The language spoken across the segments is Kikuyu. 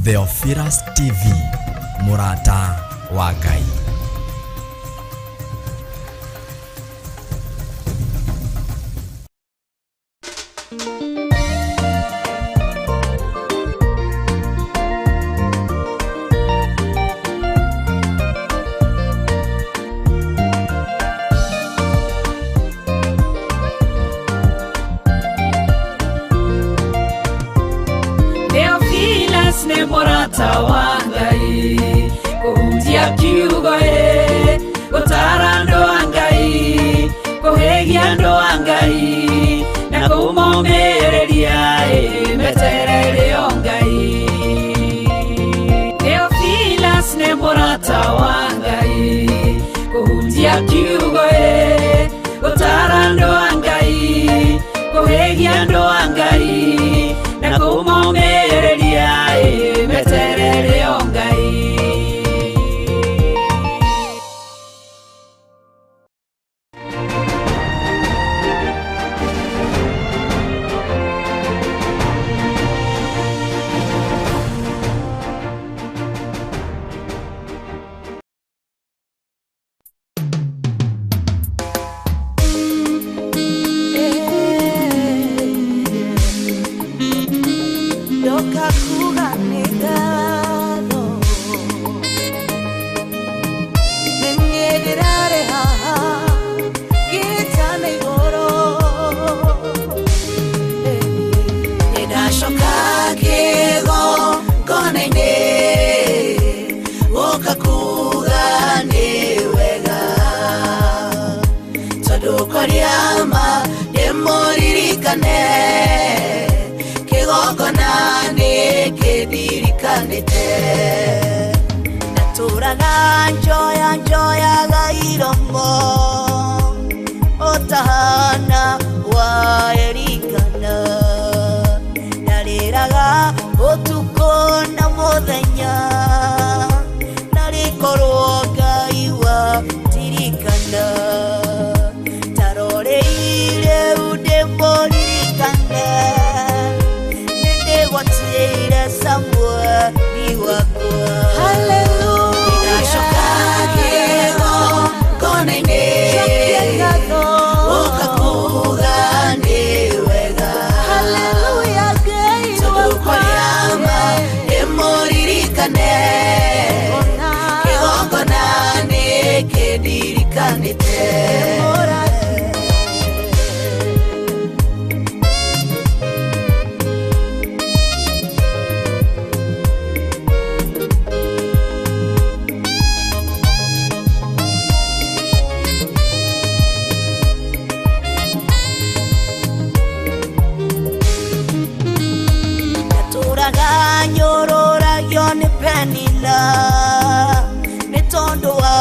Theophilus TV, mũrata wa Ngai. Theophilus nĩ mũrata wa Ngai, kũhunjia kiugo ĩ, gũtara andũ a Ngai, kũhĩgia andũ a Ngai, na kũmomĩrĩria ĩ, meterere o Ngai. Theophilus nĩ mũrata wa Ngai, kũhunjia kiugo ĩ, gũtara andũ a Ngai, kũhĩgia andũ a Ngai, na kũmomĩrĩria ĩ, meterere o Ngai. Ndoka kuga nĩ ngatho nĩ niĩ ndĩrarĩ haha ngĩtana igũrũ. Nĩ ndacoka kĩgongona-inĩ gũka kuga nĩ wega tondũ kwaria ma ndĩmũririkane kĩgongona nĩ kĩndirikanĩte. Ndatũraga njoya njoyaga iromo ũtahana wa Elikana, ndarĩraga ũtukũ na mũthenya, narĩkorwo Ngai wandirikana. Taroreire ndĩmũririkane, nĩndĩgwatĩire Samueli wakwa. Nĩndacoka kĩgongona-inĩ gũka kuga nĩ wega tondũ kwaria ma ndĩmũririkane kĩgongona nĩ kĩndirikanĩte. Ndatũraga nyũrũragio nĩ Penina nĩ tondũ wa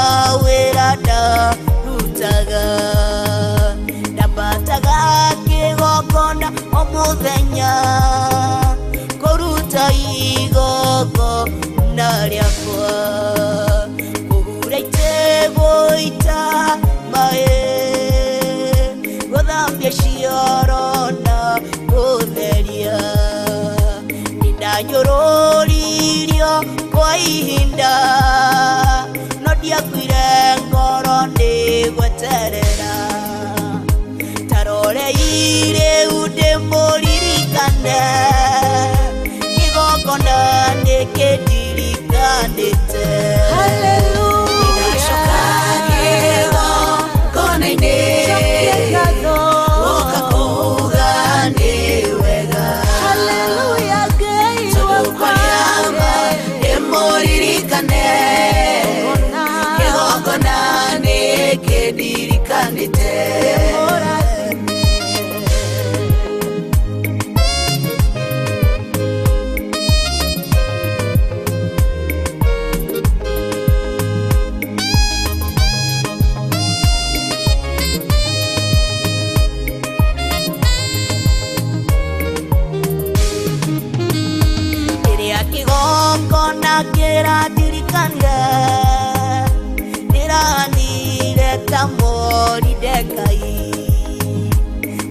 wĩra ndarutaga, ndambataga kĩgongona o mũthenya kũruta igongona rĩakwa, kũhura itĩgũita maĩ, gũthambia cioro na gũtheria. Nĩndanyũrũririo kwa ihinda no ndiakuire ngoro nĩ gweterera. Taroreire ndĩmũririkane kĩgongona nĩ kĩndirikanĩte. Nĩndacoka kĩgongona-inĩ gũka kuga nĩ wega tondũ kwaria ma ndĩmũririkane kĩgongona nĩ kĩndirikanĩte. Rĩrĩa kĩgongona kĩrandirikanire ndĩranire ta Moridekai,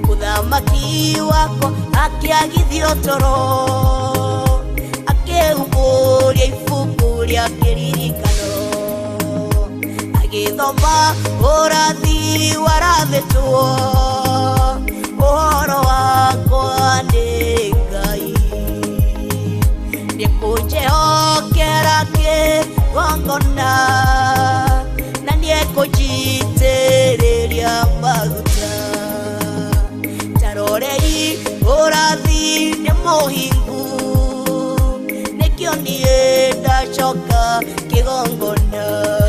mũthamaki wakwa akĩagithio toro akĩhumbwo. nĩndarutwo ũhoro wakwa nĩ Ngai nĩkũnjĩhokera kĩgongona na nĩekũnjitĩrĩria maguta tarorei ũrathi nĩ mũhingu nĩkĩo niĩ ndacoka kĩgongona.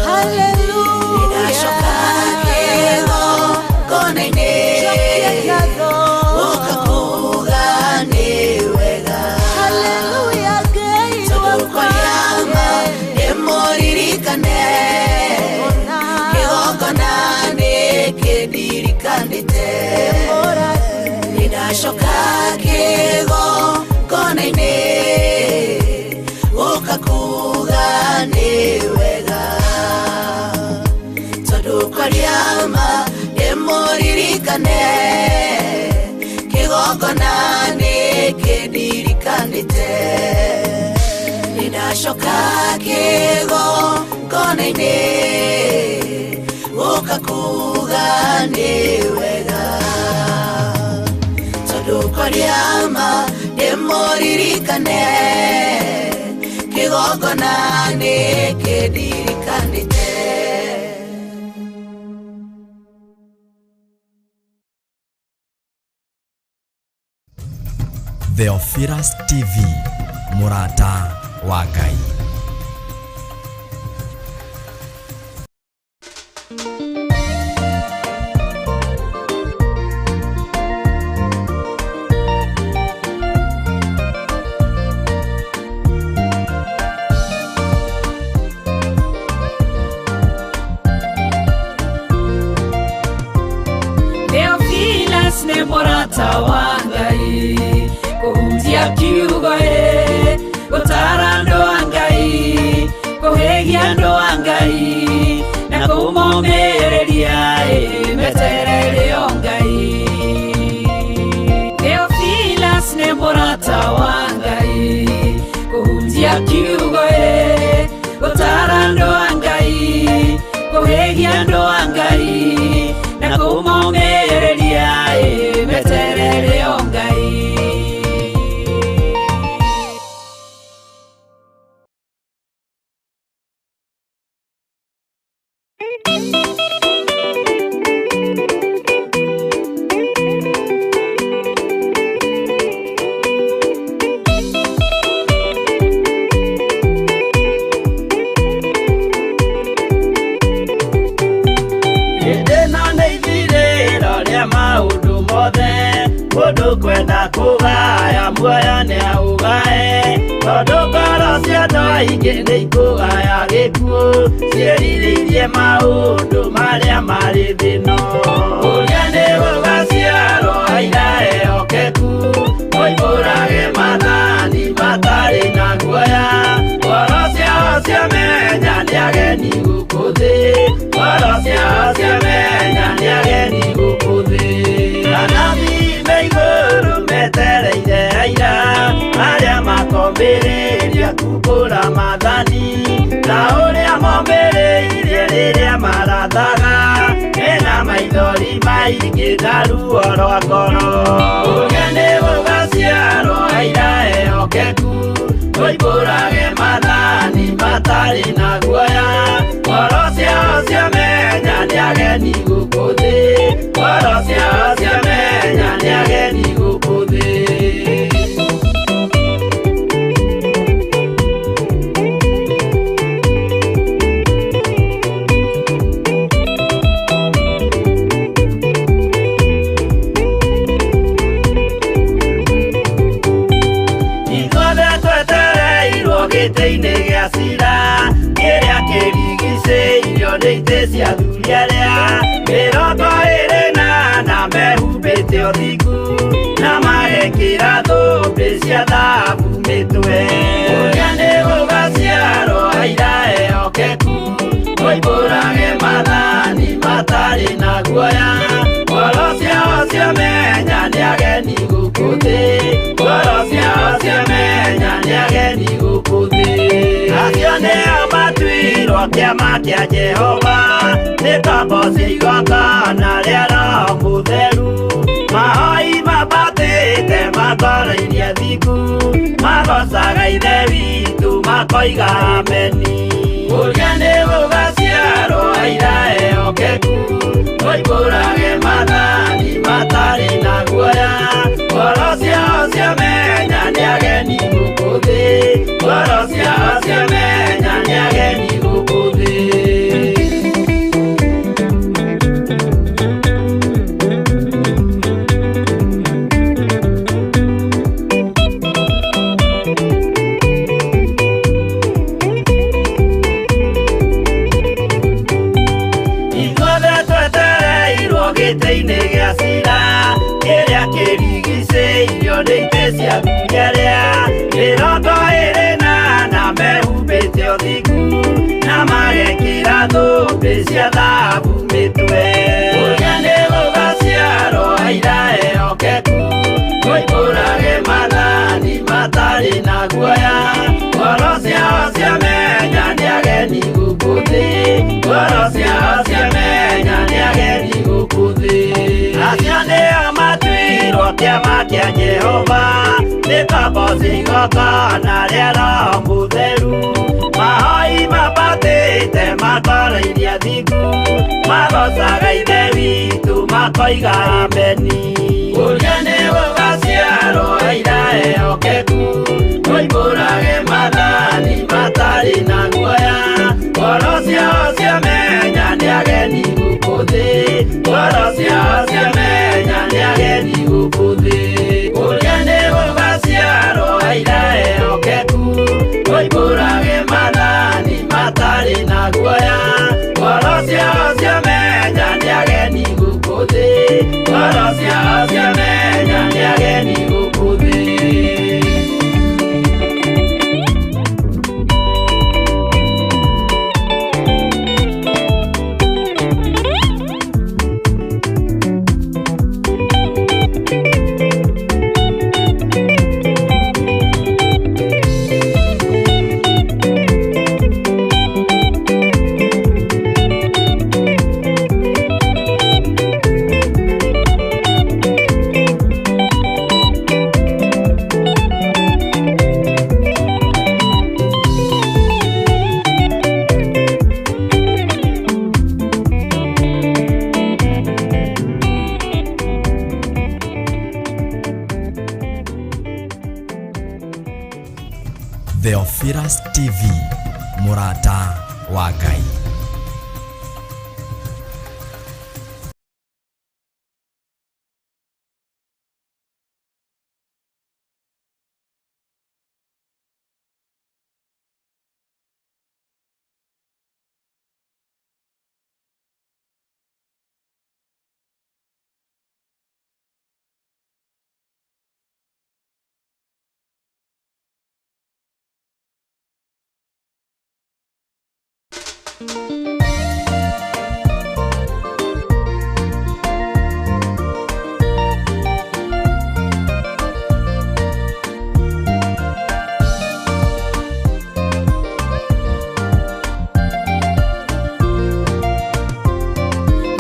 Hallelujah. Ndacoka kĩgongona-inĩ gũka kuuga nĩ wega. Hallelujah, Ngai Tondũ wakwa. kwaria ma ndĩmũririkane kĩgongona nĩkĩndirikanĩte. Nĩndacoka kĩgongona-inĩ gũka kuuga nĩ wega. Tondũ kwaria ma ndĩmũririkane kĩgongona nĩkĩndirikanĩte. Nĩndacoka kĩgongona-inĩ gũka kuuga nĩ wega. Tondũ kwaria ma ndĩmũririkane kĩgongona nĩkĩndirikanĩte. Theophilus TV, mũrata wa Ngai. Theophilus nĩ mũrata wa Ngai kũhunjia kiugo ĩ gũtara andũ a Ngai kũhĩgia andũ a Ngai na kũmomĩrĩria ĩ meterere o Ngai. Theophilus nĩ mũrata wa Ngai kũhunjia kiugo ĩ gũtara andũ a Ngai kũhĩgia andũ a Ngai na kũmomĩrĩria ĩ meterere o Ngai. Hĩndĩ ĩno nĩ ithirĩro rĩa maũndũ mothe mũndũ kwenda kũgaya muoyo nĩaũgae tondũ ngoro cia andũ aingĩ nĩ ikũgaya gĩkuũ ciĩrirĩirie maũndũ marĩa marĩ thĩ-ĩno. Ũrĩa nĩ gũgaciarwo aira ehokeku moimbũrage maathani matarĩ na guoya ngoro ciao ciamenya nĩ ageni gũkũ thĩ ngoro ciao ciamenya nĩ ageni gũkũ thĩ. Anabii me igũrũ metereire aira arĩa makombĩrĩria kumbũra maathani ta ũrĩa mombĩrĩirie rĩrĩa marathaga mena maithori maingĩ na ruo rwa ngoro. Ũrĩa nĩ gũgaciarwo aira ehokeku moimbũrage maathani matarĩ na guoya ngoro ciao ciamenya nĩ ageni gũkũ thĩ ngoro ciao ciamenya nĩ ageni gũkũ thĩ. Ithuothe twetereirwo gĩtĩ-inĩ gĩa cira kĩrĩa kĩrigicĩirio nĩ itĩ cia athuri arĩa 24 mehumbĩte ũthingu na magekĩra thũmbĩ cia thahabu mĩtwe. Ũrĩa nĩ gũgaciarwo aira ehokeku moimbũrage maathani matarĩ na guoya ngoro ciao ciamenya nĩ ageni gũkũ thĩ ngoro ciao ciamenya nĩ ageni gũkũ thĩ. Acio nĩo matuirwo matuirwo kĩama kĩa Jehova nĩ ngombo cia igongona rĩa Roho Mũtheru mahoi mambatĩte matwarairie thingu magocaga Ithe witũ makoiga ameni. Ũrĩa nĩ gũgaciarwo aira ehokeku moimbũrage maathani matarĩ na guoya ngoro ciao ciamenya nĩ ageni gũkũ thĩ ngoro ciao ciamenya nĩ ageni gũkũ thĩ. Ithuothe twetereirwo gĩtĩ-inĩ gĩa cira kĩrĩa kĩrigicĩirio nĩ itĩ cia athuri mĩrongo ĩrĩ na ana mehumbĩte ũthingu na magekĩra thũmbĩ cia thahabu mĩtwe. Ũrĩa nĩ gũgaciarwo aira ehokeku moimbũrage maathani matarĩ na guoya ngoro ciao ciamenya nĩ ageni gũkũ thĩ ngoro ciao ciamenya nĩ ageni gũkũ thĩ. Acio nĩo matuirwo kĩama kĩa Jehova nĩ ngombo cia igongona rĩa Roho Mũtheru mahoi mambatĩte matwarairie thingu magocaga Ithe witũ makoiga ameni. Ũrĩa nĩ gũgaciarwo aira ehokeku moimbũrage maathani matarĩ na guoya ngoro ciao ciamenya nĩ ageni gũkũ thĩ ngoro ciao ciamenya nĩ ageni gũkũ thĩ. Ũrĩa nĩ gũgaciarwo aira ehokeku moimbũrage maathani matarĩ na guoya ngoro ciao ciamenya nĩ ageni gũkũ thĩ ngoro ciao ciamenya nĩ ageni gũkũ thĩ. Theophilus TV, mũrata wa Ngai.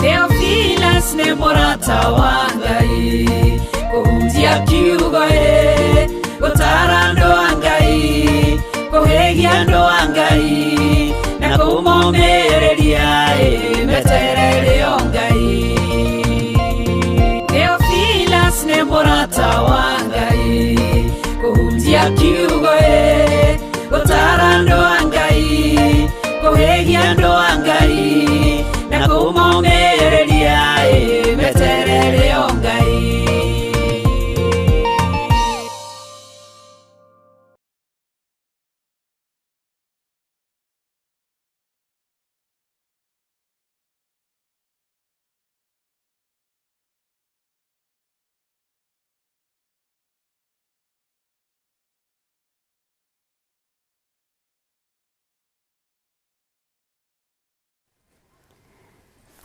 Theophilus nĩ mũrata wa Ngai kũhunjia kiugo ĩ gũtara andũ a Ngai kũhĩgia andũ a Ngai na kũmomĩrĩria ĩ meterere o Ngai. Theophilus nĩ mũrata wa Ngai kũhunjia kiugo ĩ gũtara andũ a Ngai kũhĩgia andũ a Ngai na kũmomĩrĩria ĩ meterere o Ngai.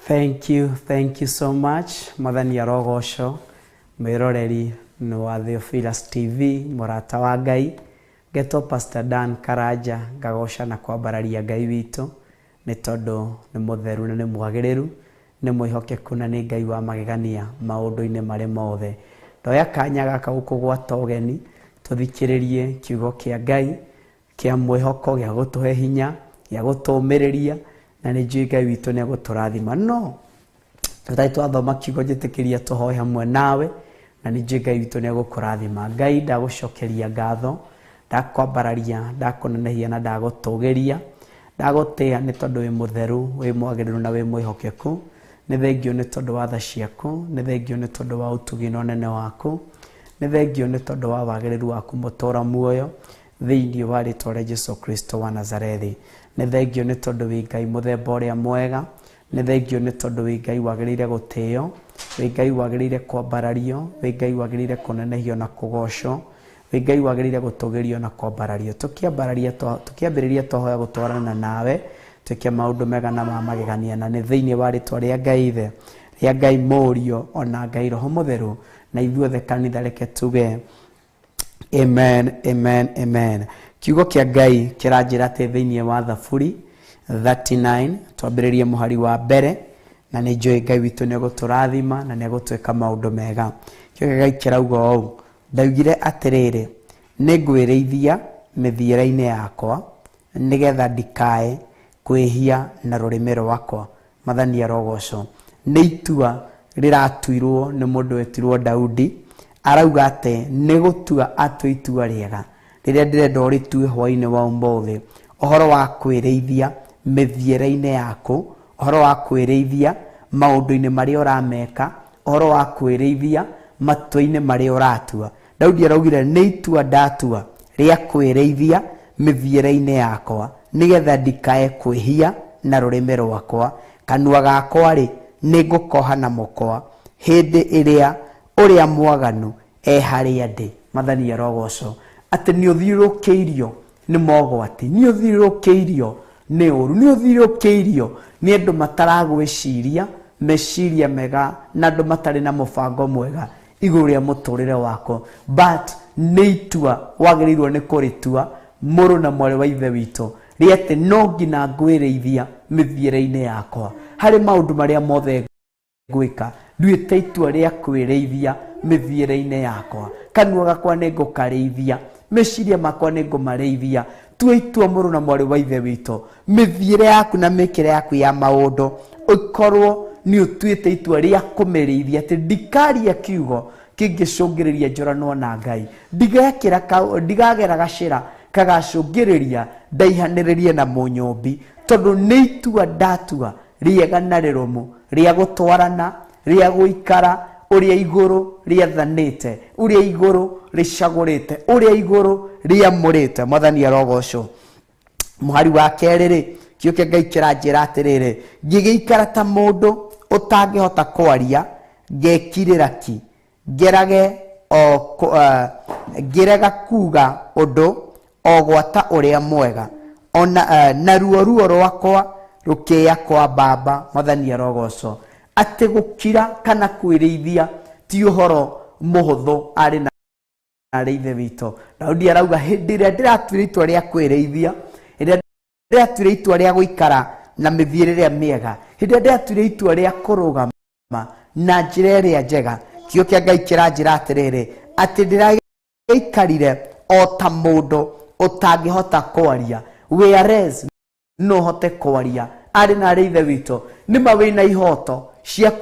Thank you so much. Mwathani arogoco mwiroreri nĩ wa Theophilus TV, mũrata wa Ngai. Ngetwo Pastor Dan Karanja, ngagoca na kwambararia Ngai witũ. Nĩ tondũ nĩ mũtheru na nĩ mwagĩrĩru, nĩ mwĩhokeku na nĩ Ngai wa magegania maũndũ-inĩ marĩ mothe. Ndoya kanya gaka gũkũgwata ũgeni tũthikĩrĩrie kiugo kĩa Ngai kĩa mwĩhoko, gĩa gũtũhe hinya, gĩa gũtũũmĩrĩria, na nĩ njũĩ Ngai witũ nĩ egũtũrathima. No tũtarĩ twathoma kiugo, njĩtĩkĩria tũhoe hamwe nawe, na nĩ njũĩ Ngai witũ nĩ egũkũrathima. Ngai, ndagũcokeria ngatho, ndakwambararia, ndakũnenehia na ndagũtũgĩria, ndagũtĩa nĩ tondũ wĩ mũtheru, wĩ mwagĩrĩru na wĩ mwĩhokeku. Nĩ thengio nĩ tondũ wa tha ciaku, nĩ thengio nĩ tondũ wa ũtugi na ũnene waku, nĩ thengio nĩ tondũ wa wagĩrĩru waku mũtũra muoyo thĩinĩ wa rĩtwa rĩa Jesu Kristo wa Nazarethi. Nĩ thengio nĩ tondũ wĩ Ngai mũthemba ũrĩa mwega, nĩ thengio nĩ tondũ wĩ Ngai wagĩrĩire gũtĩo, wĩ Ngai wagĩrĩire kwambarario, wĩ Ngai wagĩrĩire kũnenehio na kũgocwo, wĩ Ngai wagĩrĩire gũtũgĩrio na kwambarario. Tũkĩambĩrĩria twahoya gũtwarana nawe, twĩke maũndũ mega na ma magegania, na nĩ thĩinĩ wa rĩtwa rĩa Ngai Ithe, rĩa Ngai Mũriũ, ona Ngai Roho Mũtheru, na ithuothe kanitha reke tuge amen, amen, amen. Kiugo kĩa Ngai kĩranjĩra atĩ thĩinĩ wa Thaburi 39 twambĩrĩrie mũhari wa mbere, na nĩ njũĩ Ngai witũ nĩ egũtũrathima na nĩ egũtwĩka maũndũ mega. Kiugo kĩa Ngai kĩrauga ũũ: ndaugire atĩrĩrĩ, nĩ ngwĩrĩithia mĩthiĩre-inĩ yakwa, nĩgetha ndikae kwĩhia na rũrĩmĩ rwakwa. Mwathani arogocwo. Nĩ itua rĩratuirwo nĩ mũndũ wetirwo Daudi, arauga atĩ nĩ gũtua atue itua rĩega rĩrĩa ndĩrenda ũrĩtue hwaĩ-inĩ wa ũmũthĩ, ũhoro wa kwĩrĩithia mĩthiĩre-inĩ yaku, ũhoro wa kwĩrĩithia maũndũ-inĩ marĩa ũrameka, ũhoro wa kwĩrĩithia matua-inĩ marĩa ũratua. Daudi araugire nĩ itua ndatua rĩa kwĩrĩithia mĩthiĩre-inĩ yakwa, nĩgetha ndikae kwĩhia na rũrĩmĩ rwakwa. Kanua gakwa rĩ, nĩ ngũkoha na mũkwa hĩndĩ ĩrĩa ũrĩa mwaganu e harĩa ndĩ. Mwathani arogocwo. Atĩ nĩ ũthiũrũrũkĩirio nĩ mogwati, nĩ ũthiũrũrũkĩirio nĩ ũru, nĩ ũthiũrũrũkĩirio nĩ andũ mataragwĩciria meciria mega na andũ matarĩ na mũbango mwega igũrũ rĩa mũtũrĩre wako. But nĩ itua wagĩrĩirwo nĩ kũrĩtua, mũrũ na mwarĩ wa ithe witũ, rĩa atĩ no nginya ngwĩrĩithia mĩthiĩre-inĩ yakwa harĩ maũndũ marĩa mothe ngwĩka. Nduĩte itua rĩa kwĩrĩithia mĩthiĩre-inĩ yakwa, kanua gakwa nĩ ngũkarĩithia, meciria makwa nĩ ngũmarĩithia. Tua itua, mũrũ na mwarĩ wa ithe witũ, mĩthiĩre yaku na mĩkĩre yaku ya maũndũ ũkorwo nĩ ũtuĩte itua rĩa kũmĩrĩithia, atĩ ndikaria kiugo kĩngĩcũngĩrĩria njũranwo na Ngai, ndigagera gacĩra kagacũngĩrĩria ndaihanĩrĩrie na mũnyũmbi, tondũ nĩ itua ndatua rĩega na rĩrũmu rĩa gũtwarana, rĩa gũikara ũrĩa igũrũ rĩathanĩte, ũrĩa igũrũ rĩcagũrĩte, ũrĩa igũrũ rĩamũrĩte. Mwathani arogocwo. Mũhari wa kerĩ rĩ, kiugo kĩa Ngai kĩranjĩra atĩrĩrĩ, ngĩgĩikara ta mũndũ ũtangĩhota kwaria, ngekirĩra ki, ngerage o ngĩrega kuga ũndũ o gwata ũrĩa mwega, ona naruo ruo rwakwa rũkĩya kwa baba. Mwathani arogocwo. Atĩ gũkira kana kwĩrĩithia ti ũhoro mũhũthũ, arĩ na arĩ ithe witũ. Daudi arauga hĩndĩ ĩrĩa ndĩratuire itua rĩa kwĩrĩithia, hĩndĩ ĩrĩa ndĩratuire itua rĩa gũikara na mĩthiĩre ĩrĩa mĩega, hĩndĩ ĩrĩa ndĩratuire itua rĩa kũrũgama na njĩra ĩrĩa njega, kiugo kĩa Ngai kĩranjĩra atĩrĩrĩ, atĩ ndĩragĩikarire o ta mũndũ ũtangĩhota kwaria. Whereas no hote kwaria, arĩ na arĩ ithe witũ, nĩma wĩna ihoto cia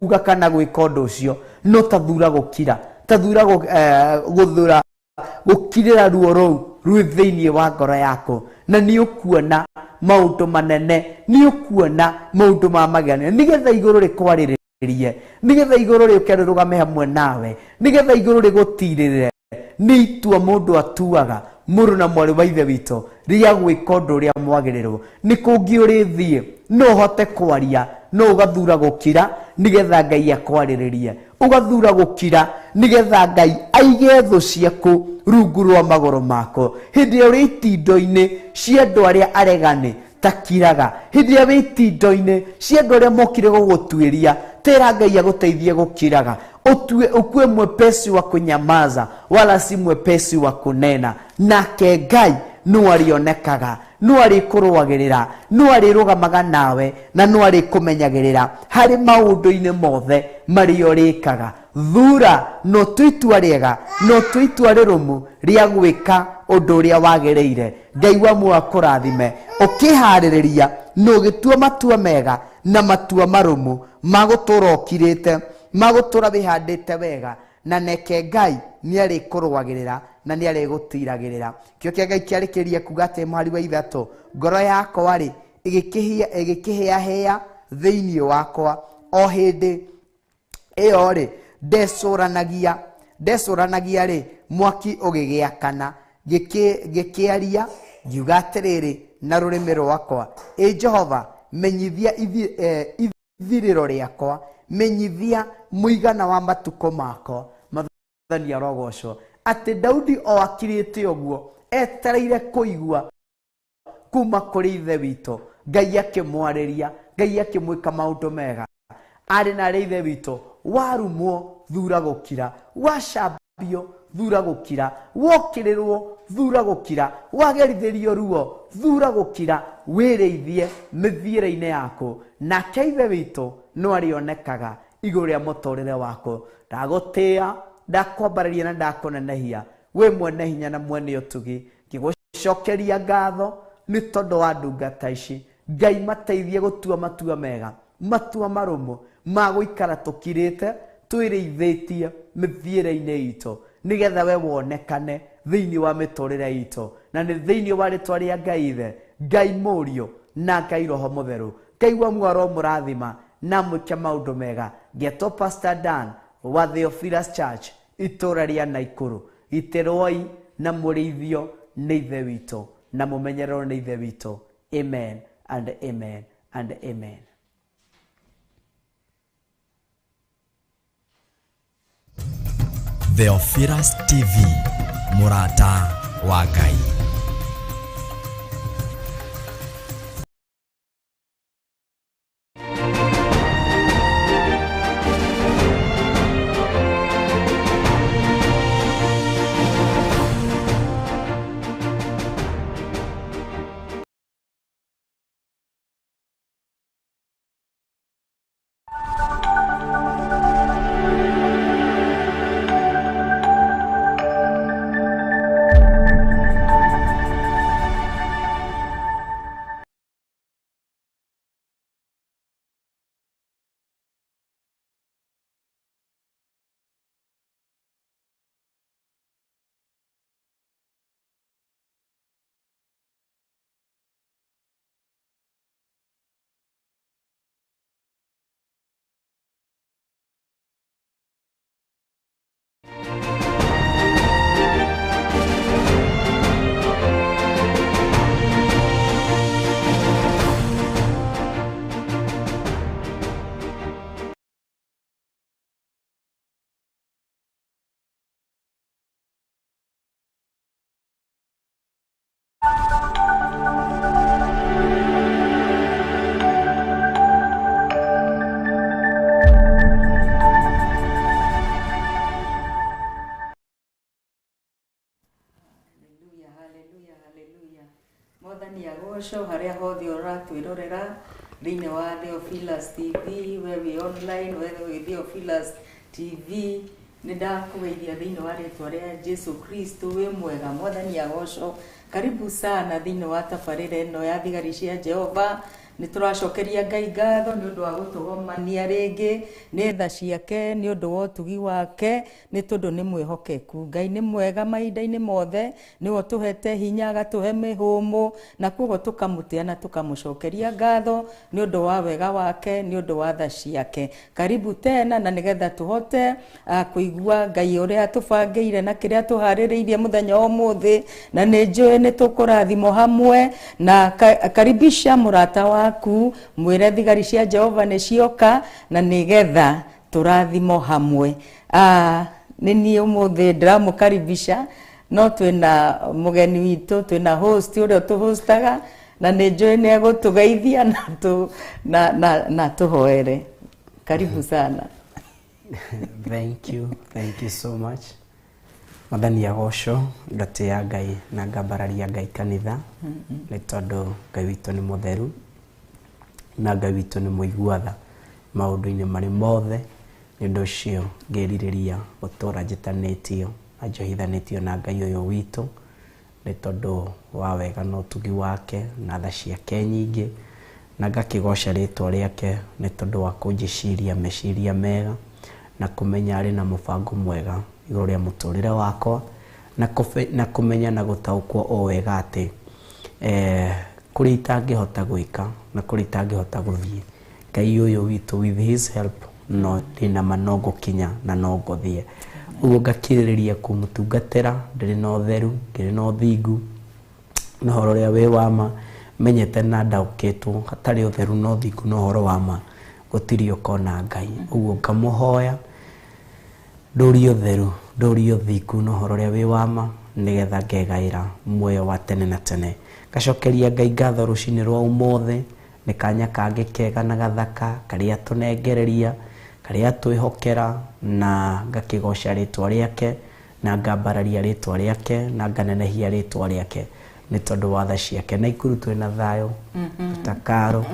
kuga kana gwĩka ũndũ ũcio, no tathura gũkira, tathura gũthura gũkirĩra ruo rũu rwĩ thĩinĩ wa ngoro yaku, na nĩ ũkuona maũndũ manene, nĩ ũkuona maũndũ ma magegania, nĩgetha igũrũ rĩkwarĩrĩrie, nĩgetha igũrũ rĩũke rĩrũgame hamwe nawe, nĩgetha igũrũ rĩgũtirĩrĩre. Nĩ itua mũndũ atuaga, mũrũ na mwarĩ wa ithe witũ, rĩa gwĩka ũndũ ũrĩa mwagĩrĩrwo. Nĩ kũngĩ ũrĩthiĩ, no ũhote kwaria, no ũgathura gũkira nĩgetha Ngai akwarĩrĩrie, ũgathura gũkira nĩgetha Ngai aige thũ ciaku rungu rwa magũrũ mako. Hĩndĩ ĩrĩa ũrĩ itindo-inĩ cia andũ arĩa aregani, takiraga. Hĩndĩ ĩrĩa wĩ itindo-inĩ cia andũ arĩa mokire gũgũtuĩria, tera Ngai agũteithie gũkiraga. Utue ukuwe mwepesi wa kunyamaza, wala si mwepesi wa kunena. Nake Ngai no arĩonekaga, no arĩkũrũagĩrĩra, no arĩrũgamaga nawe, na no arĩkũmenyagĩrĩra harĩ maũndũ-inĩ mothe marĩa ũrĩkaga. Thura no tue itua rĩega, no tue itua rĩrũmu rĩa gwĩka ũndũ ũrĩa wagĩrĩire. Ngai wa muoyo akũrathime ũkĩharĩrĩria na ũgĩtua matua mega na matua marũmu ma gũtũra ũkirĩte, ma gũtũra wĩhandĩte wega, na neke Ngai nĩ arĩkũrũagĩrĩra na nĩ arĩgũtiragĩrĩra. Kĩo kĩa Ngai kĩarĩkĩria kuga atĩ mũhari wa 3, ngoro yakwa rĩ ĩgĩkĩhĩahĩa thĩinĩ wakwa, o hĩndĩ ĩyo rĩ ndecũranagia rĩ mwaki ũgĩgĩakana, gĩkĩaria ngiuga atĩrĩrĩ na rũrĩmĩ rwakwa, ĩ Jehova, menyithia ithirĩro rĩakwa, menyithia mũigana wa matukũ makwa. Mwathani arogocwo. Atĩ Daudi o akirĩte ũguo etereire kũigua kuma kũrĩ Ithe witũ, Ngai akĩmwarĩria, Ngai akĩmwĩka maũndũ mega. Arĩ na arĩ Ithe witũ, warumwo thura gũkira, wacambio thura gũkira, wokĩrĩrwo thura gũkira, wagerithĩrio ruo thura gũkira, wĩrĩithie mĩthiĩre-inĩ yaku, nake Ithe witũ no arĩonekaga igũrũ rĩa mũtũrĩre waku. Ndagũtĩĩa, ndakwambarĩria na ndakũnenehia, wĩ mwene hinya na mwene ũtugi, ngĩgũcokeria ngatho nĩ tondũ wa ndungata ici. Ngai mateithie gũtua matua mega, matua marũmu ma gũikara tũkirĩte twĩrĩithĩtie mĩthiĩre-inĩ itũ, nĩgetha we wonekane thĩinĩ wa mĩtũrĩre itũ, na nĩ thĩinĩ wa rĩtwa rĩa Ngai Ithe, Ngai Mũriũ na Ngai Roho Mũtheru. Ngai wa muoyo aromũrathima na amwĩke maũndũ mega. Ngetwo Pastor Dan wa Theophilus Church, itũra rĩa Naikuru. Gitĩrwoi na mũrĩithio nĩ Ithe witũ, na mũmenyererwo nĩ Ithe witũ. Amen and amen and amen. Theophilus TV, mũrata wa Ngai. Mwathani agocwo haria hothe ũratwĩrorera thĩinĩ wa Theophilus TV, we wĩ online, we wĩ Theophilus TV, nĩ ndakũgeithia thĩinĩ wa rĩtwa rĩa Jesu Kristo. Wĩ mwega, Mwathani agocwo. Karibu sana thĩinĩ wa tabarĩra ĩno ya thigari cia Jehova. Nĩ tũracokeria Ngai ngatho nĩ ũndũ wa gũtũgomania rĩngĩ, nĩ tha ciake, nĩ ũndũ wa ũtugi wake, nĩ tondũ nĩ mwĩhokeku. Ngai nĩ mwega mahinda-inĩ mothe, nĩwe ũtũhete hinya, agatũhe mĩhũmũ, na koguo tũkamũtĩa na tũkamũcokeria ngatho nĩ ũndũ wa wega wake, nĩ ũndũ wa tha ciake. Karibu tena, na nĩgetha tũhote kũigua Ngai ũrĩa atũbangĩire na kĩrĩa atũharĩrĩirie mũthenya wa ũmũthĩ, na nĩ njũĩ nĩ tũkũrathimwo hamwe. Na karibisha mũrata waku, mwĩre thigari cia Jehova nĩ cioka, na nĩgetha tũrathimwo hamwe. Nĩ niĩ ũmũthĩ ndĩramũkaribisha, no twĩna mũgeni witũ, twĩna host ũrĩa ũtũhostaga, na nĩ njũĩ nĩ egũtũgeithia na tũhoere. Karibu sana. Thank you, thank you so much. Mwathani agocwo, ngatĩa Ngai na ngambararia Ngai kanitha nĩ tondũ Ngai witũ nĩ mũtheru na Ngai witũ nĩ mũigua tha maũndũ-inĩ marĩ mothe. Nĩ ũndũ ũcio ngĩrirĩria gũtũra njĩtanĩtio na njohithanĩtio na Ngai ũyũ witũ nĩ tondũ wa wega na ũtugi wake na tha ciake nyingĩ, na ngakĩgoca rĩtwa rĩake nĩ tondũ wa kũnjĩciria meciria mega na kũmenya arĩ na mũbango mwega igũrũ rĩa mũtũrĩre wakwa, na kũmenya na gũtaũkwo o wega atĩ kũrĩa itangĩhota gwĩka na kũrĩa itangĩhota gũthiĩ, Ngai ũyũ witũ with his help no ndĩna ma no ngũkinya na no ngũthiĩ. Ũguo ngakirĩrĩria kũmũtungatĩra ndĩrĩ na ũtheru, ngĩrĩ na ũthingu na ũhoro ũrĩa wĩ wa ma, menyete na ndaũkĩtwo hatarĩ ũtheru na ũthingu na ũhoro wa ma gũtirĩ ũkona Ngai. Ũguo ngamũhoya ndũrie ũtheru, ndũrie ũthingu na ũhoro ũrĩa wĩ wa ma nĩgetha ngegaĩra muoyo wa tene na tene. Ngacokeria Ngai ngatho rũcinĩ rwa ũmũthĩ nĩ kanya kangĩ kega na gathaka karĩa tũnengereria, karĩa twĩhokera, na ngakĩgoca rĩtwa rĩake na ngambararia rĩtwa rĩake na nganenehia rĩtwa rĩake nĩ tondũ wa tha ciake. Na Ikuru twĩna thayũ takaro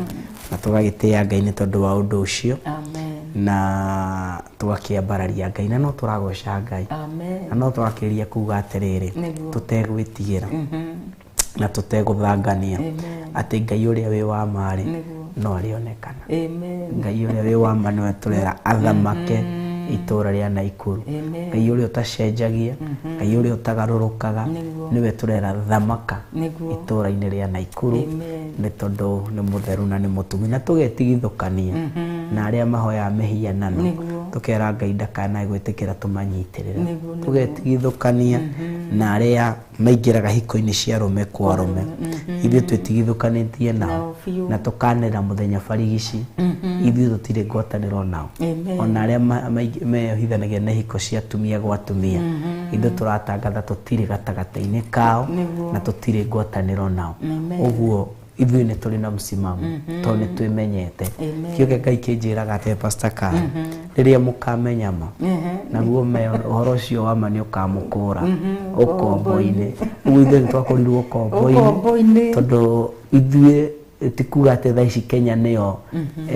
na tũgagĩtĩĩa Ngai nĩ tondũ wa ũndũ ũcio. Amen. Na tũgakĩambararia Ngai na no tũragoca Ngai. Amen. Na no tũrakĩria kuga atĩrĩrĩ, tũtegwĩtigĩra na tũtegũthangania atĩ Ngai ũrĩa wĩ wa ma rĩ no arĩonekana. Amen. Ngai ũrĩa wĩ wa ma nĩwe tũrera athamake itũra rĩa Naikuru. Ngai ũrĩa ũtacenjagia, Ngai ũrĩa ũtagarũrũkaga nĩwe tũrera thamaka itũra-inĩ rĩa Naikuru nĩ tondũ nĩ mũtheru na nĩ mũtugi. Na tũgetigithũkania na arĩa mahoyaga mĩhianano, tũkera Ngai ndakanae gwĩtĩkĩra tũmanyitĩrĩre. Tũgetigithũkania na arĩa maingĩraga hiko-inĩ cia arũme kwa arũme, ithuĩ twĩtigithũkanĩtie nao na tũkanĩra mũthenya barigici, ithuĩ tũtirĩ ngwatanĩro nao. Ona arĩa meyohithanagia na hiko cia atumia gwa atumia, ithuĩ tũratangatha tũtirĩ gatagatĩ-inĩ kao na tũtirĩ ngwatanĩro nao. Ũguo ithuĩ nĩ tũrĩ na msimamo tondũ nĩ twĩmenyete. Kĩo kĩa Ngai kĩnjĩraga atĩ Pastor Carol, rĩrĩa mũkamenya ma naguo ũhoro ũcio wa ma nĩ ũkamũkũra ũkombo-inĩ. Ũguo ithuĩ nĩ twakorirwo ũkombo-inĩ tondũ ithuĩ ti kuga atĩ thaa ici Kenya nĩyo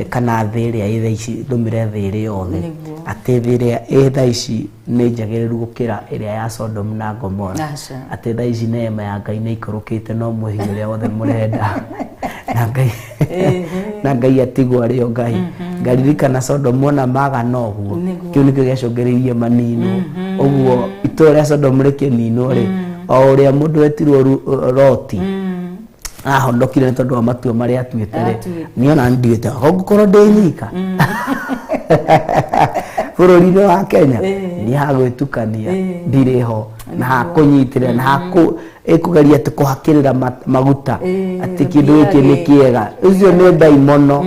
kana thĩ ĩrĩa ĩ thaa ici, ndũmĩre thĩ ĩrĩ yothe atĩ thĩ ĩrĩa ĩ thaa ici nĩ njagĩrĩru gũkĩra ĩrĩa ya Sodom na Gomora, atĩ thaa ici neema ya Ngai nĩ ikũrũkĩte no mwĩhia ũrĩa wothe mũrenda na Ngai atigwo arĩ o Ngai. Ngaririkana Sodom ona magana ũguo, kĩu nĩkĩo gĩacũngĩrĩirie manino. Ũguo itũra rĩa Sodom rĩkĩninwo rĩ, o ũrĩa mũndũ wetirwo Loti ahonokire nĩ tondũ wa matua marĩa atuĩte rĩ, niĩ ona nduĩte ngũkorwo ndĩ nyika bũrũri-inĩ wa Kenya, niĩ hagwĩtukania ndirĩ ho na hakũnyitĩrĩra na hakũ ĩkũgeria atĩ kũhakĩrĩra maguta atĩ kĩndũ gĩkĩ nĩ kĩega, ũcio nĩ ndaimono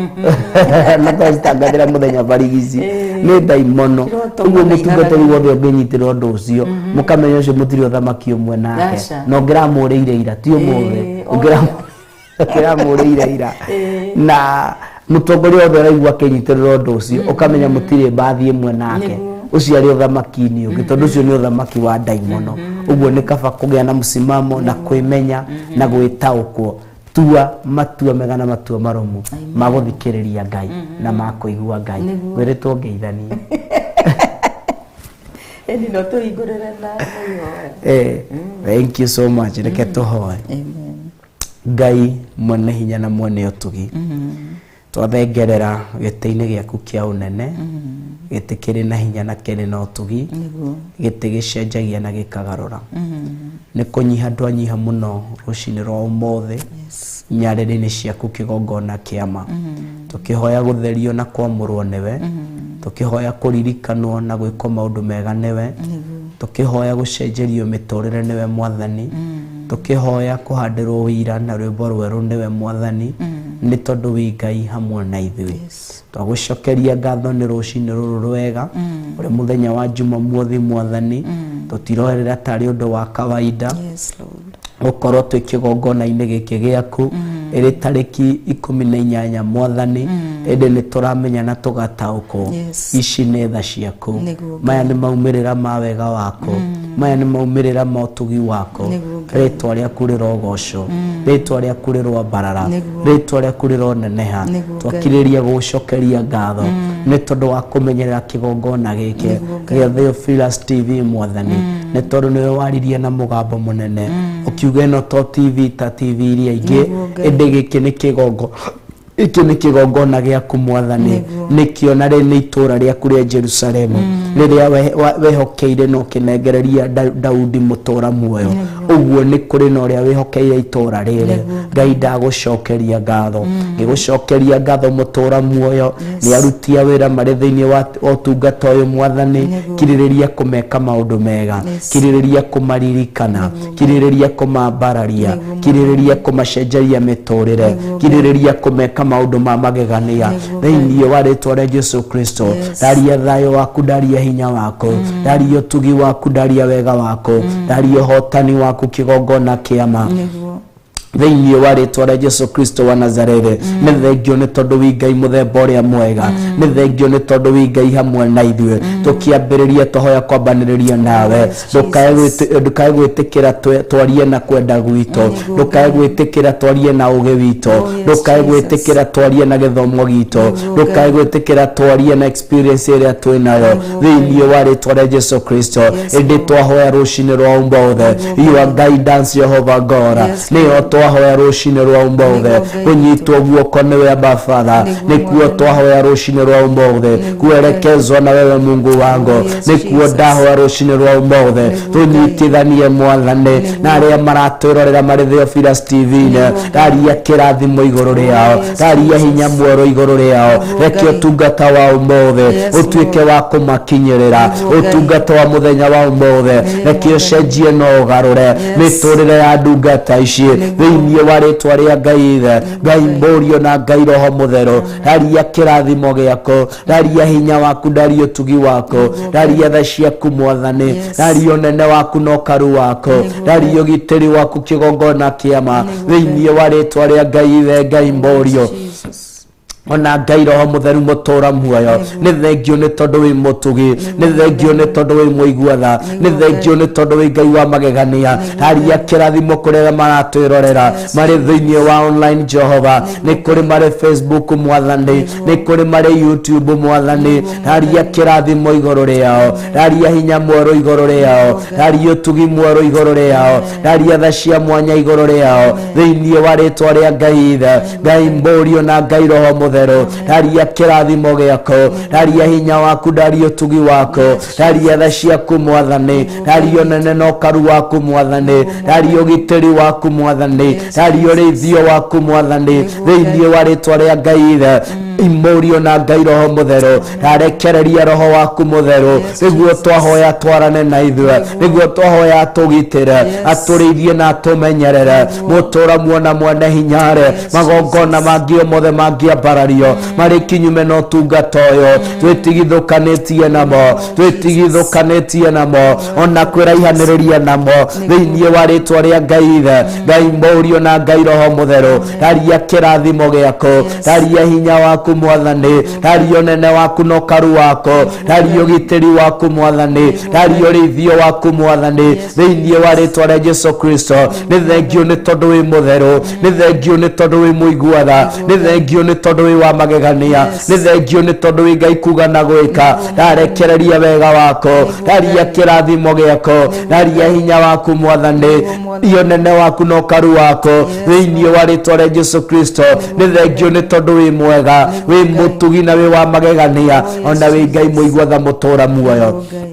na twacitangathĩra mũthenya barigici nĩ ndaimono. Ũguo mũtungatĩri wothe ũngĩnyitĩrĩra ũndũ ũcio mũkamenya ũcio mũtirĩ ũthamaki ũmwe nake, na ũngĩramũrĩire ira ti ũmũthĩ, ũngĩramũrĩire ira. Na mũtongoria wothe ũraigua akĩnyitĩrĩra ũndũ ũcio ũkamenya mũtirĩ mbathi ĩmwe nake, ũcio arĩ ũthamaki-inĩ ũngĩ tondũ ũcio nĩ ũthamaki wa ndaimono. Ũguo nĩ kaba kũgĩa na mũsimamo na kwĩmenya na gwĩtaũkwo, tua matua mega na matua marũmu ma gũthikĩrĩria Ngai na ma kũigua Ngai. Ngwĩrĩtwo ngeithanie. Ĩni no tũhingũrĩre na ihoya. Thank you so much. Reke tũhoe. Ngai mwene hinya na mwene ũtugi, twathengerera gĩtĩ-inĩ gĩaku kĩa ũnene, gĩtĩ kĩrĩ na hinya na kĩrĩ na ũtugi, gĩtĩ gĩcenjagia na gĩkagarũra. Nĩ kũnyiha twanyiha mũno rũcinĩ rwa ũmũthĩ nyarĩrĩ-inĩ ciaku kĩgongona kĩa ma, tũkĩhoya gũtherio na kwamũrwo nĩwe, tũkĩhoya kũririkanwo na gwĩkwo maũndũ mega nĩwe, tũkĩhoya gũcenjerio mĩtũrĩre nĩwe Mwathani, tũkĩhoya kũhandĩrwo wĩira na rwĩmbo rwerũ nĩwe Mwathani, nĩ tondũ wĩ Ngai hamwe na ithuĩ. Twagũcokeria ngatho nĩ rũcinĩ rũrũ rwega ũrĩ mũthenya wa Jumamothi Mwathani, tũtiroerera tarĩ ũndũ wa kawaida gũkorwo twĩ kĩgongona-inĩ gĩkĩ gĩaku ĩrĩ tarĩki 18 Mwathani, ĩndĩ nĩ tũramenya na tũgataũkwo ici nĩ tha ciaku, maya nĩ maumĩrĩra ma wega waku. Maya nĩ maumĩrĩra ma ũtugi wako. Nĩguo Ngai. Rĩtwa rĩaku rĩrogocwo, rĩtwa rĩaku rĩroambarara, Nĩguo. rĩtwa rĩaku rĩroneneha. Nĩguo Ngai. Twakirĩrĩria gũgũcokeria ngatho nĩ tondũ wa kũmenyerera kĩgongona gĩkĩ Nĩguo Ngai. gĩa Theophilus TV, Mwathani, nĩ tondũ nĩwe waririe na mũgambo mũnene ũkiuga ĩno to TV ta TV iria ingĩ, Nĩguo Ngai. ĩndĩ gĩkĩ nĩ kĩgongo gĩkĩ nĩ kĩgongona gĩaku, Mwathani. Nĩguo. Nĩkĩo na rĩ nĩ itũũra rĩaku rĩa Jerusalemu rĩrĩa wehokeire na ũkĩnengereria Daudi mũtũũra muoyo. Ũguo nĩ kũrĩ na ũrĩa wĩhokeire itũũra rĩrĩ. Ngai, ndagũcokeria ngatho, ngĩgũcokeria ngatho mũtũũra muoyo nĩ aruti a wĩra marĩ thĩinĩ wa ũtungata ũyũ. Mwathani, Nĩguo. kirĩrĩria kũmeka maũndũ mega, kirĩrĩria kũmaririkana, kirĩrĩria kũmambararia, Nĩguo. kirĩrĩria kũmacenjeria mĩtũrĩre, Nĩguo. kirĩrĩria kũmeka maũndũ ma magegania Nĩguo. thĩinĩ wa rĩtwa rĩa Jesu Kristo. Ndaria thayũ waku, ndaria hinya waku, ndaria ũtugi waku, ndaria wega waku, ndaria ũhotani waku kĩgongona kĩama Nĩguo. Thĩinĩ wa rĩtwa rĩa Jesu Kristo wa Nazarethi. Nĩ thengio nĩ tondũ wi Ngai mũthemba ũrĩa mwega, nĩ thengio nĩ tondũ wi Ngai hamwe na ithuĩ. Tũkĩambĩrĩria twahoya kwambanĩrĩria nawe. Ndũkae gwĩtĩkĩra twarie na kwenda gwitũ, ndũkae gwĩtĩkĩra twarie na ũgĩ witũ, ndũkae gwĩtĩkĩra twarie na gĩthomo gitũ, ndũkae gwĩtĩkĩra twarie na experience ĩrĩa twĩ nayo thĩinĩ wa rĩtwa rĩa Jesu Kristo. Ĩndĩ twahoya rũcinĩ rwa ũmũthĩ your guidance, Jehovah God. Nĩyo twahoya rũcinĩ rwa ũmũthĩ, kũnyitwo guoko nĩwe Abba Father. Nĩkuo twahoya rũcinĩ rwa ũmũthĩ, kuelekezwa na wewe Mungu wangu. Nĩkuo ndahoya rũcinĩ rwa ũmũthĩ, tũnyitithanie, Mwathani, na arĩa maratwĩrorera marĩ Theophilus TV-inĩ. Ndaria kĩrathimo igũrũ rĩao, ndaria hinya mwerũ igũrũ rĩao. Reke ũtungata wa ũmũthĩ ũtuĩke wa kũmakinyĩrĩra, ũtungata wa mũthenya wa ũmũthĩ reke ũcenjie na ũgarũre mĩtũrĩre ya ndungata ici thĩinĩ wa rĩtwa rĩa Ngai Ithe, Ngai Mũriũ na Ngai Roho Mũtheru. Ndaria kĩrathimo gĩaku, ndaria hinya waku, ndaria ũtugi waku, ndaria tha ciaku, Mwathani, ndaria ũnene waku na ũkaru waku, ndaria ũgitĩri waku kĩgongona kĩama thĩinĩ wa rĩtwa rĩa Ngai Ithe, Ngai Mũriũ Jesus. ona Ngai Roho Mũtheru mũtũra muoyo. Nĩ thengio nĩ tondũ wĩ mũtugi, nĩ thengio nĩ tondũ wĩ mũiguatha, nĩ thengio nĩ tondũ wĩ Ngai wa magegania. Aria kĩrathimo kũrĩ arĩa maratwĩrorera marĩ thĩinĩ wa online, Jehova. Nĩ kũrĩ marĩ Facebook, Mwathani, nĩ kũrĩ marĩ YouTube, Mwathani. Aria kĩrathimo igũrũ rĩao, aria hinya mwerũ igũrũ rĩao, aria ũtugi mwerũ igũrũ rĩao, aria tha cia mwanya igũrũ rĩao thĩinĩ wa rĩtwa rĩa Ngai Ithe, Ngai Mũriũ na Ngai Roho Mũtheru. Ndaria kĩrathimo gĩaku, ndaria hinya waku, ndaria ũtugi waku, ndaria tha ciaku, Mwathani, ndaria ũnene na ũkaru waku, Mwathani, ndaria ũgitĩri waku, Mwathani, ndaria ũrĩithio waku, Mwathani, thĩinĩ wa rĩtwa rĩa Ngai Ithe, Mũriũ na Ngai Roho Mũtheru. Ndarekereria Roho waku Mũtheru nĩguo twahoya twarane na ithuĩ, nĩguo twahoya atũgitĩre, atũrĩithie na atũmenyerere. Mũtũra muona mwene hinyarĩ, magongona mangĩ o mothe mangĩambarario marĩ kinyume na ũtungata ũyũ, twĩtigithũkanĩtie namo, twĩtigithũkanĩtie namo ona kwĩraihanĩrĩria namo thĩinĩ wa rĩtwa rĩa Ngai Ithe, Ngai Mũriũ na Ngai Roho Mũtheru. Ndaria kĩrathimo gĩaku, ndaria hinya waku, Mwathani, ndaria ũnene waku na ũkaru waku, ndaria ũgitĩri waku, Mwathani, ndaria ũrĩithio waku, Mwathani, thĩinĩ wa rĩtwa rĩa Jesu Kristo. Nĩ thengio nĩ tondũ wĩ mũtheru, nĩ thengio nĩ tondũ wĩ mũiguatha, nĩ thengio nĩ tondũ wĩ wa magegania, nĩ thengio nĩ tondũ wĩ Ngai kuga na gwĩka. Ndarekereria wega waku, ndaria kĩrathimo gĩaku, ndaria hinya waku, Mwathani, iyo nene waku na ũkaru waku thĩinĩ wa rĩtwa rĩa Jesu Kristo. Nĩ thengio nĩ tondũ wĩ mwega, wĩ mũtugi na wĩ wa magegania, ona wĩ Ngai mũiguatha mũtũra muoyo. Ngai.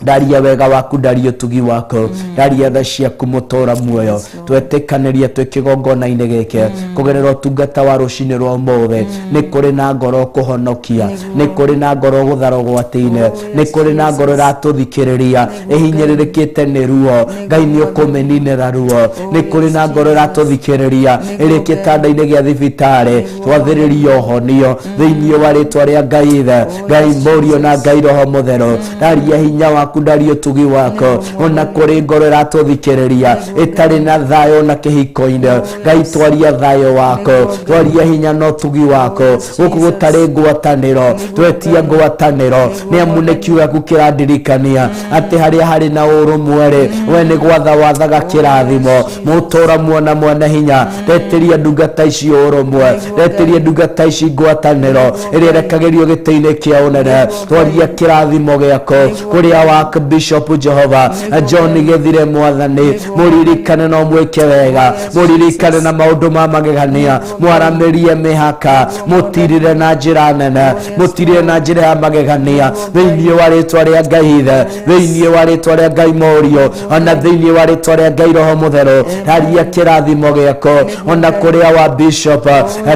Ndaria wega waku, ndaria ũtugi waku, ndaria tha ciaku mũtũra muoyo. Twetĩkanĩria twĩ kĩgongona-inĩ gĩkĩ kũgerera ũtungata wa rũcinĩ rwa ũmũthĩ, nĩ kũrĩ na ngoro kũhonokia, nĩ kũrĩ na ngoro gũthara ũgwati-inĩ, nĩ kũrĩ na ngoro ĩratũthikĩrĩria ĩhinyĩrĩrĩkĩte nĩ ruo. Ngai, nĩ ũkũmĩninĩra ruo. Nĩ kũrĩ na ngoro ĩratũthikĩrĩria ĩrĩ kĩtanda-inĩ gĩa thibitarĩ, twathĩrĩria ũhonio thĩinĩ wa rĩtwa rĩa Ngai Ithe, Ngai Mũriũ na Ngai Roho Mũtheru. Ndaria hinya waku. maku, ndaria ũtugi wako ona kũrĩ ngoro ĩratũthikĩrĩria ĩtarĩ na thayũ na kĩhiko-inĩ. Ngai twaria thayũ wako, twaria hinya na ũtugi wako. Gũkũ gũtarĩ ngwatanĩro, twetia ngwatanĩro, nĩ amu nĩ kiugo gĩaku kĩrandirikania atĩ harĩa harĩ na ũrũmwe rĩ, we nĩ gwatha wathaga kĩrathimo. Mũtũra muona mwana hinya, retĩria ndungata ici ũrũmwe, retĩria ndungata ici ngwatanĩro ĩrĩa ĩrekagĩrio gĩtĩ-inĩ kĩa ũnene. Twaria kĩrathimo gĩako kũrĩa wa Bishop Jehova John Gĩthire, mwathani mũririkane na ũmwĩke wega, mũririkane na maũndũ ma magegania, mwaramĩrie mĩhaka, mũtirire na njĩra nene, mũtirire na njĩra ya magegania, thĩinĩ wa rĩtwa rĩa Ngai Ithe, thĩinĩ wa rĩtwa rĩa Ngai Mũriũ, ona thĩinĩ wa rĩtwa rĩa Ngai Roho Mũtheru. Aria kĩrathimo gĩako ona kũrĩa wa Bishop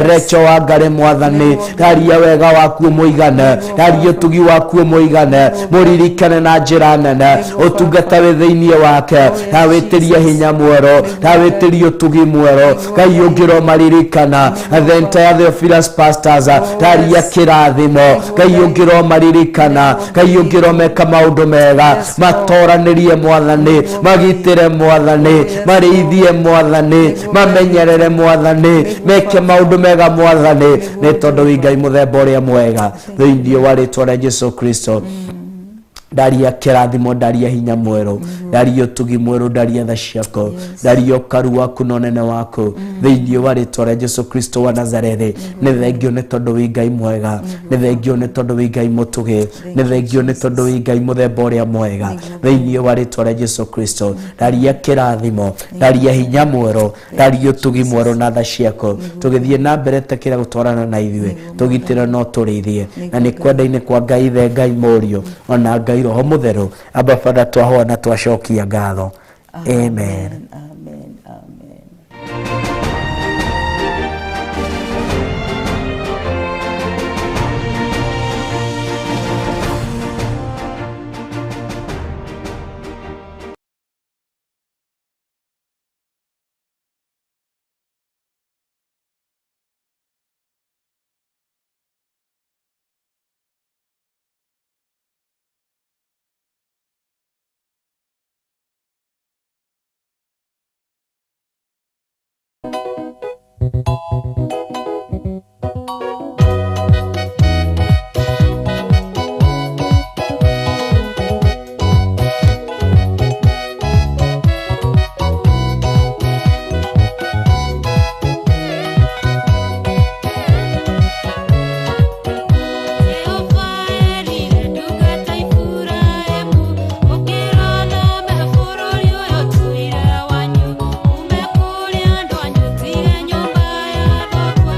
Recho wa Ngarĩ, mwathani aria wega waku mũigane, aria ũtugi waku mũigane, mũririkane na njĩra nene, ũtungata wĩ thĩinĩ wake, ndawĩtĩria hinya mwerũ, ndawĩtĩria ũtugi mwerũ. Ngai ũngĩromaririkana the entire Theophilus pastors, ndaria kĩrathimo. Ngai ũngĩromaririkana, Ngai ũngĩromeka maũndũ mega, matoranĩrie mwathani, magitĩre mwathani, marĩithie mwathani, mamenyerere mwathani, meke maũndũ mega mwathani, nĩ tondũ wĩ Ngai mũthemba ũrĩa mwega. Thĩinĩ wa rĩtwa rĩa Jesu Kristo, ndaria kĩrathimo, ndaria hinya mwerũ, ndaria ũtugi mwerũ, ndaria tha ciako, ndaria ũkaru waku na ũnene waku, thĩinĩ wa rĩtwa rĩa Jesu Kristo wa Nazarethi. Nĩ thengio nĩ tondũ wĩ Ngai mwega, nĩ thengio nĩ tondũ wĩ Ngai mũtugi, nĩ thengio nĩ tondũ wĩ Ngai mũthemba ũrĩa mwega. Thĩinĩ wa rĩtwa rĩa Jesu Kristo, ndaria kĩrathimo, ndaria hinya mwerũ, ndaria ũtugi mwerũ na tha ciako. Tũgĩthiĩ na mbere, tekĩra gũtwarana na ithuĩ, tũgitĩre no tũrĩithie, na nĩ kwenda-inĩ kwa Ngai Ithe, Ngai Mũriũ, ona Ngai Roho Mũtheru. Aba Father, twahoa na twacokia ngatho. Amen. Amen, amen. Jehova erire ndungata Iburahĩmu, ũkĩrona bũrũri ũyũ tũire wanyu, ume kũrĩ andũ anyu, tige nyũmba ya thoguo.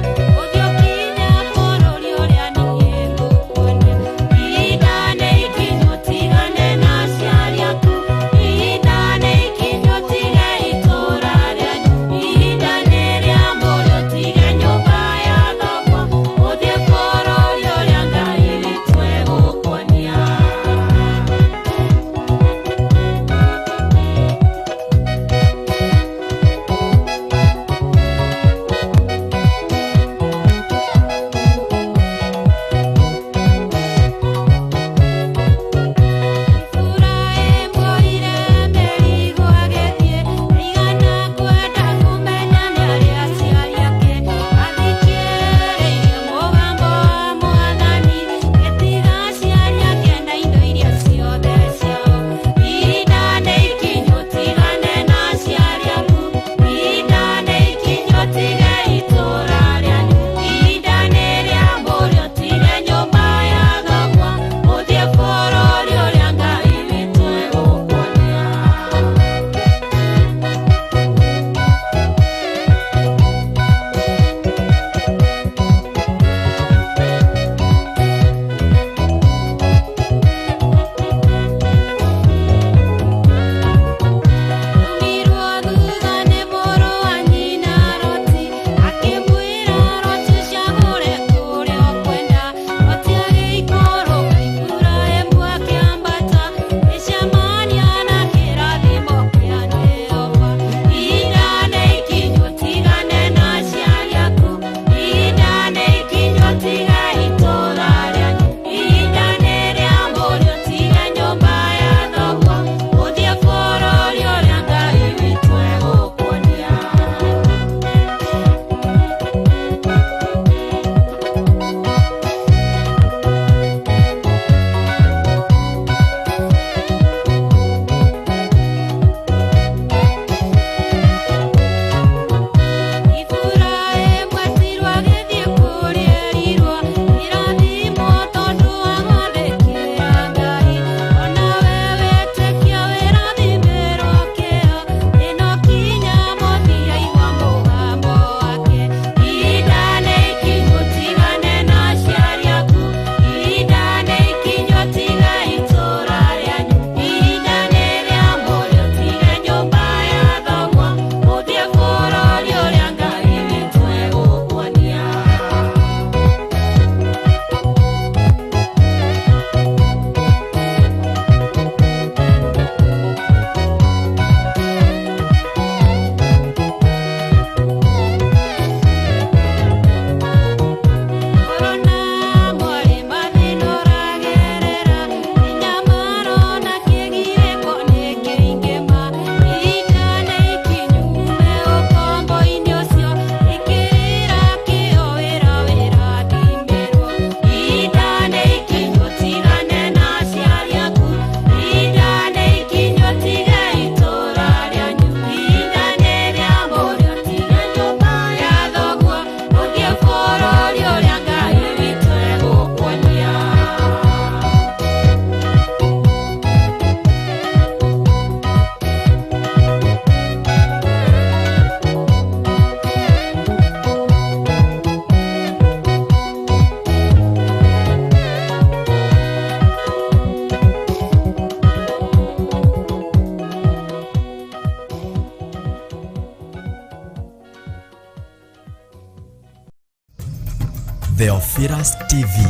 Theophilus TV,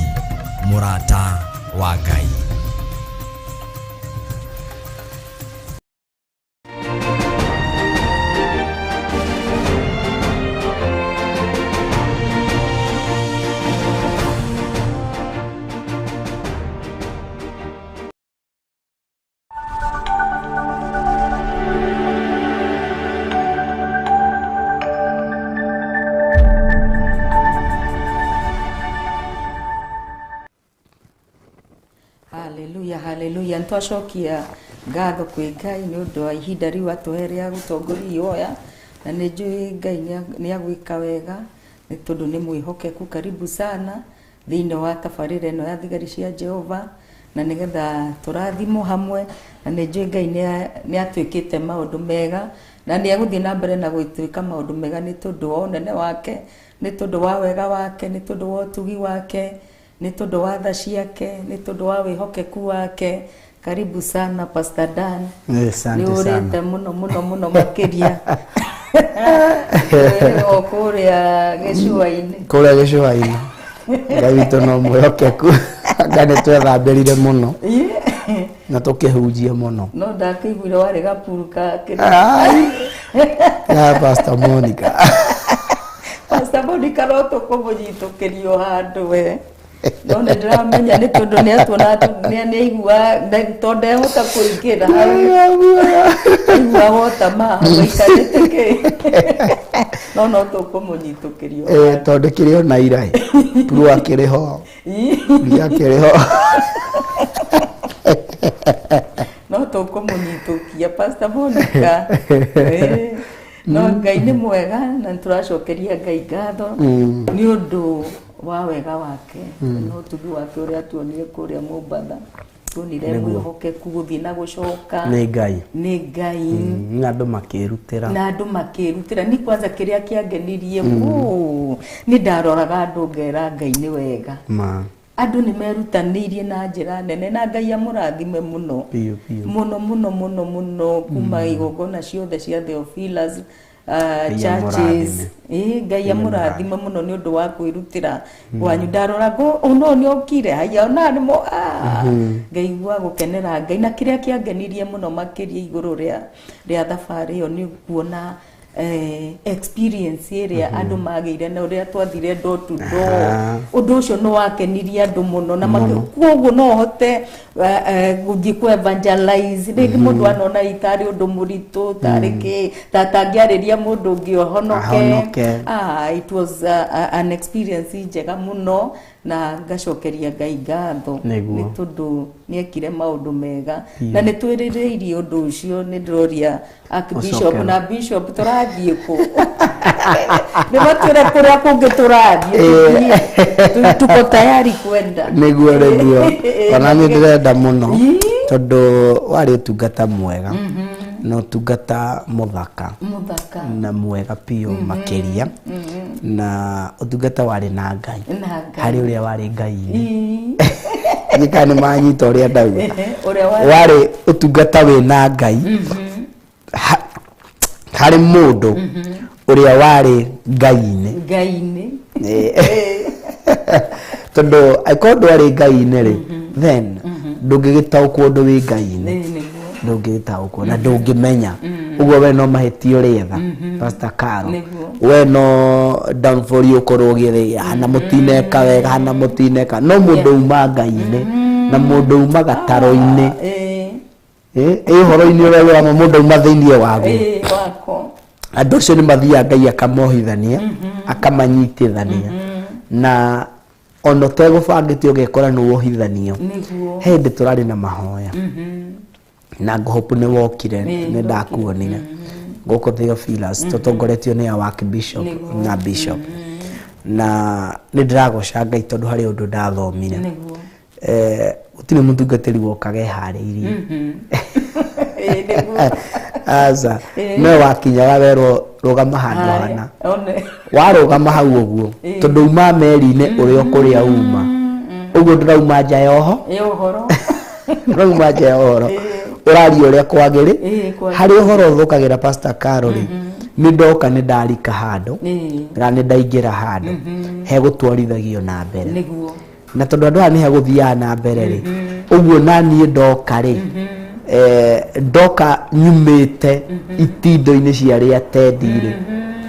mũrata wa Ngai. Haleluya, haleluya. Nitwacokia ngatho kwĩ Ngai nĩ ũndũ wa ihinda rĩu atũhe rĩa gũtongoria ihoya, na nĩ njũĩ Ngai nĩ agwĩka wega nĩ tondũ nĩ mwĩhokeku. Karibu sana thĩinĩ wa tabarĩra ĩno ya thigari cia Jehova, na nĩgetha tũrathimwo hamwe, na nĩ njũĩ Ngai nĩ atwĩkĩte maũndũ mega na nĩ egũthiĩ na mbere na gwĩtwĩka maũndũ mega nĩ tondũ wa ũnene wake, nĩ tondũ wa wega wake, nĩ tondũ wa ũtugi wake, nĩ tondũ wa tha ciake, nĩ tondũ wa wĩhokeku wake. Karibu sana Pastor Dan. Asante nĩ ũrĩte sana. Mũno mũno mũno makĩria o kũrĩa gĩcũa-inĩ. Kũrĩa gĩcũa-inĩ, Ngai witũ no mwĩhokeku. Anga nĩ twethambĩrire mũno na tũkĩhunjia mũno. No ndakĩiguire warĩ gapuru ka Ai. Ya Pastor Monica. Pastor Monica no tũkũmũnyitũkĩrio handũ we, no nĩ ndĩramenya nĩ tondũ nĩ atuona nĩ aigua tondũ ndehota kũingĩra hau, aigua wota ma hau aikarĩte kĩ, no tũkũmũnyitũkĩrio. Eh, tondũ kĩrĩ ona ira ĩ. Puru akĩrĩ ho, Ria akĩrĩ ho. No tũkũmũnyitũkia Pastor Monica. No Ngai nĩ mwega na nĩ tũracokeria Ngai ngatho nĩ ũndũ wa wega wake na ũtugi wake ũrĩa atuonire kũrĩa Mombatha. Tuonire mwĩhokeku gũthiĩ na gũcoka. Nĩ Ngai. Nĩ Ngai. Na andũ makĩrutĩra. Na andũ makĩrutĩra. Ni kwanza kĩrĩa kĩangenirie, nĩ ndaroraga andũ ngera Ngai nĩ wega. Ma. Andũ nĩ merutanĩirie na njĩra nene na Ngai amũrathime mũno. Biũ biũ. Mũno mũno mũno mũno, kuma igongona ciothe cia Theophilus Ngai churches. amũrathime. Ĩ, Ngai amũrathime mũno nĩ ũndũ wa kwĩrutĩra kwanyu. Ndarora ngo ono nĩ okire haya ona nĩ mo ngaigua gũkenera Ngai. Na kĩrĩa kĩangenirie mũno makĩria igũrũ rĩa thabarĩ ĩyo nĩ kuona experience ĩrĩa andũ magĩire na ũrĩa twathire door to door. Ũndũ ũcio nĩ wakenirie andũ mũno na koguo no hote gũthiĩ ku evangelize rĩngĩ mũndũ anona itarĩ ũndũ mũritũ tarĩ kĩ ta tangĩarĩria mũndũ ũngĩ ahonoke. Ahonoke. It was an experience njega mũno na ngacokeria Ngai ngatho Nĩguo. nĩ tondũ nĩ ekire maũndũ mega na nĩ twĩrĩrĩirie ũndũ ũcio. Nĩ ndĩroria Archbishop Ũcokerwo. na Bishop, tũrathiĩ kũ? Nĩ matwĩre kũrĩa kũngĩ tũrathiĩ. Tũthiĩ. Tuko tayari kwenda. Nĩguo ona nĩ ndĩrenda mũno tondũ warĩ ũtungata mwega na ũtungata mũthaka. Mũthaka. Na mwega biũ makĩria, na ũtungata warĩ na Ngai. Na Ngai. Harĩ ũrĩa warĩ Ngai-inĩ nĩ kana nĩ manyita ũrĩa ndauga. Ũrĩa warĩ Warĩ ũtungata wĩ na Ngai harĩ mũndũ ũrĩa warĩ Ngai-inĩ. Ngai-inĩ. Tondũ angĩkorwo ndwarĩ Ngai-inĩ rĩ, then ndũngĩgĩtaũkwo ũndũ wĩ Ngai-inĩ. Nĩguo. Ndũngĩgĩtaũkwo na ndũngĩmenya ũguo. We no mahĩtia ũrĩetha, Pastor Caro. Nĩguo. We no downfall ũkorwo ũgĩthĩ hana mũtineka wega, hana mũtineka, no mũndũ uma Ngai-inĩ na mũndũ uma gataro-inĩ, ĩ ũhoro-inĩ ũrĩa wĩ wa mũndũ auma thĩinĩ waguo. Wako. Andũ acio nĩ mathiaga Ngai akamohithania, akamanyitithania, na ona ũtegũbangĩte ũgekora nĩ wohithanio. He hĩndĩ tũrarĩ na mahoya na ngũhopu nĩ wokire. Nĩ ndakuonire gũkũ Theophilus tũtongoretio nĩ our Archbishop na Bishop, na nĩ ndĩragoca Ngai tondũ harĩ ũndũ ndathomire. Gũtirĩ mũtungatĩri wokaga eharĩirie. Nĩguo. Aca, no wakinyaga werwo rũgama handũ hana. One. Warũgama hau ũguo tondũ uma meri-inĩ ũrĩa ũkũrĩa uma ũguo ndũrauma nja ya oho. Ĩ ũhoro. Ndũrauma nja ya ũhoro, ũraria ũrĩa kwagĩrĩ. Kwagĩrĩ. Harĩ ũhoro ũthũkagĩra, Pastor Caro rĩ, Nĩ ndoka nĩ ndarika handũ Ĩĩ. kana nĩ ndaingĩra handũ hegũtwarithagio na mbere. Nĩguo. Na tondũ andũ aya nĩ hegũthiaga na mbere rĩ, ũguo na niĩ ndoka rĩ, ndoka nyumĩte itindo-inĩ cia arĩa tendi rĩ,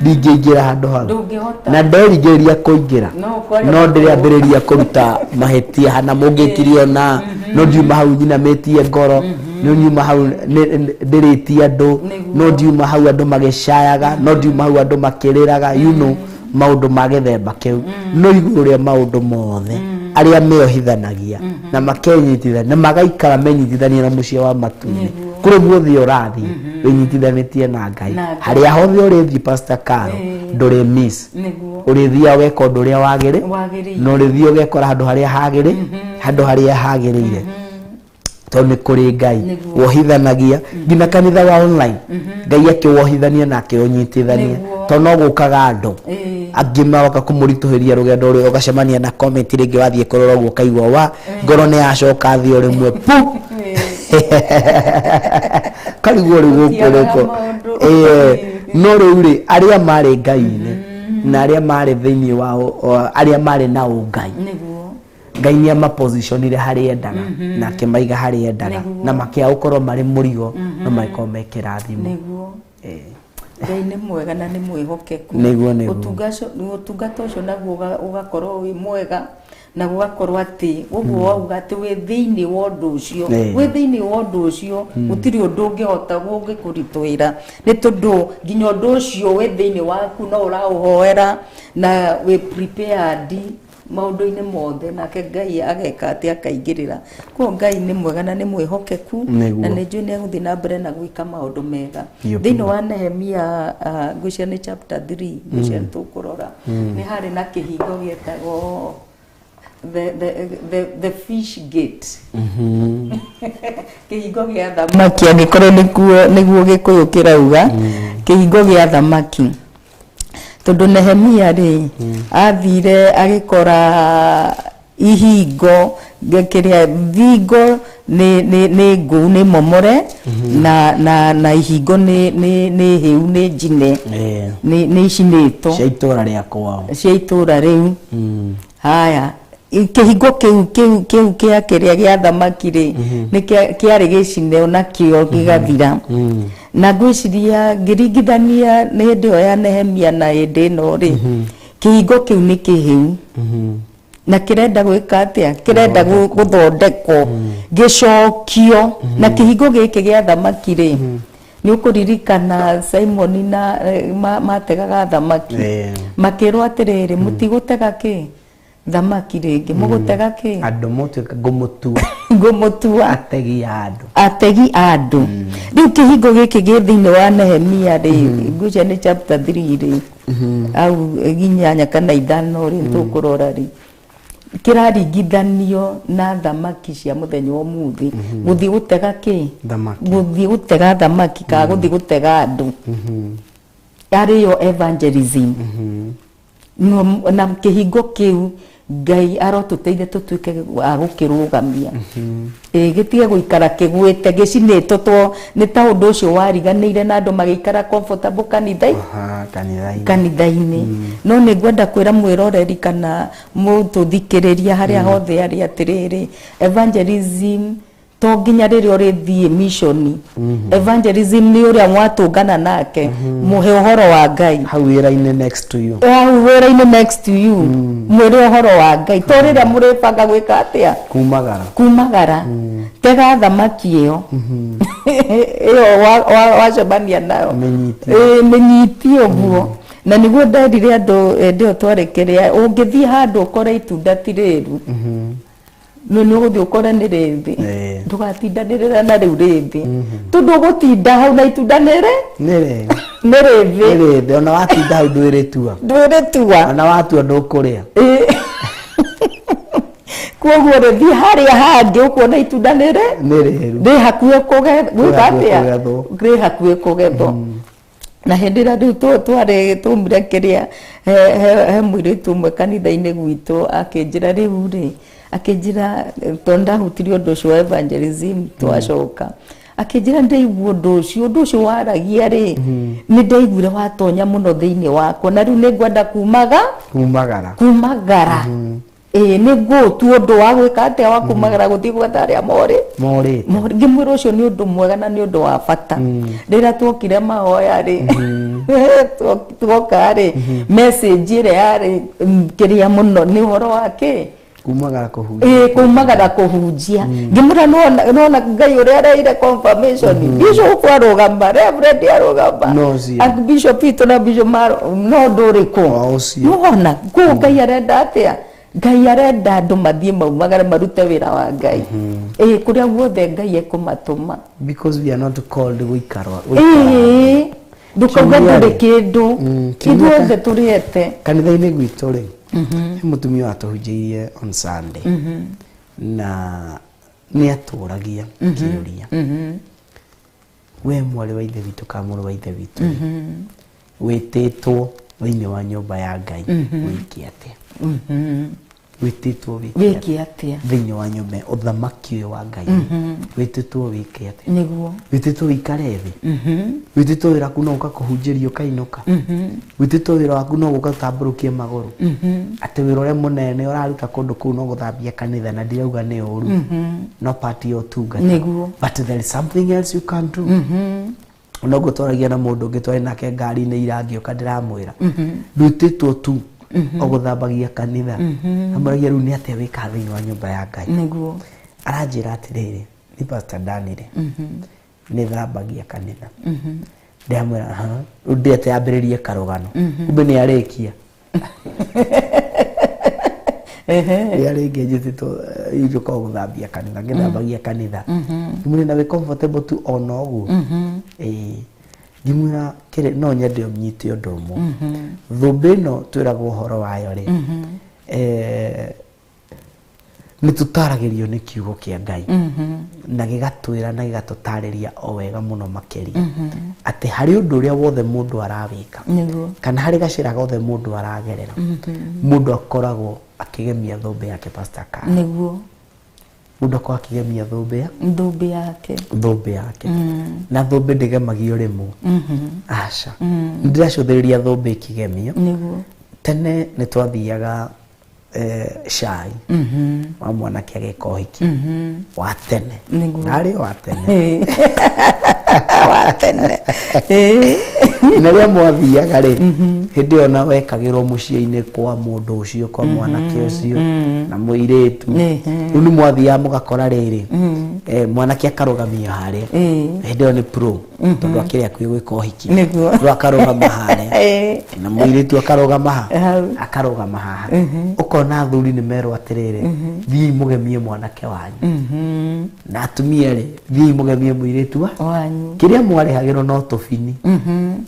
ndingĩingĩra handũ hau. Ndũngĩhota. Na nderingĩrĩria kũingĩra, No ũkore no ndĩrĩambĩrĩria kũruta mahĩtia hana mũngĩkirie ona no ndiuma hau nyinamĩtie ngoro, no ndiuma hau ndĩrĩtie andũ, no ndiuma hau andũ magĩcayaga, no ndiuma hau andũ makĩrĩraga, you know, maũndũ ma gĩthemba kĩu. No igũrũ rĩa maũndũ mothe, arĩa meohithanagia na makenyitithania na magaikara menyitithania na mũciĩ wa matu-inĩ, kũrĩ guothe ũrathiĩ wĩnyitithanĩtie na Ngai. Na Ngai. Harĩa hothe ũrĩthiĩ, Pastor Caro, ndũrĩ miss. Nĩguo. Ũrĩthiaga ũgeka ũndũ ũrĩa wagĩrĩ Wagĩrĩire. na ũrĩthiĩ ũgekora handũ harĩa hagĩrĩ, handũ harĩa hagĩrĩire, tondũ nĩ kũrĩ Ngai. Nĩguo. Wohithanagia nginya kanitha wa online, Ngai akĩwohithania na akĩũnyitithania. Nĩguo. Tondũ no gũkaga andũ Ĩĩ. angĩ magoka kũmũritũhĩria rũgendo rũrĩa, ũgacemania na comment rĩngĩ, wathiĩ kũrora ũguo ũkaigua wa ngoro nĩ yacoka thĩ o rĩmwe pu, karigwo rĩu gũkũ Gũtiagaga rĩko. maũndũ. Ĩĩ. No rĩu rĩ, arĩa marĩ Ngai-inĩ na arĩa marĩ thĩinĩ wa arĩa marĩ na ũngai, Nĩguo. Ngai nĩ amapositionire harĩa endaga na akĩmaiga harĩa endaga, Nĩguo. na makĩaga gũkorwo marĩ mũrigo, no magĩkorwo me kĩrathimo. Nĩguo. Ĩĩ. Ngai nĩ mwega na nĩ mwĩhokeku. Nĩguo, nĩguo. Ũtungata ũcio naguo ũgakorwo wĩ mwega na gũgakorwo atĩ ũguo wauga atĩ wĩ thĩinĩ wa ũndũ ũcio, wĩ thĩinĩ wa ũndũ ũcio gũtirĩ ũndũ ũngĩhota ũngĩkũritũhĩra, nĩ tondũ nginya ũndũ ũcio wĩ thĩinĩ waku no ũraũhoera na wĩ prepared maũndũ-inĩ mothe, nake Ngai ageka atĩ akaingĩrĩra. Koguo Ngai nĩ mwega na nĩ mwĩhokeku, Nĩguo. na nĩ njũĩ nĩ egũthiĩ na mbere na gwĩka maũndũ mega. Biũ, Thĩinĩ biũ. wa Nehemia, ngwĩciria nĩ chapter 3, ngwĩciria nĩ tũkũrora, nĩ harĩ na kĩhingo gĩetagwo the fish gate, kĩhingo gĩa thamaki, angĩkorwo nĩkuo nĩguo Gĩkũyũ kĩrauga kĩhingo gĩa thamaki, tondũ Nehemia rĩ, athire agĩkora ihingo kĩrĩa thingo nĩ ngũu, nĩ momore, na ihingo nĩ hĩu, nĩ njine, nĩ icinĩtwo cia itũra rĩa kwao. Cia itũra rĩu. Haya, kĩhingo kĩu kĩa kĩrĩa gĩa thamaki rĩ, nĩ kĩarĩ gĩcine onakĩo gĩgathira. Na ngwĩciria ngĩringithania nĩ hĩndĩ ĩyo ya Nehemia na hĩndĩ ĩno rĩ, kĩhingo kĩu nĩ kĩhĩu na kĩrenda gwĩka atĩa? Kĩrenda gũthondekwo, gĩcokio. Na kĩhingo gĩkĩ gĩa thamaki rĩ, nĩ ũkũririkana Simoni na mategaga thamaki, makĩrwo atĩrĩrĩ, mũtigũtega kĩ thamaki rĩngĩ, mũgũtega kĩ? Andũ mũtuĩka ngũmũtua Ngũmũtua ategi a andũ. Ategi a andũ. Rĩu kĩhingo gĩkĩ gĩ thĩinĩ wa Nehemia rĩ, ngwĩciria nĩ chapter 3 rĩ, au 8 kana 5 rĩ, tũkũrora rĩ, kĩraringithanio na thamaki cia mũthenya wa ũmũthĩ, gũthiĩ gũtega kĩ? Thamaki. Gũthiĩ gũtega thamaki kana gũthiĩ gũtega andũ, arĩyo evangelism. No, na kĩhingo kĩu Ngai arotũteithia tũtuĩke a gũkĩrũgamia, ĩ gĩtige gũikara kĩgwĩte gĩcinĩtwo to nĩ ta ũndũ ũcio wariganĩire na andũ magĩikara comfortable kanitha Aha, kanitha-inĩ. Kanitha-inĩ. No nĩ ngwenda kwĩra mwĩroreri kana mũtũthikĩrĩria harĩa hothe arĩ atĩrĩrĩ, evangelism to nginya rĩrĩa ũrĩthiĩ mission. Evangelism nĩ ũrĩa mwatũngana nake, mũhe ũhoro wa Ngai. Hau wĩra-inĩ next to you. Hau wĩra-inĩ next to you, mwĩre ũhoro wa Ngai, to rĩrĩa mũrĩbanga gwĩka atĩa? Kumagara. Kumagara tega thamaki ĩyo wacemania nayo. Mĩnyitie. Ĩĩ, mĩnyitie ũguo. Na nĩguo nderire andũ hĩndĩ ĩyo twarĩ kĩrĩa, ũngĩthiĩ handũ ũkore itunda ti rĩru, no nĩ ũgũthiĩ ũkore nĩ rĩthĩ, ndũgatindanĩrĩra na rĩu rĩthĩ, tondũ ũgũtinda hau na itunda nĩrĩ nĩ rĩthĩ. Nĩ rĩthĩ. Nĩ rĩthĩ, ona watinda hau ndwĩrĩtua. Ndwĩrĩtua. Ona watua ndũkũrĩa. Ĩĩ. Koguo rĩ, thiĩ harĩa hangĩ ũkuona itunda nĩrĩ nĩ rĩru. Rĩ hakuhĩ gwĩka hakuhĩ atĩa? Kũgethwo. Rĩ hakuhĩ kũgethwo. Na hĩndĩ ĩrĩa rĩu twarĩ twaumire kĩrĩa, he mũirĩtu ũmwe kanitha-inĩ gwitũ akĩnjĩra rĩu rĩ, akĩnjĩra, tondũ ndahutirie ũndũ ũcio wa evangelism twacoka, Akĩnjĩra ndaigua ũndũ ũcio, ũndũ ũcio waragia rĩ, nĩ ndaiguire watonya mũno thĩinĩ wakwa, na rĩu nĩ ngwenda kumaga Kumagara. Kumagara. Ĩĩ, nĩ ngũũtua ũndũ wa gwĩka atĩa, wa kumagara gũthiĩ gwetha arĩa morĩ. Morĩte. Ngĩmwĩra ũcio nĩ ũndũ mwega na nĩ ũndũ wa bata. Rĩrĩa tuokire mahoya rĩ, tuoka rĩ, message ĩrĩa yarĩ kĩrĩa mũno nĩ ũhoro wa kĩ? Kumagara kũhunjia. Ĩĩ, kumagara kũhunjia. Ngĩmwĩra nona Ngai ũrĩa areire confirmation, bishop arũgama, reverend arũgama. No ũcio. Bishop itũ na bishop no ũndũ ũrĩkũ? O ũcio. Nĩwona kũu Ngai arenda atĩa? Ngai arenda andũ mathiĩ maumagare marute wĩra wa Ngai, ĩĩ, kũrĩa guothe Ngai ekũmatũma. Because we are not called gũikarwa gũikara. Ĩĩ, ndũkauga Kiumia ndũrĩ rĩ. kĩndũ. Kiumia Ithuothe tũrĩete. Kanitha-inĩ gwitũ rĩ, he mũtumia watũhunjĩirie on Sunday na nĩ atũragia kĩũria, we mwarĩ wa ithe witũ kana mũrũ wa ithe witũ rĩ, wĩtĩtwo thĩinĩ wa nyũmba ya Ngai wĩke atĩa? Wĩtĩtwo wĩke wĩke atĩa? Thĩinĩ wa nyũmba ũthamaki ũyũ wa Ngai, wĩtĩtwo wĩke atĩa? Wĩtĩtwo wĩikare thĩ? Wĩtĩtwo wĩra waku no gũka kũhunjĩria ũkainũka? Wĩtĩtwo wĩra waku no gũka ũtambũrũkie magũrũ, atĩ wĩra ũrĩa mũnene ũraruta kũndũ kũu no gũthambia kanitha? Na ndirauga nĩ ũru, no part ya ũtungata. But there is something else you can do. Noguo twaragia na mũndũ ũngĩ twarĩ nake ngari-inĩ ira, ngĩũka ndĩramwĩra ndwĩtĩtwo tu o gũthambagia kanitha. Amũragia rĩu nĩ atĩa wĩkaga thĩinĩ wa nyũmba ya Ngai? Aranjĩra atĩrĩrĩ, nĩ Pastor Danire nĩ thambagia kanitha. Ndĩramwĩra aha, rĩu ndĩete yambĩrĩrie karũgano, kumbe nĩ arĩkia. Rĩrĩa rĩngĩ njĩtĩtwo njũka o gũthambia kanitha, ngĩthambagia kanitha. Ngĩmwĩra na wĩ comfortable tu ona ũguo? Ĩĩ. Ngĩmwĩra kĩrĩ no nyende ũnyite ũndũ ũmwe. Thũmbĩ ĩno twĩragwo ũhoro wayo rĩ, nĩ tũtaragĩrio nĩ kiugo kĩa Ngai na gĩgatwĩra na gĩgatũtarĩria o wega mũno makĩria atĩ harĩ ũndũ ũrĩa wothe mũndũ arawĩka kana harĩ gacĩra gothe mũndũ aragerera, mũndũ akoragwo akĩgemia thũmbĩ yake, Pastor Karen. Mũndũ akoragwo akĩgemia thũmbĩ ya thũmbĩ yake. Thũmbĩ yake. Na thũmbĩ ndĩgemagio rĩmwe, aca. Ndĩracũthĩrĩria thũmbĩ ĩkĩgemio. Tene nĩ twathiaga cai wa mwanake agĩka ũhiki wa tene. Narĩ wa tene. Wa tene. Na rĩrĩa mwathiaga rĩ, hĩndĩ ĩyo na wekagĩrwo mũciĩ-inĩ kwa mũndũ ũcio, kwa mwanake ũcio na mũirĩtu. Rĩu nĩ mwathiaga mũgakora rĩrĩ, mwanake akarũgamio harĩa. Hĩndĩ ĩyo nĩ pro, tondũ akĩrĩ hakuhĩ gwĩka ũhiki. Rĩu akarũgama harĩa na mũirĩtu akarũgama ha? Hau. Akarũgama haha. Ũkona athuri nĩ merwo atĩrĩrĩ, thiĩi mũgemie mwanake wanyu, na atumia rĩ, thiĩi mũgemie mũirĩtu wa wanyu. Kĩrĩa mwarĩhagĩrwo no tũbini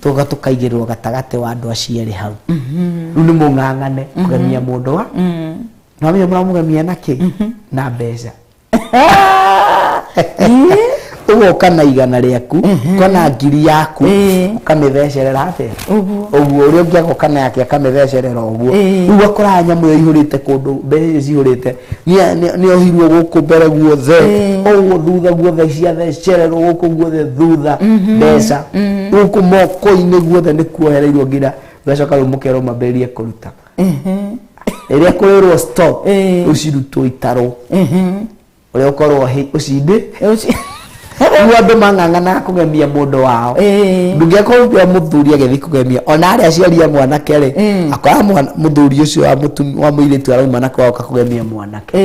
tũga tũkaigĩrwo gatagatĩ wa andũ acio erĩ hau. Rĩu nĩ mũng'ang'ane kũgemia mũndũ wa na wamenya mũramũgemia na kĩ? Na mbeca. Ũgoka na 100 rĩaku kana 1,000 yaku, ũkamĩthecerera atĩa? Ũguo. Ũguo. Ũrĩa ũngĩ agoka na yake akamĩthecerera ũguo. Rĩu ũgakoraga nyamũ ĩyo ihũrĩte kũndũ, mbeca icio cihũrĩte nĩ ohirwo gũkũ mbere guothe, ũguo thutha guothe ciathecererwo gũkũ guothe thutha, mbeca gũkũ moko-inĩ guothe nĩ kuohereirwo, nginya ũgacoka rĩu mũkerwo mambĩrĩrie kũruta. Rĩrĩa kũrĩrwo stop, rĩu cirutwo itarwo ũrĩa ũkorwo ũcindĩ. Rĩu andũ mang'ang'anaga kũgemia mũndũ wao. Ndũngĩakorwo ũngĩona mũthuri agĩthiĩ kũgemia ona arĩa aciari a mwanake rĩ, akora mũthuri ũcio wa wa mũirĩtu arauma na kwao kũgemia mwanake,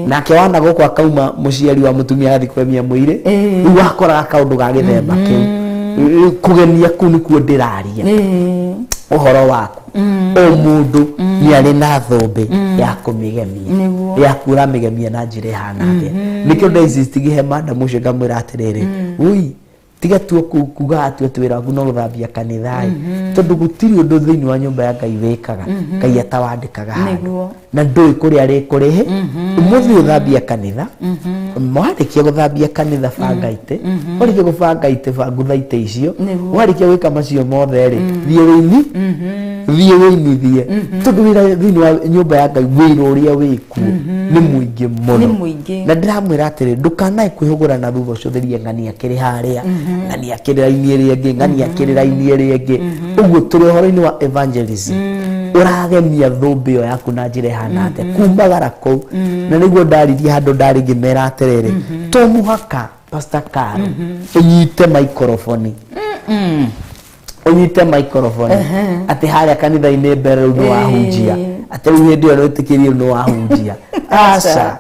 nake wana gũkũ akauma mũciari wa mũtumia agathiĩ kũgemia mũirĩ. Rĩu wakoraga kaũndũ ga gĩthemba kĩu. Rĩu kũgemia kũu nĩkuo ndĩraria ũhoro waku. O mũndũ nĩ arĩ na thũmbĩ ya kũmĩgemia. Yaku ũramĩgemia na njĩra ĩhana atĩa? Nĩkĩo ndainsistigĩhe madam ũcio ngamwĩra atĩrĩrĩ, ui tiga tu kuga atĩ atĩ wĩra waku no gũthambia kanitha ĩ, tondũ gũtirĩ ũndũ thĩinĩ wa nyũmba ya Ngai wĩkaga Ngai atawandĩkaga handũ. Na ndũĩ kũrĩa rĩkũrĩhĩ. Ũmũthĩ ũthambia kanitha, warĩkia gũthambia kanitha, banga itĩ, warĩkia gũbanga itĩ, bangutha itĩ icio. Warĩkia gwĩka macio mothe rĩ, thiĩ wĩini. Thiĩ wĩinithie, tondũ wĩra thĩinĩ wa nyũmba ya Ngai, wĩra ũrĩa wĩkuo nĩ mũingĩ mũno. Nĩ mũingĩ. Na ndĩramwĩra atĩrĩ, ndũkanae kwĩhũgũra na thutha ũcũthĩrie ng'ani akĩrĩ harĩa, ng'ani akĩrĩ raini ĩrĩa ĩngĩ, ng'ani akĩrĩ raini ĩrĩa ĩngĩ. Ũguo tũrĩ ũhoro-inĩ wa evangelism, ũragemia thũmbĩ ĩyo yaku na njĩra ĩhana atĩa kumagara kũu? Na nĩguo ndaririe handũ ndarĩ ngĩmera atĩrĩrĩ, to mũhaka, Pastor Caro, ũnyite microphone, ũnyite microphone atĩ harĩa kanitha-inĩ mbere rĩu nĩ wahunjia, atĩ rĩu hĩndĩ ĩyo nĩ wĩtĩkĩrie, rĩu nĩ wahunjia. Aca.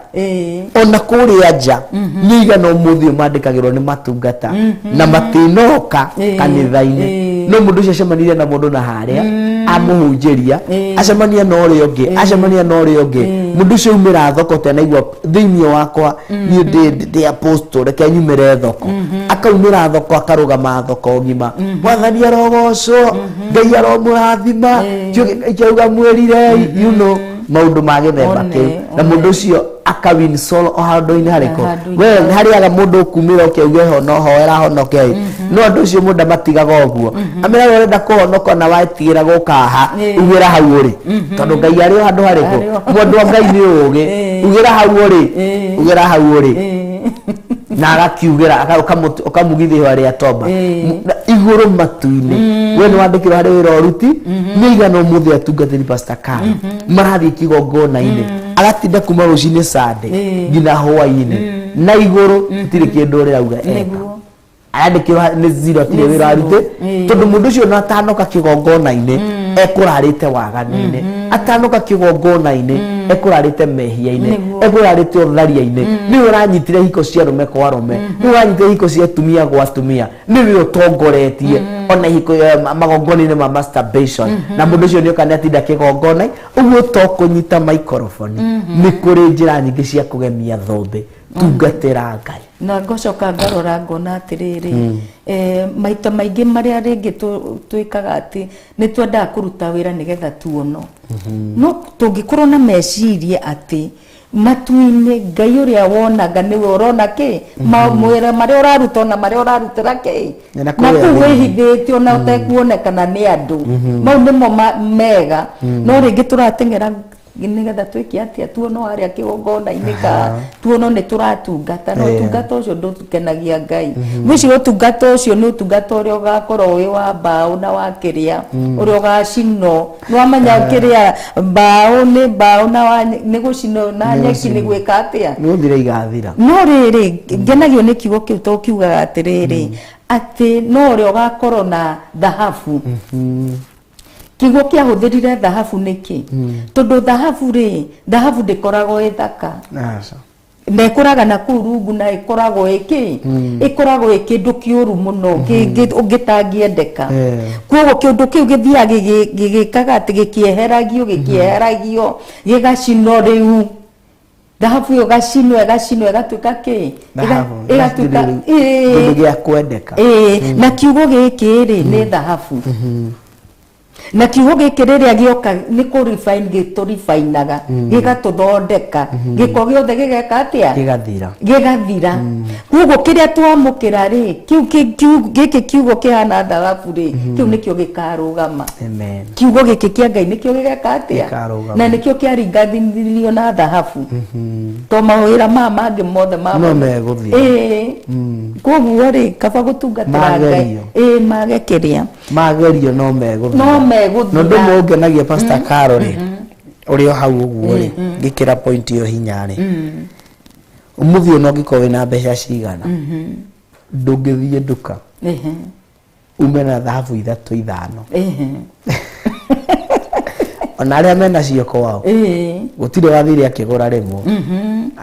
Ona kũrĩa nja nĩ igana ũmũthĩ ũyũ mandĩkagĩrwo nĩ matungata na matinoka kanitha-inĩ, no mũndũ ũcio acemanirie na mũndũ na harĩa amũhunjĩria, acemania na ũrĩa ũngĩ, acemania na ũrĩa ũngĩ. Mũndũ ũcio aumĩra thoko tenaigua thĩinĩ wakwa niĩ ndĩ apostle, reke nyumĩre thoko. Akaumĩra thoko, akarũgama thoko ng'ima, "Mwathani arogocwo, Ngai aromũrathima, kĩauga mwĩrirei," maũndũ ma gĩthemba One, kĩu. Na one. Mũndũ ũcio akawin soul o handũ-inĩ harĩkũ? Handũ-inĩ. We harĩaga mũndũ ũkumĩra ũkĩauge hono hoera honoke, no andũ ũcio mũndũ amatigaga ũguo, amera we ũrenda kũhonoka na wetigĩra gũka haha, ugĩra hau ũrĩ, tondũ Ngai arĩ o handũ harĩkũ? Arĩ o. Mũndũ wa Ngai nĩ ũgĩ. Ugĩra hau ũrĩ, ugĩra hau ũrĩ, na agakiugĩra ũkamugithia harĩa tomba. Na igũrũ matu-inĩ we nĩ wandĩkĩrwo harĩ wĩra ũruti. Nĩ igana ũmũthĩ atungatĩri, Pastor Karo, marathiĩ kĩgongona-inĩ, agatinda kuma rũcinĩ Sunday nginya hwaĩ-inĩ, na igũrũ gũtirĩ kĩndũ ũrĩrauga eka. Arandĩkĩrwo nĩ zero, atirĩ Nĩ wĩra zero. arutĩ, tondũ mũndũ ũcio ona atanoka kĩgongona-inĩ ekũrarĩte waganu-inĩ, atanoka kĩgongona-inĩ ekũrarĩte mehia-inĩ, ekũrarĩte ũtharia-inĩ. Nĩwe ũranyitire hiko cia arũme kwa arũme, nĩwe ũranyitire hiko cia atumia gwa atumia, nĩwe ũtongoretie ona hiko ya magongona-inĩ ma masturbation. Na mũndũ ũcio nĩoka nĩ atinda kĩgongona ũguo. To kũnyita microphone, nĩ kũrĩ njĩra nyingĩ cia kũgemia thũmbĩ. Tungatĩra Ngai. Na ngocoka ngarora ngona atĩrĩrĩ, maita maingĩ marĩa rĩngĩ twĩkaga atĩ nĩ twendaga kũruta wĩra nĩgetha tuono, no tũngĩkorwo na meciria atĩ matu-inĩ Ngai ũrĩa wonaga nĩwe ũrona kĩ mawĩra marĩa ũraruta, ona marĩa ũrarutĩra kĩ Na na kũrĩa kũu thĩinĩ. wĩhithĩte ona ũtekuonekana nĩ andũ, mau nĩmo mega. No rĩngĩ tũrateng'era nĩgetha twĩke atĩa? Tuono harĩa kĩgongona-inĩ ka tuono nĩ tũratungata, no ũtungata ũcio ndũkenagia Ngai. Ngwĩciria ũtungata ũcio nĩ ũtungata ũrĩa ũgakorwo wĩ wa mbaũ na wa kĩrĩa ũrĩa ũgacinwo. Nĩ wamenya kĩrĩa mbaũ nĩ mbaũ na nĩ gũcinwo na nyeki nĩ gwĩka atĩa? Nĩ gũthira igathira. No rĩrĩ, ngenagio nĩ kiugo kĩu to kiugaga atĩrĩrĩ, atĩ no ũrĩa ũgakorwo na thahabu. Kiugo kĩahũthĩrire thahabu nĩkĩ? Tondũ thahabu rĩ, thahabu ndĩkoragwo ĩ thaka. Aca. Na ĩkũraga na kũu rungu, na ĩkoragwo ĩkĩ ĩkoragwo ĩ kĩndũ kĩũru mũno ũngĩtangĩendeka. Koguo kĩũndũ kĩu gĩthiaga gĩgĩkaga atĩ gĩkĩeheragio, gĩkĩeheragio, gĩgacinwo. Rĩu thahabu ĩyo ĩgacinwo, ĩgacinwo, ĩgatuĩka kĩ? Thahabu. Ĩgatuĩka kĩndũ gĩa kwendeka. Ĩĩ, na kiugo gĩkĩ rĩ nĩ thahabu, na kiugo gĩkĩ rĩrĩa gĩoka nĩ kũ refine, gĩtũribainaga, gĩgatũthondeka, gĩko gĩothe gĩgeka atĩa? Gĩgathira. Gĩgathira. Koguo kĩrĩa twamũkĩra rĩ, kĩu gĩkĩ kiugo kĩhana thahabu rĩ, kĩu nĩkĩo gĩkarũgama. Amen. Kiugo gĩkĩ kĩa Ngai nĩkĩo gĩgeka atĩa? Gĩkarũgama. Na nĩkĩo kĩaringanithirio na thahabu, to mawĩra maya mangĩ mothe ma No megũthira. Ĩĩ, koguo rĩ, kaba gũtungatĩra Ngai. Magerio. Ĩĩ, mage kĩrĩa Magerio no megũthira. No megũthira. Na ũndũ ũmwe ũngenagia, Pastor Caro, rĩ, ũrĩ o hau ũguo rĩ, ngĩkĩra point ĩyo hinya rĩ, ũmũthĩ ũyũ no ũngĩkorwo wĩna mbeca cigana, ndũngĩthiĩ nduka ume na thahabu ithatũ ithano. Ona arĩa mena cio kwao, gũtirĩ wathire akĩgũra rĩmwe.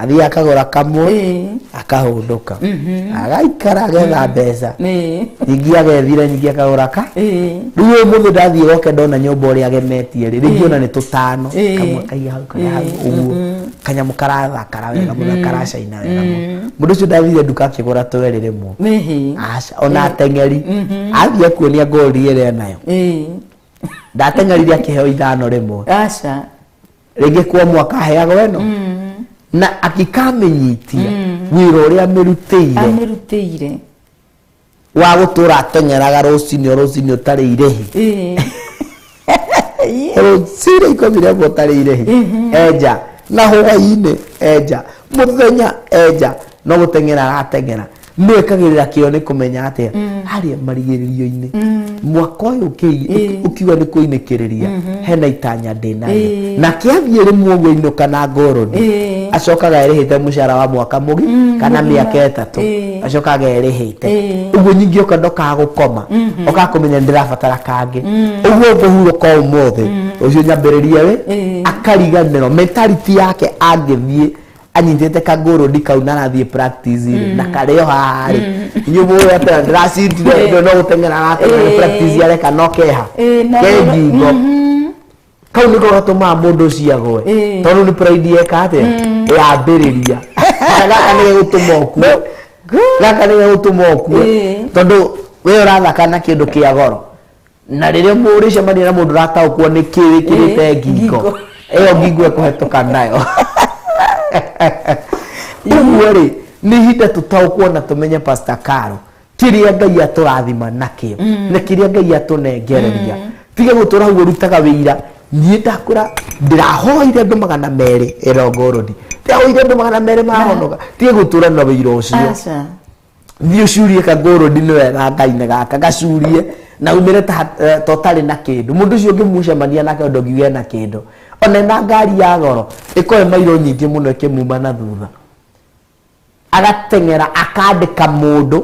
Athiĩ akagũra kamwe, akahũndũka, agaikara agetha mbeca, ningĩ agethire, ningĩ akagũra ka. Rĩu ũyũ mũthĩ ndathiĩ gwake ndona nyũmba ũrĩa agemetie rĩ, rĩngĩ ona nĩ tũtano, kamwe kaiga hau, karĩa hau ũguo, kanyamũ karathakara wega mũno, karacaina wega mũno. Mũndũ ũcio ndathire nduka akĩgũra twerĩ rĩmwe. Aca, ona ateng'eri athiĩ akuonia ngori ĩrĩa enayo, ndateng'erire akĩheo ithano rĩmwe. Aca. Rĩngĩ kwa mwaka aheagwo ĩno, na akĩkamĩnyitia wĩra ũrĩa amĩrutĩire. Amĩrutĩire. Wa gũtũra ateng'eraga rũcinĩ o rũcinĩ ũtarĩ irĩhi. Rũcinĩ 11 ũtarĩ irĩhi enja, na hwaĩ-inĩ enja, mũthenya enja, no gũteng'era arateng'era. No ĩkagĩrĩra kĩo nĩ kũmenya atĩa harĩa marigĩrĩrio-inĩ mwaka ũyũ ũkiuga nĩ kũinĩkĩrĩria hena itanya ndĩnarĩo, na kĩathiĩ rĩmwe ũguo inũka na ngũrũni, acokaga erĩhĩte mũcara wa mwaka mũgi kana mĩaka 3, acokaga erĩhĩte ũguo. Nyingĩ ũka ndokaga gũkoma, okaga kũmenya nĩ ndĩrabatara kangĩ, ũguo ngũhurũka ũmũthĩ, rũciũ nyambĩrĩrie wĩ akariganĩrwo mentality yake. Angĩthiĩ anyitĩte kangũrũndi kau na arathiĩ practice rĩ, na karĩ o haha rĩ, inyuĩ mũĩ atĩa ndĩracindire ĩno, no gũteng'era arateng'era nĩ practice areka, no keha ke ngingo kau nĩko gatũmaga mũndũ ũcio agwe, tondũ nĩ pride yeka atĩa yambĩrĩria. Na gaka nĩ gegũtũma ũkue, gaka nĩ gegũtũma ũkue, tondũ we ũrathaka na kĩndũ kĩa goro, na rĩrĩa mũrĩcemania na mũndũ ũrataũkwo nĩ kĩ wĩkĩrĩte ngingo, ngingo. Ĩyo ngingo ĩkũhetũka nayo. Ũguo rĩ, nĩ ihinda tũtaũkwo na tũmenye, Pastor Caro, kĩrĩa Ngai atũrathima nakĩo na kĩrĩa Ngai atũnengereria. Tiga gũtũra hau ũrutaga wĩira, niĩ ndakũra ndĩrahoire andũ 200 ĩrongorodi, ndĩrahoire andũ 200 mahonoka. Tiga gũtũra na wĩira ũcio. Aca. Thiĩ ũcurie kangũrũndi, nĩ wega Ngai nĩ gaka gacurie na umĩre ta ta ũtarĩ na kĩndũ. Mũndũ ũcio ũngĩmucemania nake, ũndũ ũngiuga ena kĩndũ, ona ena ngari ya goro ĩkoe mairo nyingĩ mũno ĩkĩmuma na thutha, agateng'era akandĩka mũndũ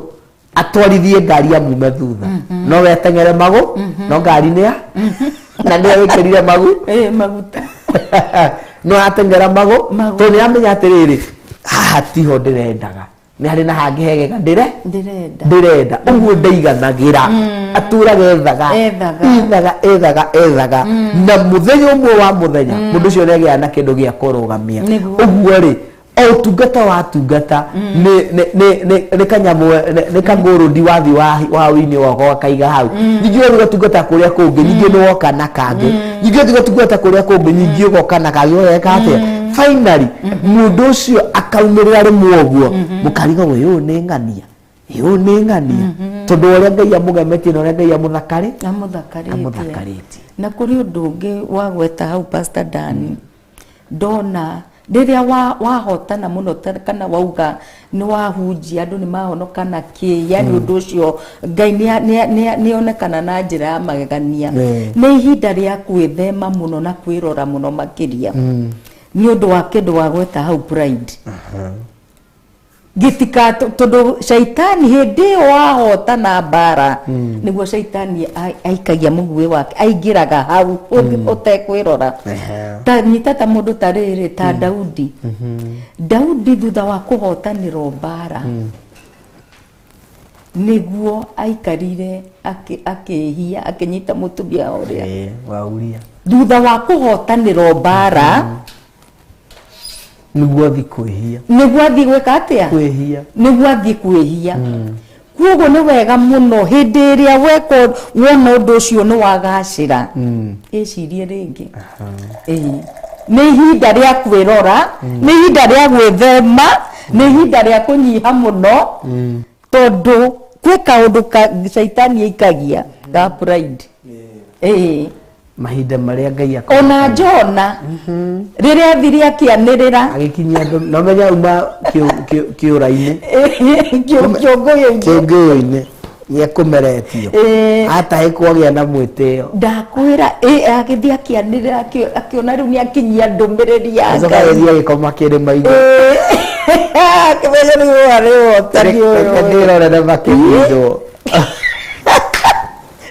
atwarithie ngari amume thutha, no we ateng'ere magũ, no ngari nĩ ya na nĩwe wĩkĩrire magu Maguta. No ateng'era magũ, Magũ. tondũ nĩ amenya atĩrĩrĩ, haha tiho ndĩrendaga, nĩ harĩ na hangĩ hegega ndĩre ndĩrenda. Ndĩrenda. Ũguo ndaiganagĩra, atũraga ethaga, Ethaga. Ethaga, ethaga, ethaga, na mũthenya ũmwe wa mũthenya mũndũ ũcio nĩagĩaga na kĩndũ gĩa kũrũgamia. Ũguo rĩ, o ũtungata wa tungata nĩ kanyamũ, nĩ kangũrũndi wathi wa wini wakwa wakaiga hau. Ningĩ ũgathiĩ ũgatungata kũrĩa kũngĩ, ningĩ nĩ woka na kangĩ, ningĩ ũgathiĩ ũgatungata kũrĩa kũngĩ, ningĩ ũgoka na kangĩ, ũgeka atĩa? Finally mũndũ ũcio akaumĩrĩra rĩmwe ũguo, mũkarigwo, ũyũ nĩ ng'ania, ũyũ nĩ ng'ania, tondũ ũrĩa Ngai amũgemetie na ũrĩa Ngai amũthakarĩ amũthakarĩtie. Amũthakarĩtie. Na kũrĩ ũndũ ũngĩ wagweta hau, Pastor Dan, ndona rĩrĩa wahotana mũno kana wauga nĩ wahunjia, andũ nĩ mahonoka na kĩ, yani ũndũ ũcio Ngai nĩ onekana na njĩra ya magegania, nĩ ihinda rĩa gwĩthema mũno na kwĩrora mũno makĩria, nĩ ũndũ wa kĩndũ wagweta hau, pride gĩtika, tondũ caitani hĩndĩ ĩyo wahotana mbara nĩguo caitani aikagia mũguĩ wake, aingĩraga hau ũtekwĩrora. Ta nyita ta mũndũ ta rĩrĩ, ta Daudi. Daudi thutha wa kũhotanĩrwo mbara nĩguo aikarire akĩhia, akĩnyita mũtumia ũrĩa Wa Uria. Thutha wa kũhotanĩrwo mbara nĩguo athi kwĩhia. Nĩguo athiĩ gwĩka atĩa? Kwĩhia. Nĩguo athiĩ kwĩhia. Kuoguo nĩ wega mũno hĩndĩ ĩrĩa weka, wona ũndũ ũcio nĩ wagacĩra, ĩcirie rĩngĩ. Ĩĩ. Nĩ ihinda rĩa kwĩrora, nĩ ihinda rĩa gwĩthema, nĩ ihinda rĩa kũnyiha mũno, tondũ gwĩ kaũndũ ka caitani aikagia ga pride. Ĩĩ. Mahinda marĩa Ngai Ona Jona rĩrĩa athire akĩanĩrĩra, agĩkinyia andũ no menya uma kĩũra-inĩ, kĩũngũyũ-inĩ, kĩũngũyũ-inĩ nĩekũmeretio, atahĩkwo agĩa na mwĩtĩo. Ndakwĩra, agĩthiĩ akĩanĩrĩra, akĩona rĩu nĩ akinyia ndũmĩrĩri ya acoka Ngai. agĩthiĩ agĩkoma kĩrĩma igũrũ. Akĩmenya rĩu ũyũ arĩ ũhotani Reke ũyũ. ndĩrorere makĩnyitwo.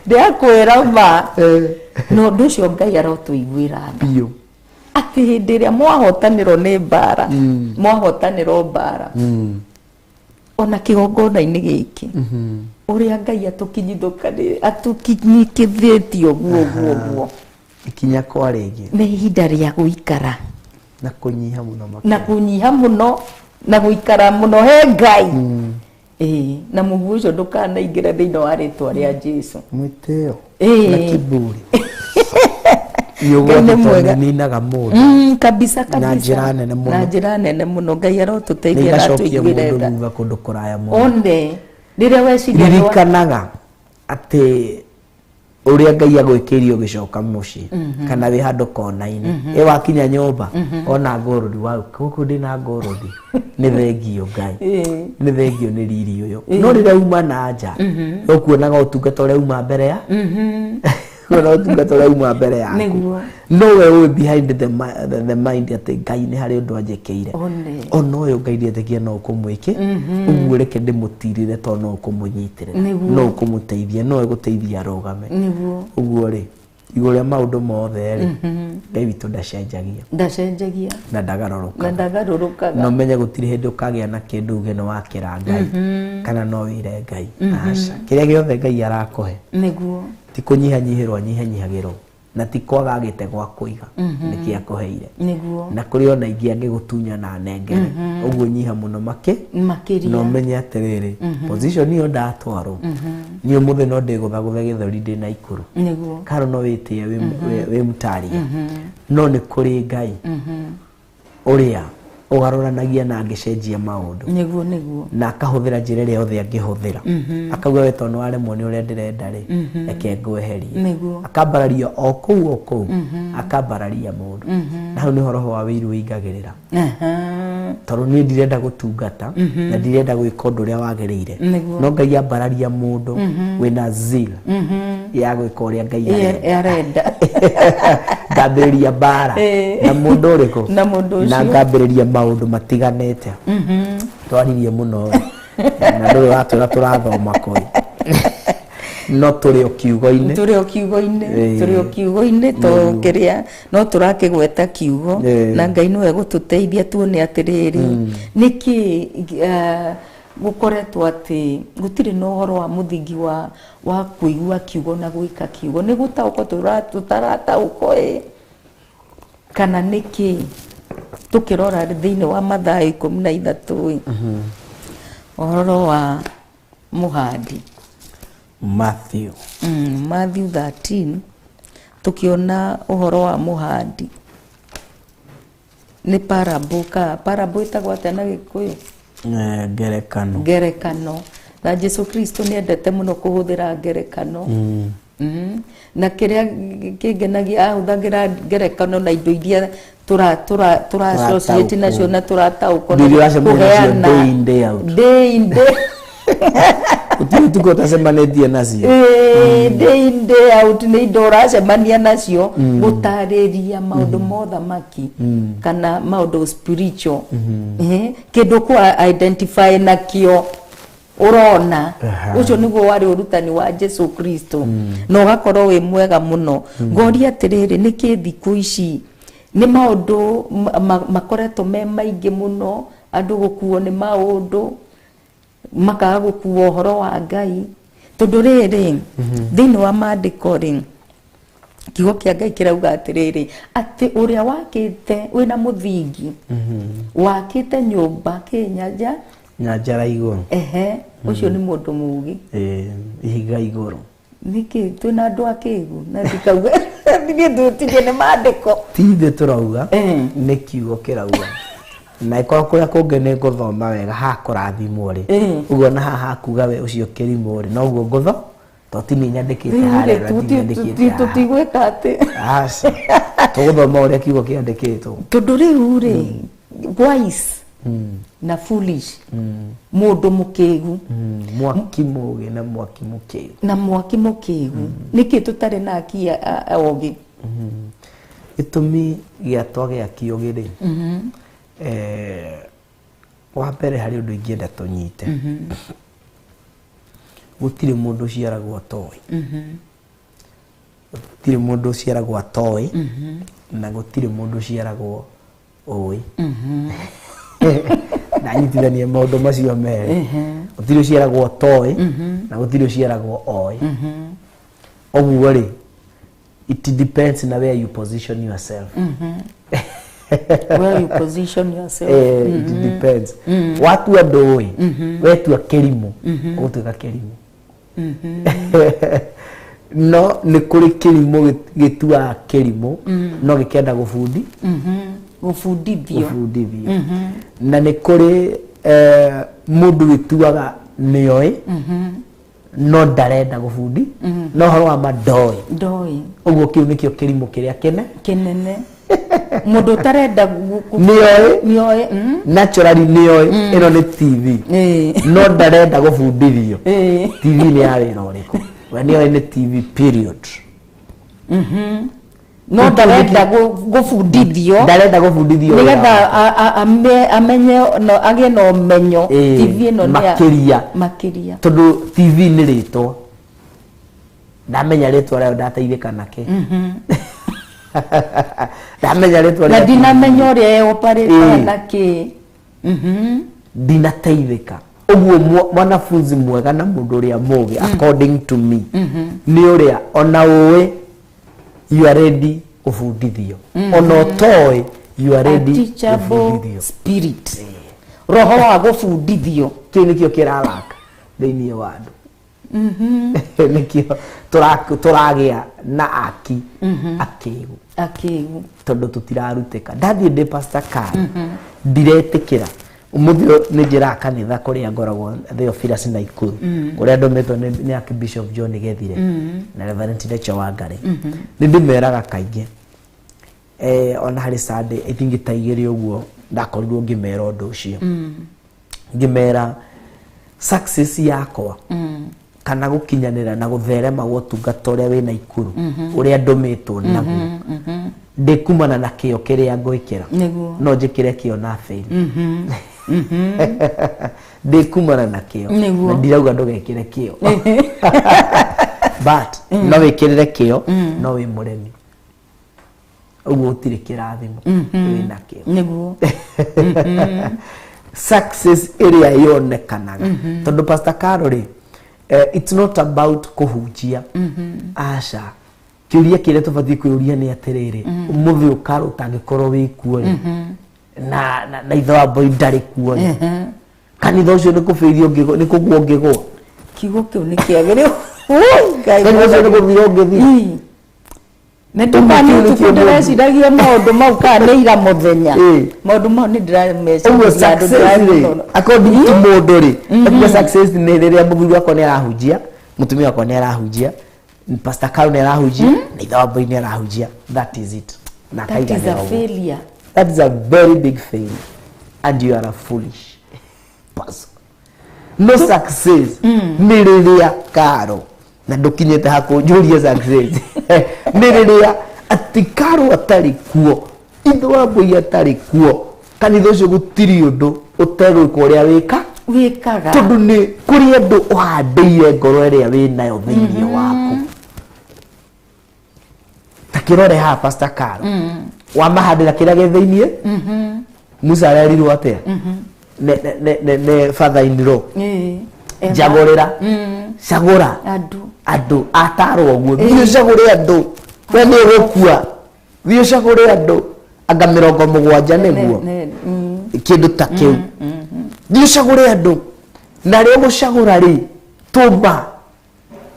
Ndĩrakwĩra ma, na ũndũ ũcio Ngai arotũiguĩra tha, Biũ. Atĩ hĩndĩ ĩrĩa mwahotanĩrwo nĩ mbara, mwahotanĩrwo mbara, ona kĩgongona-inĩ gĩkĩ, ũrĩa Ngai atũkinyithĩtie ũguo ũguo ũguo, Ikinya kwa rĩngĩ, nĩ ihinda rĩa gũikara na kũnyiha mũno na makĩria. Kũnyiha mũno na gũikara mũno he Ngai. Ĩĩ, na mũguo ũcio ndũkanaingĩre thĩinĩ wa rĩtwa rĩa Jesu. Mwĩtĩo na kiburi Ngai nĩ nĩ ũgwati, tondũ mwega. nĩninaga mũndũ Kabisa kabisa. Na njĩra nene mũno. Na njĩra nene mũno. Ngai nĩ arotũteithia na igacokia atũiguĩre mũndũ tha. thutha kũndũ kũraya mũno. One rĩrĩa weciria Ririkanaga atĩ Ũrĩa Ngai agwĩkĩire ũgĩcoka mũciĩ kana wĩ handũ kona-inĩ, ĩ wakinya nyũmba ona ngũrũthi wa gũkũ ndĩna ngũrũthi, nĩ thengio Ngai, nĩ thengio nĩ riri ũyũ. No rĩrĩa uma na nja ũkuonaga ũtungata ũrĩa uma mbere ya kuona ũtungata ũrĩa uma mbere yaku. No we ũĩ behind the mind atĩ Ngai nĩ harĩ ũndũ anjĩkĩire. One. Ona ũyũ Ngai ndietĩkia no ũkũmwĩke ũguo, reke ndĩmũtirĩre tondũ no ũkũmũnyitĩrĩra, no ũkũmũteithia, no ĩgũteithia arũgame. Ũguo rĩ, igũrũ rĩa maũndũ mothe rĩ, Ngai witũ ndacenjagia. Ndacenjagia. Na ndagarũrũkaga. Na ndagarũrũkaga. Na ũmenye gũtirĩ hĩndĩ ũkagĩa na kĩndũ uge nĩ wakĩra Ngai kana no wĩre Ngai. Aca, kĩrĩa gĩothe Ngai arakũhe ti kũnyihanyihĩrwo anyihanyihagĩrwo, na ti kwaga agĩte gwa kũiga, nĩkĩ akũheire. Na kũrĩ ona ingĩ angĩgũtunya na anengere ũguo, nyiha mũno makĩ makĩria. Na ũmenye atĩrĩrĩ, position ĩyo ndatwarwo niĩ ũmũthĩ no ndĩgũthagũthe gĩthũri ndĩ na ikũrũ. Karo no wĩtĩe wĩ mũtaria, no nĩ kũrĩ Ngai ũrĩa ũgarũranagia na angĩcenjia maũndũ nĩguo nĩguo na akahũthĩra njĩra ĩrĩa yothe angĩhũthĩra, akauga we tondũ waremwo nĩ ũrĩa ndĩrenda rĩ, reke ngweherie. Akambararia o kũu o kũu, akambararia mũndũ, na hau nĩho roho wa wĩiru wĩingagĩrĩra, tondũ niĩ ndirenda gũtungata na ndirenda gwĩka ũndũ ũrĩa wagĩrĩire. No Ngai ambararia mũndũ wĩna zeal ya gwĩka ũrĩa Ngai arenda, arenda, ngambĩrĩria mbara na mũndũ ũrĩkũ? Na mũndũ Na ũcio. ngambĩrĩria maũndũ matiganĩte. Twaririe mũno we. Na ndũrĩ ũratwĩra tũrathoma kũi, no tũrĩ o kiugo-inĩ. Tũrĩ o kiugo-inĩ. Tũrĩ o kiugo-inĩ, to kĩrĩa no tũrakĩgweta kiugo. Na Ngai nĩwe gũtũteithia tuone atĩrĩrĩ, nĩkĩ gũkoretwo atĩ gũtirĩ na ũhoro wa mũthingi wa kũigua kiugo na gwĩka kiugo? Nĩ gũtaũkwo tũtarataũkwo ĩ, kana nĩkĩ? Tũkĩrora thĩinĩ wa Mathayo 13 ĩ, ũhoro wa mũhandi. Matthew. Matthew 13, tukiona ũhoro wa mũhandi, nĩ parable ka parable ĩtagwo atĩa na Gĩkũyũ? Ngerekano. Ngerekano. Na Jesu Kristo nĩ endete mũno kũhũthĩra ngerekano. Na kĩrĩa kĩngenagia, ahũthagĩra ngerekano na indo iria tũra associate nacio na tũrataũkwo. Indo iria ũracemania nacio kũheana. Day in, day out. Day in, day Gũtirĩ ũtukũ ũtacemanĩtie nacio. Day in, day out nĩ indo ũracemania nacio gũtarĩria maũndũ ma ũthamaki kana maũndũ spiritual. Kĩndũ ku identify nakĩo ũrona. Ũcio nĩguo warĩ ũrutani wa Jesu Kristo na ũgakorwo wĩ mwega mũno. Ngoria atĩrĩrĩ, nĩkĩ thikũ ici nĩ maũndũ makoretwo me maingĩ mũno, andũ gũkuo nĩ maũndũ, makaga gũkua ũhoro wa Ngai? Tondũ rĩrĩ, thĩinĩ wa maandĩko rĩ, kiugo kĩa Ngai kĩrauga atĩrĩrĩ, atĩ ũrĩa wakĩte wĩna mũthingi, wakĩte nyũmba kĩnyanja Nyanjara igũrũ. Ehe, ũcio nĩ mũndũ mũgĩ. Ihiga igũrũ. Nĩkĩ twĩna andũ akĩgu na ndikauga niĩ ndũtirie nĩ maandĩko? Ti ithuĩ tũrauga, nĩ kiugo kĩrauga. Na ĩkorwo kũrĩa kũngĩ nĩ ngũthoma wega haha kũrathimwo rĩ, ũguo na haha hakuga we ũcio kĩrimũ rĩ, noguo ngũtho to ti niĩ nyandĩkĩte harĩa na ti niĩ nyandĩkĩte haha. Tũtigwĩka atĩ Aca, tũgũthoma ũrĩa kiugo kĩandĩkĩtwo. Tondũ rĩu rĩ, wise na foolish, mũndũ mũkĩgu Mwaki mũgĩ na mwaki mũkĩgu. Na mwaki mũkĩgu, nĩkĩ tũtarĩ na aki ogĩ? Gĩtũmi gĩa twage akiũgĩ rĩ, wa mbere harĩ ũndũ ingĩenda tũnyite. Gũtirĩ mũndũ ũciaragwo atoĩ, gũtirĩ mũndũ ũciaragwo atoĩ, na gũtirĩ mũndũ ũciaragwo ũĩ. Ndanyitithania maũndũ macio merĩ, gũtirĩ ũciaragwo atoĩ na gũtirĩ ũciaragwo oĩ. Ũguo rĩ, it depends na where you position yourself. Where you position yourself. It depends. Watua ndũĩ, wetua kĩrimũ, ũgũtuĩka kĩrimũ. No nĩ kũrĩ kĩrimũ gĩtuaga kĩrimũ no gĩkenda gũbundi Gũbundithio. Gũbundithio. Na nĩ kũrĩ mũndũ wĩtuaga nĩoĩ No ndarenda gũbundi no ũhoro wa ma ndoĩ. Ndoĩ. Ũguo kĩu nĩkĩo kĩrimũ kĩrĩa kĩne Kĩnene mũndũ ũtarenda nĩoĩ. Nĩoĩ. Naturally nĩoĩ ĩno nĩ TV, no ndarenda gũbundithio. TV nĩ ya wĩra ũrĩkũ? We nĩoĩ nĩ TV, period. No ndarenda gũbundithio. Ndarenda gũbundithio wĩra. Nĩgetha amenye no agĩe na ũmenyo TV ĩno nĩ Makĩria. Makĩria. Tondũ TV nĩ rĩtwa, ndamenya rĩtwa rĩayo ndateithĩka nake, ndamenya rĩtwa Na rĩa ndinamenya ũrĩa ĩoparĩtaga Ĩĩ. na kĩ. Ndinateithĩka ũguo. Mwanafunzi mwega na mũndũ ũrĩa mũgĩ, according to me, nĩ ũrĩa ona ũĩ you are ready gũbundithio, ona ũtoĩ you are A ready teachable gũbundithio. spirit, roho wa gũbundithio. Kĩu nĩkĩo kĩraraka thĩinĩ wa andũ, nĩkĩo tũragĩa na aki akĩgu. Akĩgu. Tondũ tũtirarutĩka. Ndathiĩ ndĩ Pastor Carl, ndiretĩkĩra ũmũthĩ ũyũ nĩ njĩraga kanitha kũrĩa ngoragwo, Theophilus Naikuru, kũrĩa ndũmĩtwo nĩ Archbishop John Gethire na Reverend Rachel Wangari, nĩ ndĩmeraga kaingĩ, ona harĩ Sunday, I think ta igĩrĩ ũguo, ndakorirwo ngĩmera ũndũ ũcio, ngĩmera success yakwa kana gũkinyanĩra na gũtherema gwa ũtungata ũrĩa wĩ Naikuru, ũrĩa ndũmĩtwo naguo, ndĩkumana na kĩo kĩrĩa ngwĩkĩra. No njĩkĩre kĩo na fail, ndĩkumana na kĩo. Na ndirauga ndũgekĩre kĩo, but no wĩkĩrĩre kĩo no wĩ mũremi ũguo gũtirĩ kĩrathimo wĩna kĩo. Success ĩrĩa yonekanaga, tondũ Pastor Carol rĩ, it's not about kũhunjia, aca. Kĩũria kĩrĩa tũbatiĩ kwĩyũria nĩ atĩrĩrĩ, ũmũthĩ ũkarwo ũtangĩkorwo wĩ kuo rĩ, na ithe wa boy ndarĩ kuo rĩ, kanitha ũcio nĩ kũbĩirio ũngĩgwa, nĩ kũgwa ũngĩgwa? Kiugo kĩu nĩ kĩagĩrĩire. Kanitha ũcio nĩ gũthira ũngĩthira? Nĩ ndũkani Ũguo kĩu ũtukũ nĩkĩo. Ndĩreciragia maũndũ mau kana nĩ ira mũthenya. Maũndũ mau nĩ Ũguo ndĩrameciria andũ. Success rĩ, according to mũndũ rĩ, ũguo success nĩ rĩrĩa mũthuri wakwa nĩ arahunjia, mũtumia wakwa nĩ arahunjia, Pastor Carol nĩ arahunjia, na ithe wa boy nĩ arahunjia, that is it, na That is a akaiganĩra ũguo. failure. That is a very big failure and you are a foolish person. No success nĩ rĩrĩa karo na ndũkinyĩte hakũnjũrie, success nĩ rĩrĩa atĩ karo atarĩ kuo, ithe wa mbũi atarĩ kuo, kanitha ũcio gũtirĩ ũndũ ũtegwĩka ũrĩa wĩka. Wĩkaga. Tondũ nĩ kũrĩ andũ ũhandĩire ngoro ĩrĩa wĩ nayo thĩinĩ waku. Ta kĩrore haha, Pastor Carol, wamahandĩra kĩrĩa gĩ thĩiniĩ. Musa arerirwo atĩa nĩ father in law? Njagũrĩra, cagũra andũ. Andũ atarwo ũguo, thiĩ ũcagũre andũ, we nĩ ũgũkua, thiĩ ũcagũre andũ anga 70 nĩguo kĩndũ ta kĩu, thiĩ ũcagũre andũ, na rĩo gũcagũra rĩ, tũma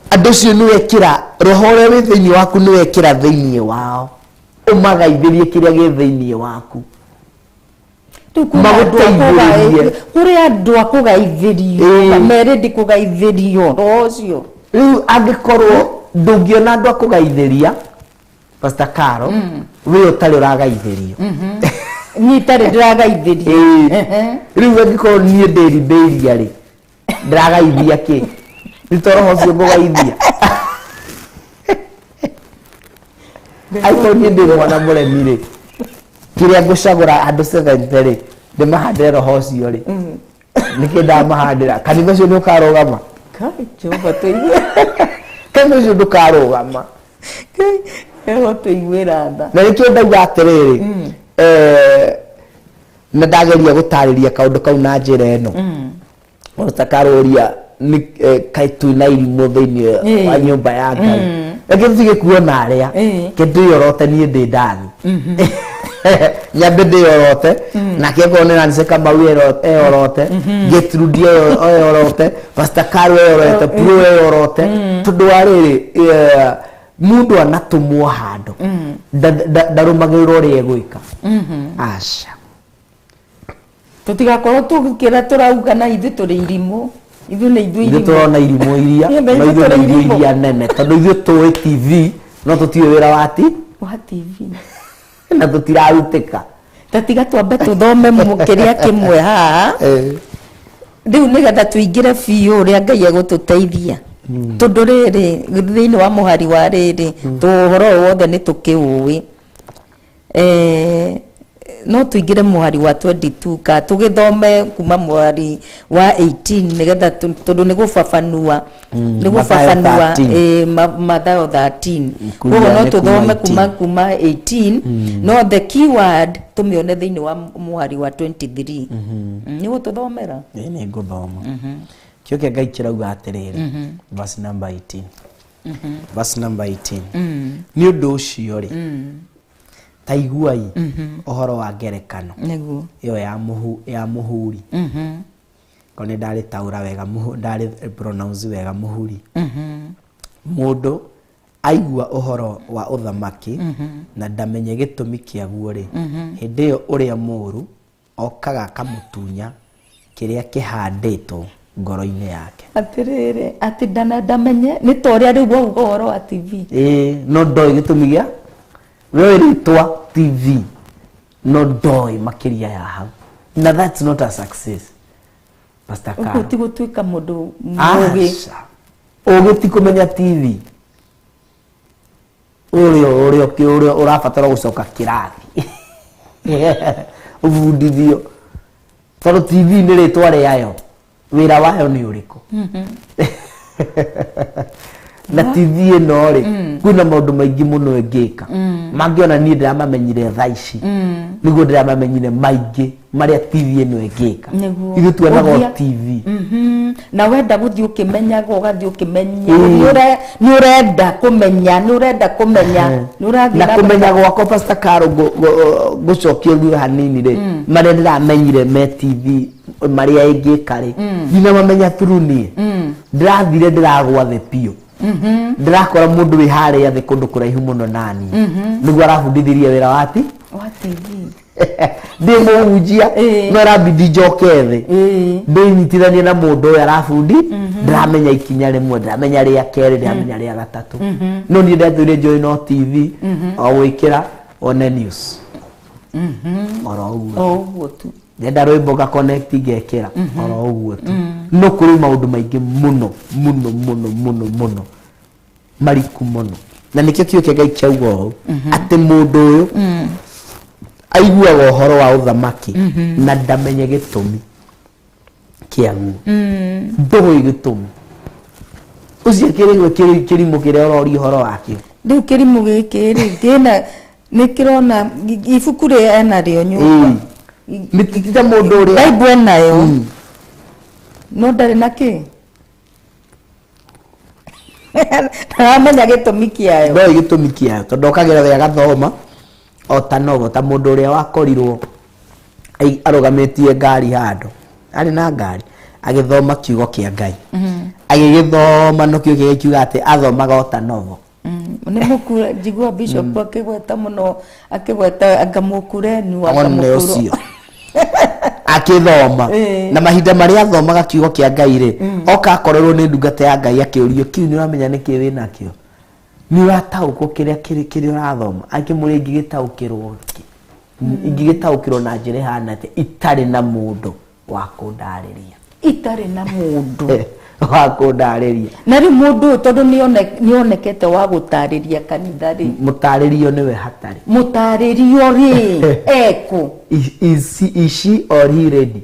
andũ acio nĩ wekĩra roho ũrĩa wĩ thĩinĩ waku, nĩ wekĩra thĩinĩ wao, ũmagaithĩrie kĩrĩa gĩ thĩinĩ waku. Rĩu kwĩna andũ a Magũteithĩrĩrie. Kũrĩ andũ a kũgaithĩrio merĩndĩ kũgaithĩrio roho ũcio. Rĩu angĩkorwo ndũngĩona andũ a kũgaithĩria, Pastor Caro, wĩ ũtarĩ ũragaithĩrio. Niĩ itarĩ ndĩragaithĩrio. Ĩĩ. Rĩu angĩkorwo niĩ ndĩ Liberia rĩ, ndĩragaithia kĩ? Nĩ to roho ũcio ngũgaithia. Angĩkorwo niĩ ndĩ mwana mũremi rĩ, kĩrĩa ngũcagũra andũ 70 rĩ, ndĩmahandĩre roho ũcio rĩ, nĩkĩ ndamahandĩra? Kanitha ũcio nĩ ũkarũgama? Kai, Jehova tũigue. Kanitha ũcio ndũkarũgama. Kai, Jehova tũiguĩra tha. Na nĩkĩo ndauga atĩrĩrĩ, na ndageria gũtarĩria kaũndũ kau na njĩra ĩno ũtakarũria nĩ kaĩ twĩna irimũ thĩinĩ wa nyũmba ya Ngai. Reke tũtige kuona arĩa ke ndĩyorote, niĩ ndĩ ndani, nyambe ndĩyorote, nake okorwo nĩ Nancy Kamau eyorote, Gertrude eyorote, Pastor Caro eyorote, Pro eyorote, tondũ wa rĩrĩ, mũndũ anatũmwo handũ ndarũmagĩrĩra ũrĩa egwĩka, aca. Tũtigakorwo tũgĩkĩra tũrauga na ithuĩ tũrĩ irimũ. Ithuĩ nĩ ithuĩ Ithuĩ irimũ. tũrona irimũ iria, Ĩ, na no ithuĩ ithuĩ tũrĩ nĩ ithuĩ irimũ. iria nene, tondũ ithuĩ tũĩ TV no tũtiũĩ wĩra wa ti Wa TV. Na tũtirarutĩka. Ta tiga twambe tũthome kĩrĩa kĩmwe haha rĩu nĩgetha tũingĩre biũ ũrĩa Ngai egũtũteithia, tondũ rĩrĩ thĩinĩ wa mũhari wa rĩrĩ tũhoro ũyũ wothe nĩ tũkĩũĩ. No tũingĩre mũhari wa 22 ka tũgĩthome kuma mũhari wa 18 nĩgetha tondũ nĩ gũbabanua, nĩ Mathayo gũbabanua. 13. Mathayo 13. Kuria Koguo no nĩ kuma tũthome kuma 18. kuma 18, no the keyword tũmĩone thĩinĩ wa mũhari wa 23. Nĩ gũtũthomera. Ĩ, nĩ ngũthoma. Kĩo kĩa Ngai kĩrauga atĩrĩrĩ, verse number 18, verse number 18: "Nĩ ũndũ ũcio rĩ, ta iguai ũhoro wa ngerekano ĩyo ya mũhu, ya mũhuri." Ko nĩ ndarĩtaũra wega, ndarĩ pronounce wega, mũhuri. "Mũndũ aigua ũhoro wa ũthamaki na ndamenye gĩtũmi kĩaguo rĩ, hĩndĩ ĩyo ũrĩa mũũru okaga akamũtunya kĩrĩa kĩhandĩtwo ngoro-inĩ yake." Atĩrĩrĩ, atĩ ndana ndamenye nĩ ta ũrĩa rĩu wauga ũhoro wa TV. Ĩĩ, no ndoĩ gĩtũmi gĩa we rĩtwa TV, no ndoĩ makĩria ya hau, na that's not a success, Pastor Ũguo Caro. ti gũtuĩka mũndũ mũgĩ. Aca. Ũgĩ ti kũmenya TV, ũrĩa ũrabatara gũcoka kĩrathi ũbundithio, tondũ TV nĩ rĩtwa rĩayo, wĩra wayo nĩ ũrĩkũ? Na TV ĩno rĩ, kwĩna maũndũ maingĩ mũno ĩngĩka mangĩona. Niĩ ndĩramamenyire thaa ici, nĩguo ndĩramamenyire maingĩ marĩa TV ĩno ĩngĩka. Ithuĩ tuonaga o TV. Na wenda gũthiĩ ũkĩmenyaga, ũgathiĩ ũkĩmenya. Nĩ ũrenda kũmenya, nĩ ũrenda kũmenya, nĩ ũrathiĩ na na mbere. Kũmenya gwakwa, Pastor Caro, ngũcokia ũguo hanini rĩ, marĩa ndĩramenyire me TV marĩa ĩngĩka rĩ, ndinamamenya through niĩ. Ndĩrathire ndĩragwa thĩ biũ, ndĩrakora mũndũ wĩ harĩa thĩ kũndũ kũraihu mũno nani, nĩguo arabundithirie wĩra wa ti wa TV. Ndĩ mũhunjia, no arambindi njoke thĩ, ndĩnyitithanie na mũndũ ũyũ arabundi. Ndĩramenya ikinya rĩmwe, ndĩramenya rĩa kerĩ, ndĩramenya rĩa gatatũ, no niĩ ndatũire njũĩ no TV o gwĩkĩra one news oro ũguo. O ũguo tu. Ndenda rwĩmbo ga connect ngekĩra oro ũguo tu, no kũrĩ maũndũ maingĩ mũno mũno mũno mũno mũno mariku mũno, na nĩkĩo kiugo kĩa Ngai kĩauga ũũ, atĩ mũndũ ũyũ aiguaga ũhoro wa ũthamaki na ndamenye gĩtũmi kĩaguo. Ndũĩ gĩtũmi ũcio, kĩrĩgwe kĩrimũ kĩrĩa ũroria ũhoro wakĩo. Rĩu kĩrimũ gĩkĩ rĩ, kĩna nĩ kĩrona ibuku rĩ ena rĩo nyũmba. Nĩ ti ta mũndũ ũrĩa Bible enayo, no ndarĩ na kĩ, ndaramenya gĩtũmi kĩayo. Ndoĩ gĩtũmi kĩayo, tondũ okagĩra we agathoma o ta nogo, ta mũndũ ũrĩa wakorirwo arũgamĩtie ngari handũ arĩ na ngari agĩthoma kiugo kĩa Ngai, agĩgĩthoma, no kiugo kĩa kiuga atĩ athomaga o ta novo. Nĩ mũkure njigua bishop akĩgweta mũno, akĩgweta anga mũkurenu, anga one mũkuro. Ũcio akĩthoma na mahinda marĩa athomaga kiugo kĩa Ngai rĩ, oka akorerwo nĩ ndungata ya Ngai, akĩũrio kiu, nĩ ũramenya nĩkĩ wĩ nakĩo? Nĩ ũrataũkwo kĩrĩa kĩrĩa ũrathoma? Akĩmũria, ingĩgĩtaũkĩrwo kĩ? Ingĩgĩtaũkĩrwo na njĩra ĩhana atĩa itarĩ na mũndũ wa kũndarĩria? Itarĩ na mũndũ wa kũndarĩria. Na rĩu mũndũ ũyũ, tondũ nĩonekete wa gũtarĩria kanitha rĩ, Mũtarĩrio nĩwe hatarĩ. Mũtarĩrio rĩ, ekũ? Is she or he ready?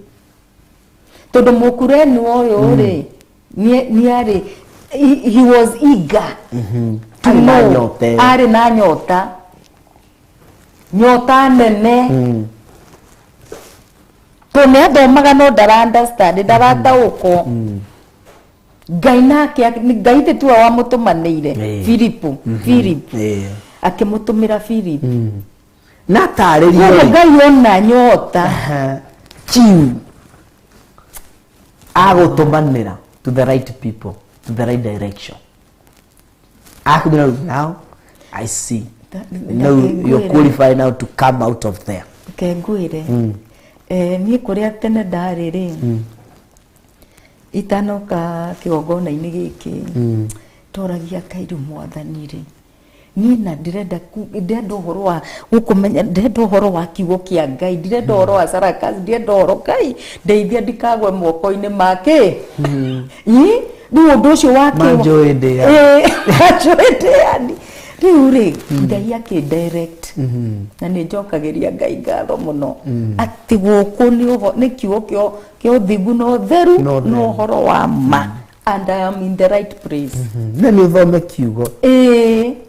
Tondũ mũkurenu ũyũ rĩ, nĩarĩ he was eager to Arĩ na know. nyota ĩyo. Arĩ na nyota, nyota nene, tondũ nĩ athomaga no ndara understand, ndarataũkwo. Ngai nake, Ngai thĩ tiwe wamũtũmanĩire Filipu, Philip, akĩmũtũmĩra Philip. Na tarĩrio Koguo rĩ, Ngai ona nyota kiu agũtũmanĩra to the right people, to the right direction, akwĩra, "Now I see. Now you're qualified now to come out of there." Reke ngwĩre, niĩ kũrĩa tene ndarĩ rĩ, Itanoka kĩgongona-inĩ gĩkĩ, toragia Ngai, rĩu Mwathani rĩ, niĩ na ndĩrenda ndĩrenda ũhoro wa gũkũmenya, ndĩrenda ũhoro wa kiugo kĩa Ngai, ndĩrenda ũhoro wa sarakasi, ndĩrenda ũhoro. Ngai ndeithia ndikagwe moko-inĩ make. Ĩ, rĩu ũndũ ũcio wa Manjũĩ ndĩani. Ĩ, manjũĩ ndĩani. Rĩu rĩ, Ngai akĩ direct, na nĩ njokagĩria Ngai ngatho mũno atĩ gũkũ nĩ kiugo kĩa ũthingu na ũtheru Na na ũtheru. ũhoro wa ma, and I am in the right place. Na nĩ ũthome kiugo,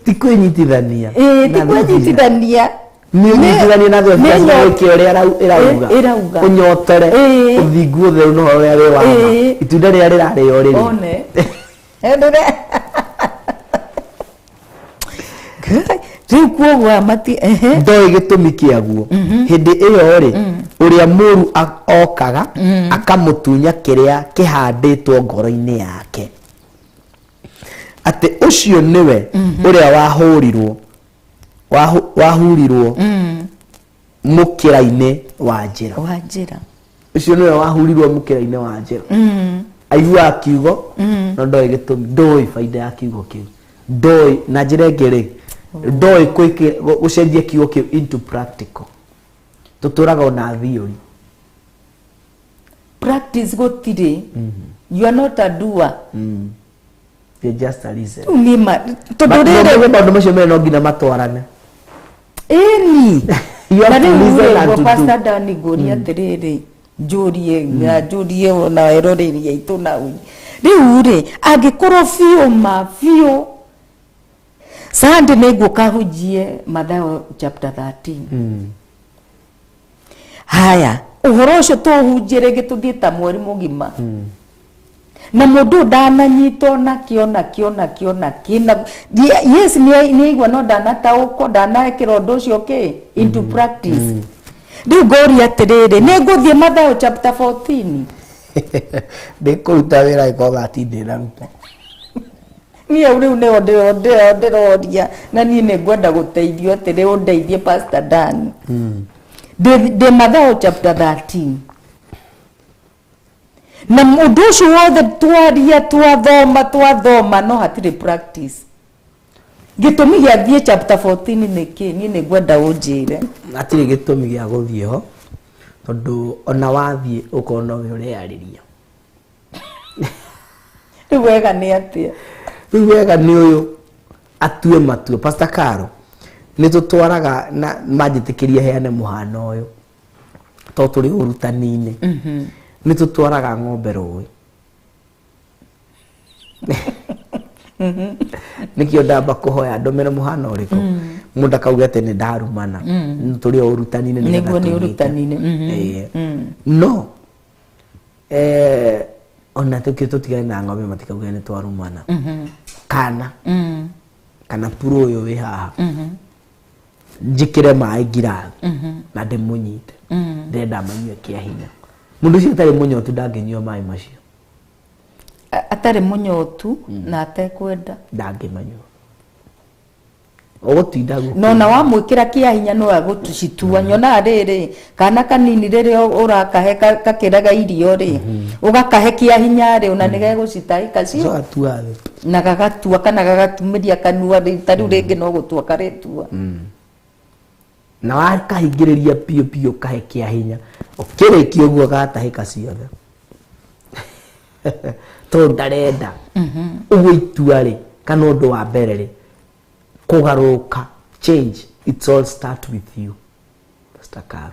ti kwĩnyitithania Ĩĩ, ti na kwĩnyitithania. Nĩ ũnyitithanie na Nĩ Theophilus ũrĩa ĩrauga. Ĩrauga. Ũnyotore ũthingu, ũtheru na ũhoro ũrĩa wĩ wa ma. Itunda rĩrĩa rĩrarĩo rĩrĩ One Endere. Ngai, rĩu kuoguo mati ehe. Ndoĩ gĩtũmi kĩaguo. Hĩndĩ ĩyo rĩ, ũrĩa mũru okaga akamũtunya kĩrĩa kĩhandĩtwo ngoro-inĩ yake, atĩ ũcio nĩwe ũrĩa wahũrirwo wahurirwo mũkĩra-inĩ wa njĩra. Wa njĩra. Ũcio nĩwe wahurirwo mũkĩra-inĩ wa njĩra. Aiguaga kiugo no ndoĩ gĩtũmi, ndoĩ baida ya kiugo kĩu, ndoĩ na njĩra ĩngĩ rĩ, ndoĩ gũcenjia kiugo kĩu into practical. Tũtũraga ona theory. Practice gũtirĩ. You are not a doer. You're just a listener. Rĩu niĩ tondũ But rĩrĩ no menye maũndũ macio merĩ no nginya matwarane. Ĩni. You have Na to rĩu listen rĩ and to do. Pastor Dani, ngũria atĩrĩrĩ, njũrie na njũrie ona eroreri aitũ, na rĩu rĩ, angĩkorwo biũ ma biũ Sunday nĩ ngũka hunjie Mathayo chapter 13, haya, ũhoro ũcio tũhunjie rĩngĩ, tũthiĩ ta mweri mũgima, na mũndũ ndananyitwo nakĩo nakĩo nakĩo nakĩ na yes, nĩ aigua no ndanataũkwo, ndanekĩra ũndũ ũcio kĩ into practice. Rĩu ngoria atĩrĩrĩ, nĩ ngũthiĩ Mathayo chapter 14? Ndĩkũruta wĩra ĩkorwo thati ndĩnaruta. Niĩ rĩu nĩo ndĩroria, na niĩ nĩ ngwenda gũteithio atĩrĩ, ũndeithie, Pastor Dan. Ndĩ Mathayo chapter 13, na ũndũ ũcio wothe twaria, twathoma, twathoma, no hatirĩ practice. Gĩtũmi gĩa thiĩ chapter 14 nĩ kĩ? Niĩ nĩ ngwenda ũnjĩre. Hatirĩ gĩtũmi gĩa gũthiĩ ho, tondũ ona wathiĩ ũkorwo nowe ũreyarĩria. Rĩu wega nĩ atĩa? Rĩu wega nĩ ũyũ, atue matua. Pastor Caro, nĩ tũtwaraga na manjĩtĩkĩrie heane mũhano ũyũ tondũ tũrĩ ũrutani-inĩ. Nĩ tũtwaraga ng'ombe rũĩ. Nĩkĩo ndamba kũhoya ndũmĩre mũhano ũrĩkũ, mũndũ akauga atĩ nĩ ndarumana. Tũrĩ o ũrutani-inĩ nĩgetha Nĩguo nĩ tũnyite. ũrutani-inĩ. Ĩĩ. No ona tũkĩ tũtigane na ng'ombe, matikauge nĩ twarumana, kana puro ũyũ wĩ haha, njĩkĩre maĩ ngirathi na ndĩmũnyite, ndĩrenda manyue kĩa hinya. Mũndũ ũcio ũtarĩ mũnyotu ndangĩnyua maĩ macio. Atarĩ mũnyotu na atekwenda. Ndangĩmanyua, ũgũtinda na ona wamwĩkĩra kĩa hinya no agũcitua. Nyonaga rĩrĩ kana kanini, rĩrĩa ũrakahe kakĩraga irio rĩ, ũgakahe kĩa hinya rĩ, ona nĩ gegũcitahĩka cio. Atua thĩ. Na gagatua kana gagatumĩria kanua rĩ, ta rĩu rĩngĩ no gũtua karĩtua. Na wakahingĩrĩria biũ biũ, kahe kĩa hinya, ũkĩrĩkia ũguo gatahĩka ciothe tondũ ndarenda ũguo. Itua rĩ, kana ũndũ wa mbere rĩ, kũgarũrũka, change, it's all start with you, Pastor Caro.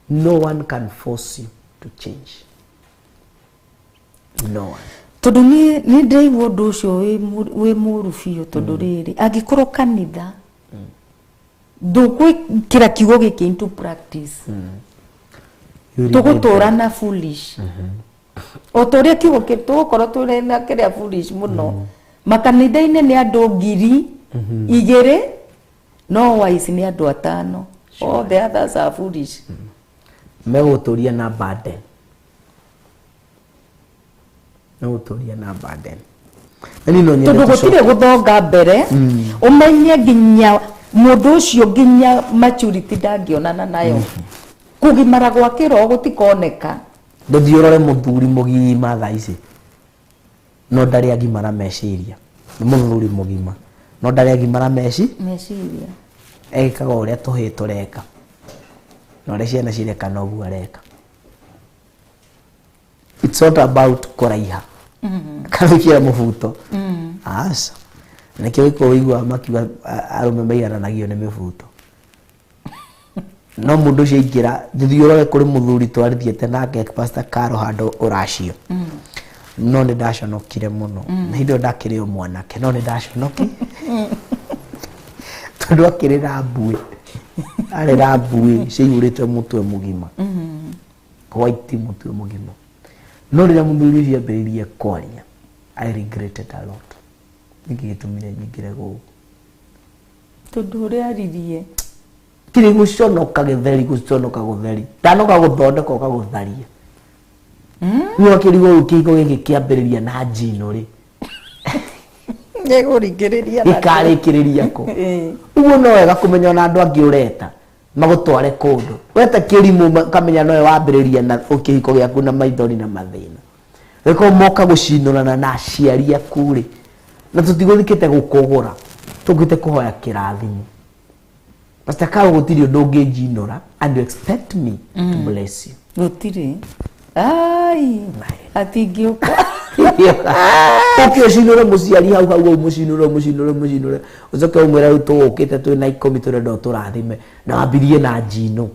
No one can force you to change, no one. Tondũ niĩ nĩ ndĩraigua ũndũ ũcio wĩ mũru biũ, tondũ rĩrĩ, angĩkorwo kanitha ndũgwĩkĩra kiugo gĩkĩ into practice, You tũgũtũra na foolish o ta ũrĩa kiugo tũgũkorwo tũrĩ na kĩrĩa foolish mũno. Makanitha-inĩ nĩ andũ 2000, no wise nĩ andũ atano. All the others are foolish. Megũtũria na burden, megũtũria na burden, na niĩ no nyende Tondũ gũtirĩ gũthonga mbere, ũmenye nginya mũndũ ũcio nginya maturity ndangĩonana nayo, kũgimara gwa kĩroho gũtikoneka. Ndũthiĩ ũrore mũthuri mũgima thaa ici. No ndarĩ agimara meciria, nĩ mũthuri mũgima no ndarĩ agimara Meciria. Egĩkaga ũrĩa tũhĩĩ tũreka na ũrĩa ciana cireka noguo areka. It's not about kũraiha kana gwĩkĩra mũbuto, aca. Nĩkĩo gĩkũyũ ũiguaga makiuga arũme maigananagio nĩ mĩbuto. No mũndũ ũcio aingĩra, thuthiĩ ũrore kũrĩ mũthuri twarithiĩte nake Pastor Caro handũ ũracio, no nĩ ndaconokire mũno na hĩndĩ ĩyo ndakĩrĩ o mwanake, no nĩ ndaconoki tondũ akĩrĩ na mbuĩ, arĩ na mbuĩ ciaihũrĩte mũtwe mũgima, white mũtwe mũgima. No rĩrĩa mũthuri ũcio ambĩrĩirie kwaria, I regretted a lot. Nĩkĩ gĩtũmire nyingĩre gũkũ? Tondũ ũrĩa aririe. Kĩrĩ gũconoka gĩtheri, gũconoka gũtheri, ndanoka gũthondeka ũkagũtharia. Rĩu akĩrigwo rĩu kĩhiko gĩkĩ kĩambĩrĩria na njino rĩ, Gĩkũringĩrĩria. Gĩkarĩkĩrĩria kũ? Ũguo no wega kũmenya ona andũ angĩ ũreta magũtware kũndũ weta kĩrimũ, ũkamenya nowe wambĩrĩria na kĩhiko gĩaku na maithori na mathĩna. Gĩkorwo moka gũcinũrana na aciari aku rĩ, na tũtigũthikĩte gũkũgũra, tũkĩte kũhoya kĩrathimo. Pastor Carol, gũtirĩ ũndũ ũngĩnjinũra and you expect me to bless you. Gũtirĩ, ai, atingĩũka. Ũke ũcinũre mũciari hau hau hau, mũcinũre, mũcinũre, mũcinũre, ũcoke ũmwĩre rĩu tũgũkĩte twĩna 10 tũrenda ũtũrathime, na wambirie na njino.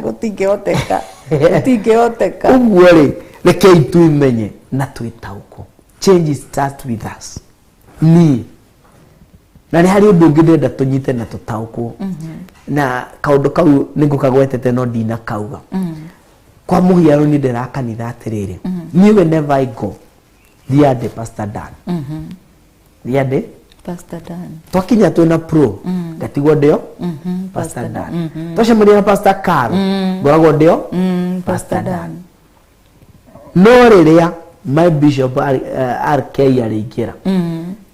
Gũtingĩhoteka, gũtingĩhoteka. Ũguo rĩ, rekei twĩmenye na twĩtaũkwo. Change starts with us. Niĩ na nĩ harĩ ũndũ ũngĩ ndĩrenda tũnyite na tũtaũkwo, na kaũndũ kau nĩ ngũkagwetete no ndinakauga. Kwa mũhiano, niĩ ndĩra kanitha atĩrĩrĩ, niĩ whenever I go, thiande Pastor Dan, thiande Pastor Dan. Twakinya twĩna pro ngatigwo ndĩo Pastor Dan, twacemania na Pastor Caro ngoragwo ndĩo Pastor Dan. No rĩrĩa my bishop RK arĩingĩra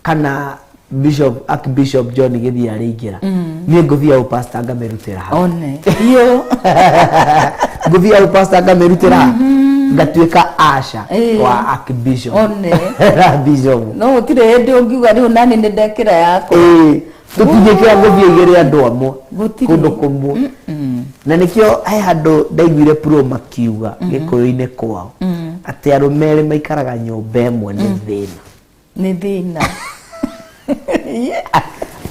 kana bishop, Archbishop John Gĩthiĩ arĩingĩra, niĩ ngũthiĩ au pastor ngamĩrutĩra hau. One biũ. Ngũthiĩ au pastor ngamĩrutĩra ha, ngatuĩka asha wa Archbishop One. na bishop. No gũtirĩ hĩndĩ ũngiuga rĩu nani nĩ ndekĩra yakwa. Ĩĩ, tũtingĩkĩra gũthiĩ igĩrĩ andũ amwe Gũtirĩ. kũndũ kũmwe. Na nĩkĩo he handũ ndaiguire pro makiuga gĩkũyũ-inĩ kwao atĩ arũme erĩ maikaraga nyũmba ĩmwe nĩ thĩna. Nĩ thĩna.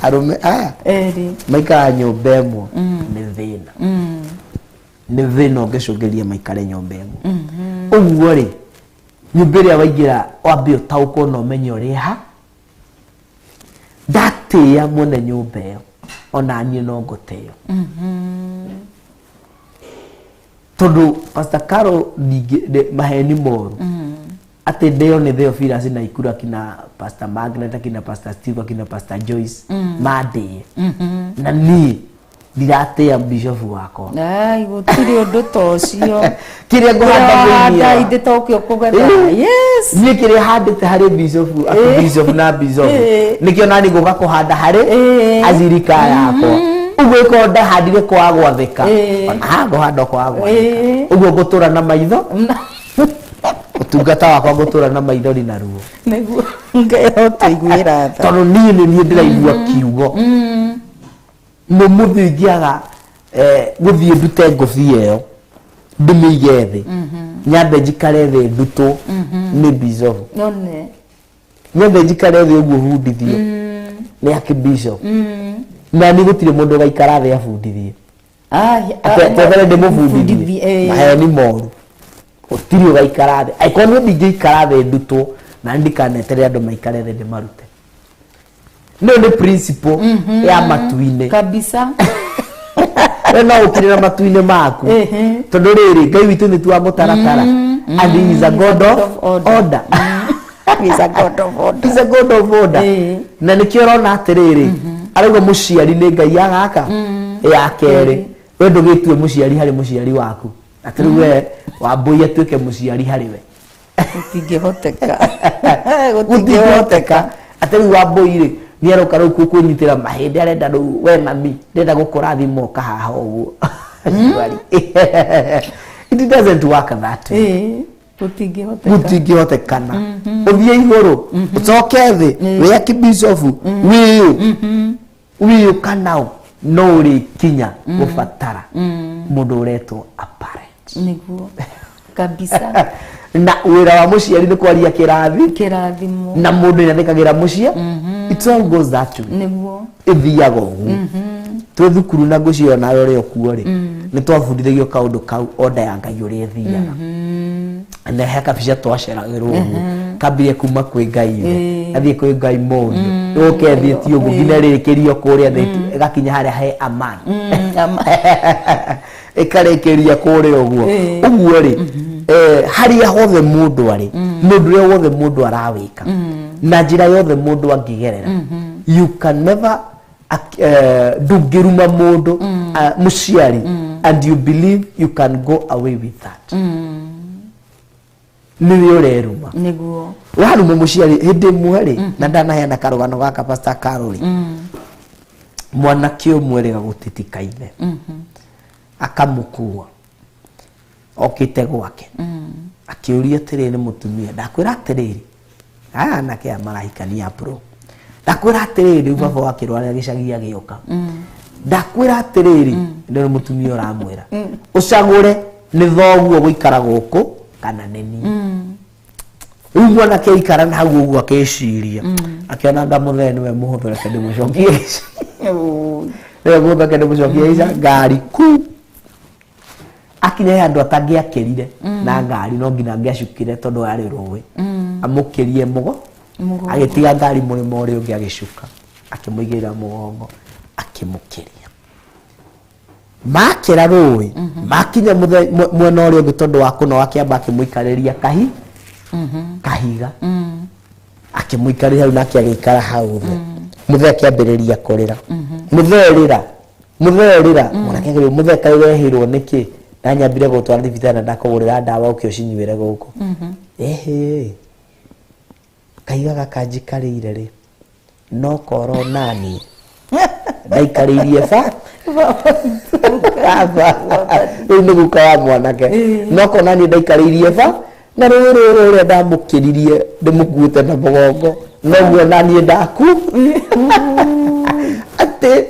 Arũme aya erĩ maikaraga nyũmba ĩmwe nĩ thĩna, nĩ thĩna ũngĩcũngĩrĩria maikare nyũmba ĩmwe. Ũguo rĩ, nyũmba ĩrĩa waingĩra, wambe ũtaũkwo na ũmenye ũrĩ ha. Ndatĩĩa mwene nyũmba ĩyo, ona niĩ no ngũtĩo. Tondũ Pastor Carol, maheni moru atĩ ndĩo nĩ Theophilus na Ikuru, akina Pastor Magnet, akina Pastor Steve, akina Pastor Joyce mandĩe, na niĩ ndiratĩĩa bishop wakwa. Ai, gũtirĩ ũndũ ta ũcio. Kĩrĩa ngũhanda thĩinĩ Wahanda ithe tokĩo kũgetha. Yes. Niĩ kĩrĩa handĩte harĩ bishop, bishop na bishop, nĩkĩo nani ngũka kũhanda harĩ azirika yakwa. Ũguo ĩkorwo ndahandire kwaga gwathĩka, ona haha ngũhanda kwaga gwathĩka. Ũguo ngũtũra na maitho, ũtungata wakwa ngũtũra na maithori na ruo. Nĩguo Ngai ũtũiguĩra tha. Tondũ niĩ nĩ niĩ ndĩraigua kiugo mũmũthĩ ingĩaga gũthiĩ ndute ngũbia ĩyo, ndĩmĩige thĩ, nyambe njikare thĩ ndutwo nĩ bishop, One. Nyambe njikare thĩ ũguo bundithio nĩ archbishop, na nĩ gũtirĩ mũndũ ũgaikara thĩ abundithie. Ai. Twethere ndĩmũbundithie. Bundithie. Maheni moru, gũtirĩ ũgaikara thĩ. Angĩkorwo niĩ ndingĩikara thĩ ndutwo, na ndikanetere andũ maikare thĩ ndĩmarute. Nĩyo nĩ principle ya matu-inĩ. Kabisa. We no ũkirĩra matu-inĩ maku. Tondũ rĩrĩ, Ngai witũ nĩ tu wa mũtaratara, and he is a God of order. Order. He is a God of order. He's a God of order. Na nĩkĩo ũrona atĩrĩrĩ, arauga mũciari nĩ Ngai ya gaka ya kerĩ. We ndũgĩtue mũciari harĩ mũciari waku atĩ rĩu we Wambũi atuĩke mũciari harĩ we. Gũtingĩhoteka. Gũtingĩhoteka atĩ rĩu Wambũi rĩ, nĩ aroka rĩu kwĩnyitĩra mahĩndĩ, arenda rĩu we mami ndĩrenda gũkũrathima, ũka haha ũguo. It doesn't work that way. Gũtingĩhoteka. Gũtingĩhotekana ũthiĩ igũrũ ũcoke thĩ wĩ akibishofu wĩũ wĩũ kana ũ no ũrĩkinya gũbatara mũndũ ũretwo a parent. Nĩguo kabisa. Na wĩra wa mũciari nĩ kwaria kĩrathi kĩrathimo na mũndũ nĩathĩkagĩra mũciĩ. It all goes that way. Nĩguo. Ĩthiaga ũguo twĩ thukuru na ngũcio nawe ũrĩa ũkuo rĩ, nĩ twabundithagio kaũndũ kau, order ya Ngai ũrĩa ĩthiaga, na he kabica twaceragĩrwo ũguo kambirie kuma kwĩ Ngai ithe, gathiĩ kwĩ Ngai Mũriũ, ĩgũke ĩthiĩtie ũguo nginya ĩrĩkĩrio kũrĩa thĩ, ĩgakinya harĩa he aman, ĩkarĩkĩria kũrĩa ũguo. Ũguo rĩ, harĩa hothe mũndũ arĩ, mũndũ ũrĩa wothe mũndũ arawĩka na njĩra yothe mũndũ angĩgerera, you can never ndũngĩruma mũndũ mũciari and you believe you can go away with that. Nĩwe ũreruma. Nĩguo. Waruma mũciari hĩndĩ ĩmwe rĩ, na ndanaheana karũgano gaka, Pastor Carol, mwanake ũmwe rĩga gũtitika ithe, akamũkua okĩte gwake, akĩũria atĩrĩrĩ mũtumia, ndakwĩra atĩrĩrĩ, aya anake aya marahikania bro, ndakwĩra atĩrĩrĩ, rĩu baba wakĩrwara gĩcagi agĩũka, ndakwĩra atĩrĩrĩ, nĩ mũtumia ũramwĩra ũcagũre nĩ thoguo gũikara gũkũ kana nĩ niĩ. Rĩu mwanake aikara na hau ũguo akĩciria, akĩona anga mũthee nĩwe mũhũthũ, reke ndĩmũcokie gĩcagi, nĩwe mũhũthũ, reke ndĩmũcokie gĩcagi. Ngari ku akinya he handũ atangĩakĩrire na ngari, no nginya angĩacukire tondũ yarĩ rũĩ, amũkĩrie mũgo. Mũgongo. Agĩtiga ngari mũrĩmo ũrĩa ũngĩ, agĩcuka, akĩmũigĩrĩra mũgongo, akĩmũkĩria. Makĩra rũĩ, makinya mwena ũrĩa ũngĩ, tondũ wa kũnoga, akĩamba akĩmũikarĩria kahiga, akĩmũikarĩria hau, nake agĩikara hau thĩ. Mũthee akĩambĩrĩria kũrĩra, "Mũthee rĩra, mũthee rĩra." Mwanake akĩrwo, "Mũthee, kaĩ wehĩrwo nĩkĩ? Ndanyambire gũtwara thibitarĩ na ndakũgũrĩra ndawa ũke ũcinyuĩre gũkũ." "Ĩhĩ, kahiga gaka njikarĩire rĩ, no korwo nani ndaikarĩirie ba baba." Rĩu nĩ guka wa mwanake. "No korwo nani ndaikarĩirie ba na rũĩ rũrũ ũrĩa ndamũkĩririe ndĩmũkuĩte na mũgongo, noguo naniĩ ndaku." Atĩ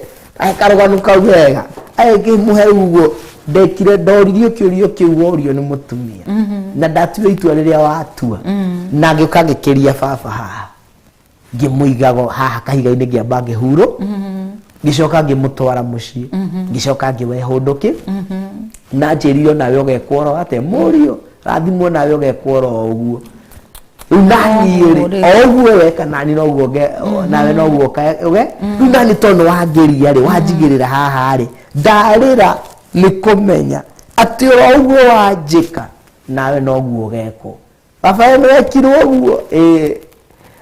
karũgano kau wega agĩkĩmũhe ũguo ndekire, ndoririo kĩũrio kĩu worio nĩ mũtumia, na ndatua itua rĩrĩa watua, na ngĩũka ngĩkĩria baba haha, ngĩmũigago haha kahiga-inĩ, ngĩamba ngĩhurũ, ngĩcoka ngĩmũtwara mũciĩ, ngĩcoka ngĩwehũndũkĩ na njĩrire nawe ũgekwo oro atĩa, mũriũ rathimwo, nawe ũgekwo oro ũguo. Rĩu naniĩ rĩ, o ũguo weka nani noguo nawe noguo ũge. Rĩu nani tondũ nĩ wangĩria rĩ, wanjigĩrĩra haha rĩ, ndarĩra nĩ kũmenya atĩ o ũguo wanjĩka nawe noguo ũgekwo. Baba, we nĩwekirwo ũguo, ĩĩ,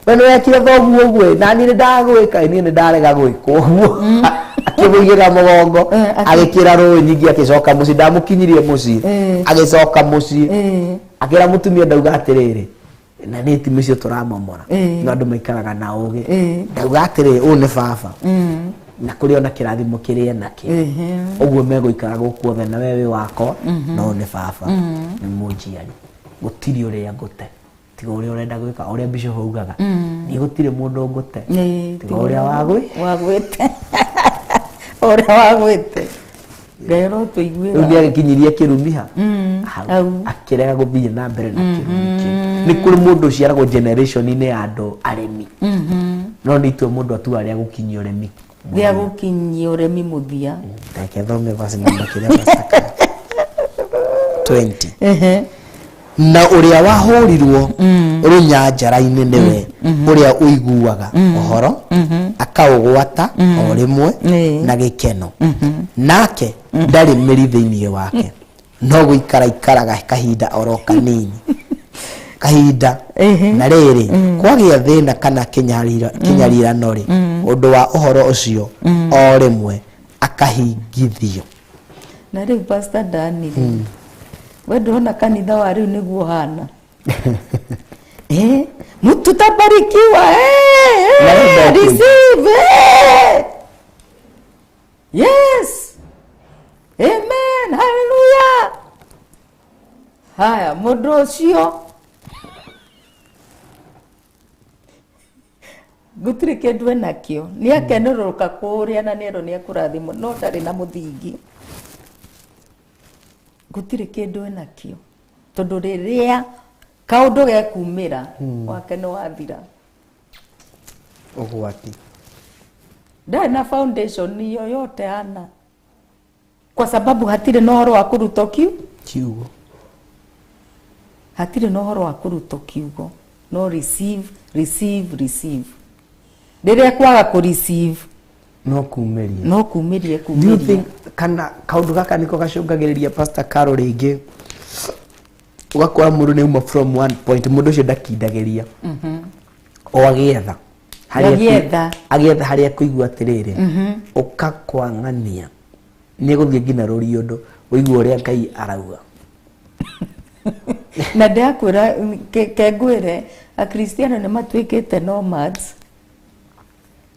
we nĩwekire thoguo ũguo, ĩ, nani nĩ ndagwĩka, ĩ, niĩ nĩ ndarega gwĩkwo ũguo. Akĩmũigĩrĩra mũgongo, agĩkĩra rũĩ nyingĩ, agĩcoka mũciĩ. Ndamũkinyirie mũciĩ, agĩcoka mũciĩ, akĩra mũtumia, ndauga atĩrĩrĩ, na nĩ timu icio tũramomora, no andũ maikaraga na ũgĩ, ndauga atĩrĩrĩ, ũyũ nĩ baba na kũrĩ ona kĩrathimo kĩrĩa nakĩo, ũguo megũikara gũkũ othe na we wĩ wakwa, no ũyũ nĩ baba, nĩ mũnjiari, gũtirĩ ũrĩa ngũte tiga ũrĩa ũrenda gwĩka, ũrĩa bishop augaga, niĩ gũtirĩ mũndũ ngũte tiga ũrĩa wagwĩ wagwĩte, ũrĩa wagwĩte. Ngai arotũiguĩra. Rĩu nĩagĩkinyirie kĩrumi ha hau. Hau. Akĩrega gũthiĩ na mbere na kĩrumi kĩu. Nĩ kũrĩ mũndũ ũciaragwo generation-inĩ ya andũ aremi, no nĩ itua mũndũ atua rĩa gũkinyia ũremi. Rĩa gũkinyia ũremi mũthia. Reke thome verse number kĩrĩa, Pastor Carol. 20. Na ũrĩa wahũrirwo rũnyanjara-inĩ nĩwe ũrĩa ũiguaga ũhoro, akaũgwata o rĩmwe na gĩkeno, nake ndarĩ mĩri thĩinĩ wake, no gũikara ikaraga kahinda oro kanini kahinda, na rĩrĩ, kwagĩa thĩna kana kĩnyarirano rĩ, ũndũ wa ũhoro ũcio, o rĩmwe akahingithio. Na rĩu, Pastor Dani, we ndũrona kanitha wa rĩu nĩguo hana? Mtu tabarikiwa, Na rĩu receive, Yes, amen, hallelujah. Haya, mũndũ ũcio gũtirĩ kĩndũ enakĩo, nĩ akenerũrũka kũrĩa na nĩerwo nĩ ekũrathimwo, no ndarĩ na mũthingi. Gũtirĩ kĩndũ enakĩo, tondũ rĩrĩa kaũndũ gekumĩra wake nĩ wathira. Ũgwati. Ndarĩ na foundation yoyote hana, kwa sababu hatirĩ na ũhoro wa kũrutwo kiugo. Hatirĩ na ũhoro wa kũrutwo kiugo, no receive, receive, receive. Rĩrĩa kwaga kũ receive, no kumĩria. No kumĩrie. Do you Kumĩria. think kana kaũndũ gaka nĩko gacũngagĩrĩria, Pastor Carol, rĩngĩ ũgakora mũndũ nĩ uma from one point, mũndũ ũcio ndakindagĩria o agĩetha harĩa Agĩetha. Agĩetha harĩa kũigua atĩrĩrĩ, ũkakwang'ania nĩ egũthiĩ nginya rũri ũndũ ũigua ũrĩa Ngai arauga. Na ndakwĩra kengwĩre akristiano nĩ matuĩkĩte nomads,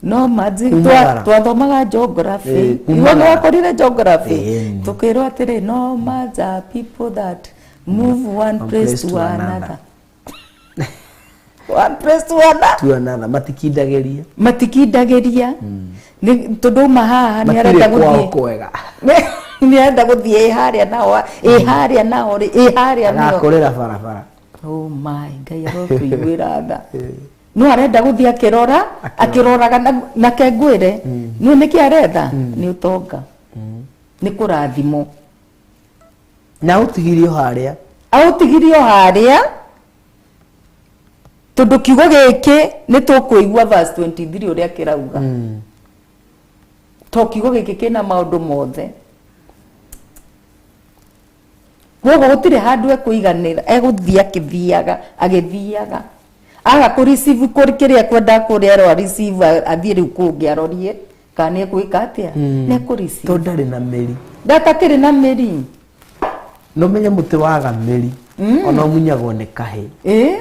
nomads. Kumagara. Twathomaga geography. Eh, iwe kumagara. nĩ wakorire geography. Eh. Tukĩrwo atĩrĩ, nomads are people that move one place to another, one place to another. To another, matikindagĩria. Matikindagĩria. Nĩ tondũ uma haha nĩ arenda matirĩ kwao gũthiĩ kwega. Nĩ arenda gũthiĩ ĩ harĩa nao, ĩ harĩa nao rĩ, ĩ harĩa nao. Agakũrĩra barabara. Oh my, Ngai arotũiguĩra tha. No arenda gũthiĩ akĩrora, akĩroraga na kengwĩre nĩ nĩkĩ aretha, nĩ ũtonga, nĩ kũrathimwo. Na ũtigirio harĩa. Aũtigirio harĩa, tondũ kiugo gĩkĩ nĩ tũkũigua verse 23 ũrĩa kĩrauga, to kiugo gĩkĩ kĩna maũndũ mothe. Koguo gũtirĩ handũ ekũiganĩra, egũthiĩ akĩthiaga, agĩthiaga, aga kũ receive kũrĩ kĩrĩa ekwendaga kũrĩa erwo receive, athiĩ rĩu kũngĩ arorie kana nĩ egwĩka atĩa, nĩ ekũ receive. Tondũ ndarĩ na mĩri. Ndatakĩrĩ na mĩri. No menye mũtĩ waga mĩri ona ũmunyagwo nĩ kahĩ. Ĩ.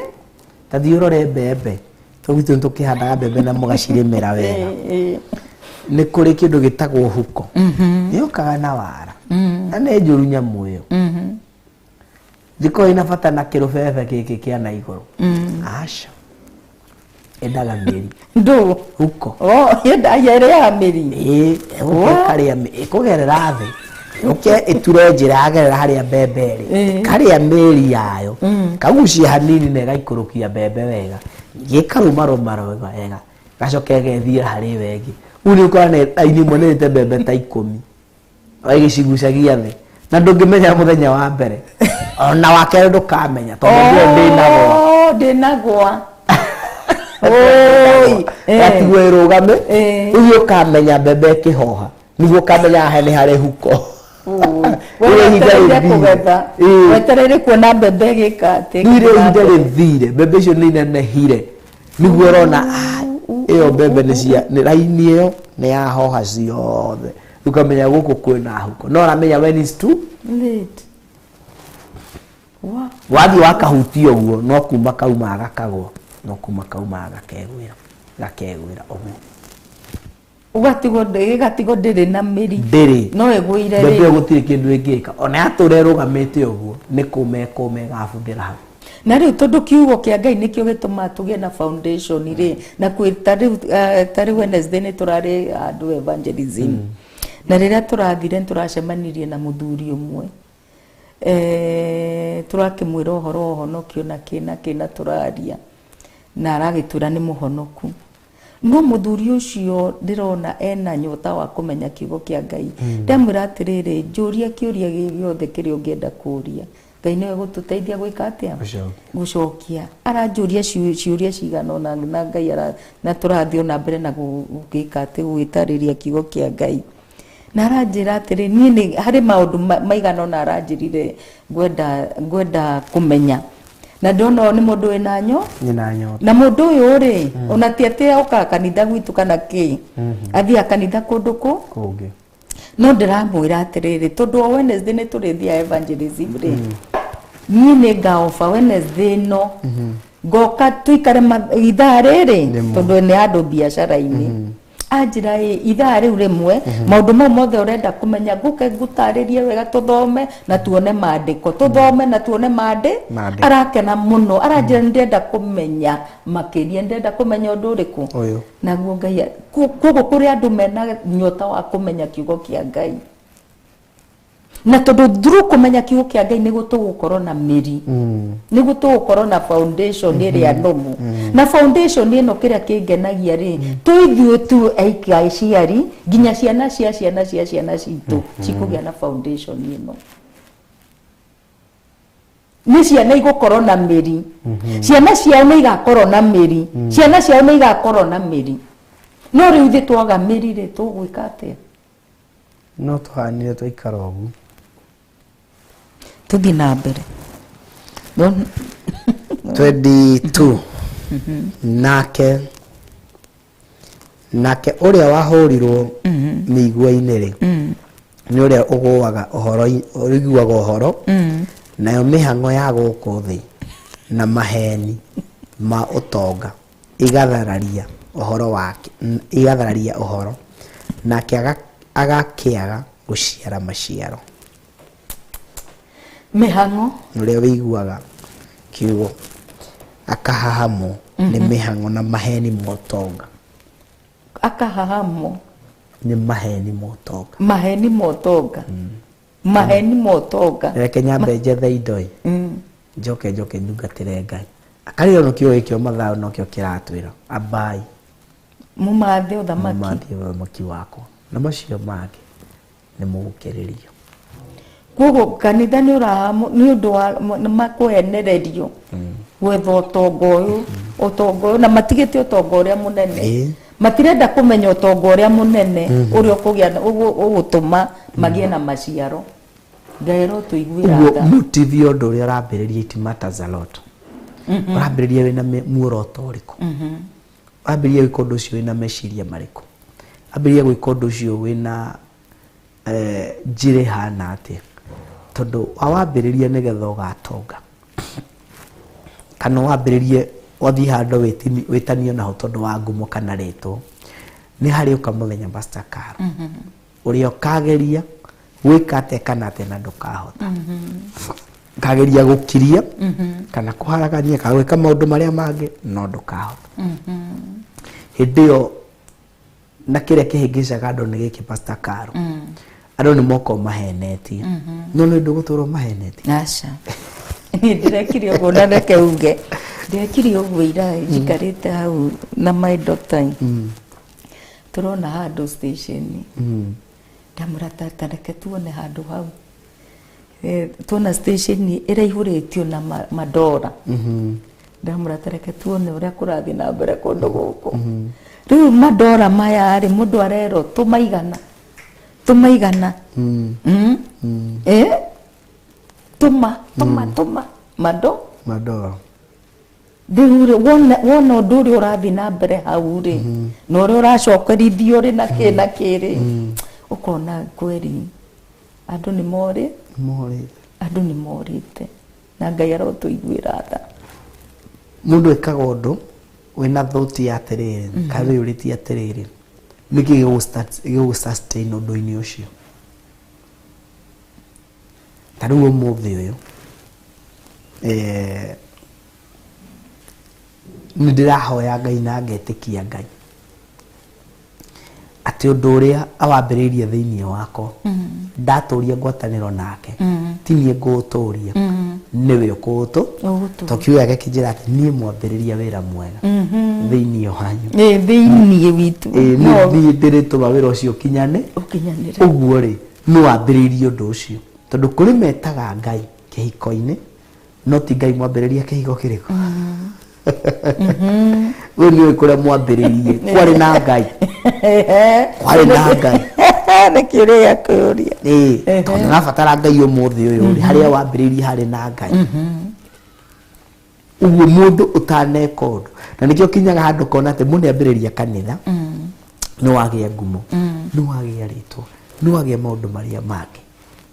Ta thiĩ ũrore mbembe, tondũ gwitũ nĩ tũkĩhandaga mbembe na mũgacirĩmĩra wega. Nĩ kũrĩ kĩndũ gĩtagwo huko, yũkaga na wara na nĩ njũru nyamũ ĩyo. Thikũ ĩna bata na kĩrũbebe gĩkĩ kĩa na igũrũ, aca, endaga mĩri. Ndũ? Huko. Oh, ĩrĩaga mĩri. Ĩĩ, ĩgũka ĩkarĩa ĩkũgerera thĩ, yũke ĩture njĩra yagerera harĩa mbembe ĩrĩ, ĩkarĩa mĩri yayo, kagucia hanini na ĩgaikũrũkia mbembe wega, gĩkarũmarũma wega, gacoka ĩgethiĩra harĩ ĩyo ĩngĩ. Rĩu nĩ ũkora nĩ raini ĩmwe nĩrĩte mbembe ta 10 o ĩgĩcigucagia thĩ, na ndũngĩmenya mũthenya wa mbere ona wa kerĩ ndũkamenya, tondũ ndĩyo ndĩnagwa. Oh, ndĩnagwa. Oi, eh. Yatigwo ĩrũgame. Eh. Rĩu ũkamenya mbembe ĩkĩhoha nĩguo ũkamenya haha nĩ harĩ huko. We Rĩu ihinda wetereire rĩthire. kũgetha. Ĩĩ. Wetereire kuona mbembe ĩgĩka atĩ. Rĩu rĩu ihinda rĩthire, mbembe icio nĩ inenehire, nĩguo ũrona, ah, ĩyo mbembe nĩ cia nĩ raini ĩyo nĩ yahoha ciothe. Rĩu ũkamenya gũkũ kwĩna huko, no ũramenya when is too Late. Wa. Wathiĩ wakahutia ũguo, no kuma kauma gakagwa, no kuma kauma gakegwĩra, gakegwĩra ũguo. Ũgatigwo, ĩgatigwo ndĩrĩ na mĩri. Ndĩrĩ. No ĩgũire. Mbembe ĩyo rĩ. Gũtirĩ kĩndũ ĩngĩka ona yatũra ĩrũgamĩte ũguo, nĩ kũma ĩkũma ĩgabuthĩra hau. Na rĩu tondũ kiugo kĩa Ngai nĩkĩo gĩtũmaga tũgĩe na foundation rĩ, na kwĩ ta rĩu Wednesday nĩ tũrarĩ handũ evangelism, na rĩrĩa tũrathire nĩ tũracemanirie na mũthuri ũmwe, tũrakĩmwĩra ũhoro wa ũhonokio na kĩ na kĩ, na tũraria na aragĩtwĩra nĩ mũhonoku, no mũthuri ũcio ndĩrona ena nyota wa kũmenya kiugo kĩa Ngai. Ndamwĩra atĩrĩrĩ, njũria kĩũria gĩ gĩothe kĩrĩa ũngĩenda kũũria, Ngai nĩwe gũtũteithia gwĩka atĩa? Gũcokia. Gũcokia. Aranjũria ciũria cigana ũna na Ngai na tũrathiĩ ona mbere na gũgĩka atĩ gũgĩtarĩria kiugo kĩa Ngai, na aranjĩra atĩrĩ, niĩ nĩ harĩ maũndũ maigana ũna aranjĩrire ngwenda kũmenya, na ndona ũyũ nĩ mũndũ wĩna nyo Nyina nyota. Na mũndũ ũyũ rĩ, ona ti atĩ okaga kanitha gwitũ kana kĩ, athiaga kanitha kũndũ kũ Kũngĩ. No ndĩramwĩra atĩrĩrĩ, tondũ o Wednesday nĩ tũrĩthiaga evangelism rĩ, niĩ nĩ ngaoba Wednesday ĩno ngoka tũikare ithaa rĩrĩ, Rĩmwe. tondũ nĩ handũ biacara-inĩ. Anjĩra ĩ ithaa rĩu rĩmwe maũndũ mau mothe ũrenda kũmenya ngũke ngũtarĩrie wega, tũthome na tuone maandĩko, tũthome na tuone maandĩ. Maandĩko. Arakena mũno, aranjĩra nĩ ndĩrenda kũmenya makĩria, ndĩrenda kũmenya ũndũ ũrĩkũ. Ũyũ. Naguo Ngai koguo kũrĩ andũ mena nyota wa kũmenya kiugo kĩa Ngai, na tondũ through kũmenya kiugo kĩa Ngai nĩguo tũgũkorwo na mĩri, nĩguo tũgũkorwo na foundation ĩrĩa nũmu. Na foundation ĩno, kĩrĩa kĩngenagia rĩ, to ithuĩ tu aika aciari, nginya ciana cia ciana cia ciana citũ cikũgĩa na foundation ĩno. Nĩ ciana igũkorwo na mĩri, ciana ciao nĩ igakorwo na mĩri, ciana ciao nĩ igakorwo na mĩri. No rĩu ithuĩ twaga mĩri rĩ, tũgwĩka atĩa? No tũhanire twaikara ũguo. Tũthiĩ na mbere. 22. Nake ũrĩa wahũrirwo mĩigua-inĩ rĩ, nĩ ũrĩa ũgũaga ũhoro, ũiguaga ũhoro, nayo mĩhang'o ya gũkũ thĩ na maheni ma ũtonga igathararia ũhoro wake, igathararia ũhoro, nake agakĩaga gũciara maciaro. Mĩhang'o. Ũrĩa wĩiguaga kiugo akahahamwo nĩ mĩhang'o na maheni ma ũtonga. Akahahamwo. Nĩ maheni ma ũtonga. Maheni ma ũtonga, maheni ma ũtonga. Reke nyambe njethe indo ĩ, njoke ndungatĩre Ngai. Akarĩo no kiugo gĩkĩo Mathayo nokĩo kĩratwĩra ambai mũmathe ũthamaki. Mũmathe ũthamaki wakwa, na macio mangĩ nĩ mũgũkĩrĩrio. Koguo kanitha nĩ ũrahamwo nĩ ũndũ wa nĩ makũhenererio gwetha ũtonga ũyũ, ũtonga ũyũ, na matigĩte ũtonga ũrĩa mũnene. Matirenda kũmenya ũtonga ũrĩa mũnene ũrĩa ũkũgĩa ũgũtũma magĩe na maciaro. Ngai arotũiguĩra Ũguo tha. Motive ya ũndũ ũrĩa ũrambĩrĩria, it matters a lot. Ũrambĩrĩria wĩna muoroto ũrĩkũ? Ũrambĩrĩria gwĩka ũndũ ũcio wĩna meciria marĩkũ? Ambĩrĩria gwĩka ũndũ ũcio wĩna njĩra ĩhana atĩa? Tondũ wawambĩrĩria nĩgetha ũgatonga, kana wambĩrĩrie wathiĩ handũ wĩtanio naho tondũ wa ngumo kana rĩtwa, nĩ harĩ ũka mũthenya, Pastor Caro, ũrĩa ũkageria gwĩka atĩa kana atĩa na ndũkahota. Ũkageria gũkiria kana kũharagania kana gwĩka maũndũ marĩa mangĩ, no ndũkahota hĩndĩ ĩyo. Na kĩrĩa kĩhĩngĩcaga andũ nĩ gĩkĩ, Pastor Caro, andũ nĩ moka mahenetie, no nĩ ndũgũtũra mahenetie. Aca, niĩ ndĩrekire ũguo, na reke uge ndĩrekire ũguo ira njikarĩte hau na my doctor, tũrona handũ station. Ndamũra, tata, reke tuone handũ hau. Tuona station ĩraihũrĩtio na mandora. Ndamũra, ta reke tuone ũrĩa kũrathiĩ na mbere kũndũ gũkũ. Rĩu mandora maya rĩ, mũndũ arerwo tũmaigana, tũmaigana. Tũma tũma tũma mando. Mandora. Rĩu rĩ, wona ũndũ ũrĩa ũrathiĩ na mbere hau rĩ, na ũrĩa ũracokerithio rĩ, na kĩ na kĩ rĩ, ũkona kweri andũ nĩ morĩ. Morĩte. Andũ nĩ morĩte, na Ngai arotũiguĩra tha. Mũndũ ĩkaga ũndũ wĩna thought ya atĩrĩrĩ, kana wĩyũrĩtie atĩrĩrĩ, nĩkĩ gĩgũ sustain ũndũ-inĩ ũcio? Ta rĩu ũmũthĩ ũyũ, nĩ ndĩrahoya Ngai na ngetĩkia Ngai atĩ ũndũ ũrĩa awambĩrĩirie thĩinĩ wakwa, ndatũria ngwatanĩro nake, ti niĩ ngũũtũria, nĩwe ũkũũtũ. Ũgũtũria. To kiugo gĩake kĩnjĩra atĩ niĩ mwambĩrĩria wĩra mwega thĩinĩ wanyu. Ĩ, thĩiniĩ witũ. Ĩ, No nĩ niĩ ndĩrĩtũma wĩra ũcio ũkinyane. Ũkinyanĩre. Ũguo rĩ, nĩ wambĩrĩirie ũndũ ũcio, tondũ kũrĩ metaga Ngai kĩhiko-inĩ, no ti Ngai mwambĩrĩria kĩhiko kĩrĩkũ. We nĩũĩ kũrĩa mwambĩrĩirie kwarĩ na Ngai, kwarĩ na Ngai. Nĩ kĩũria gĩa kwĩyũria. Ĩĩ, tondũ nĩũrabatara Ngai ũmũthĩ ũyũ rĩ, harĩa wambĩrĩirie harĩ na Ngai. Ũguo mũndũ ũtaneka ũndũ, na nĩkĩo kinyaga handũ kona atĩ mũndũ nĩambĩrĩria kanitha, nĩ wagĩa ngumo, nĩ wagĩa rĩtwa, nĩ wagĩa maũndũ marĩa mangĩ,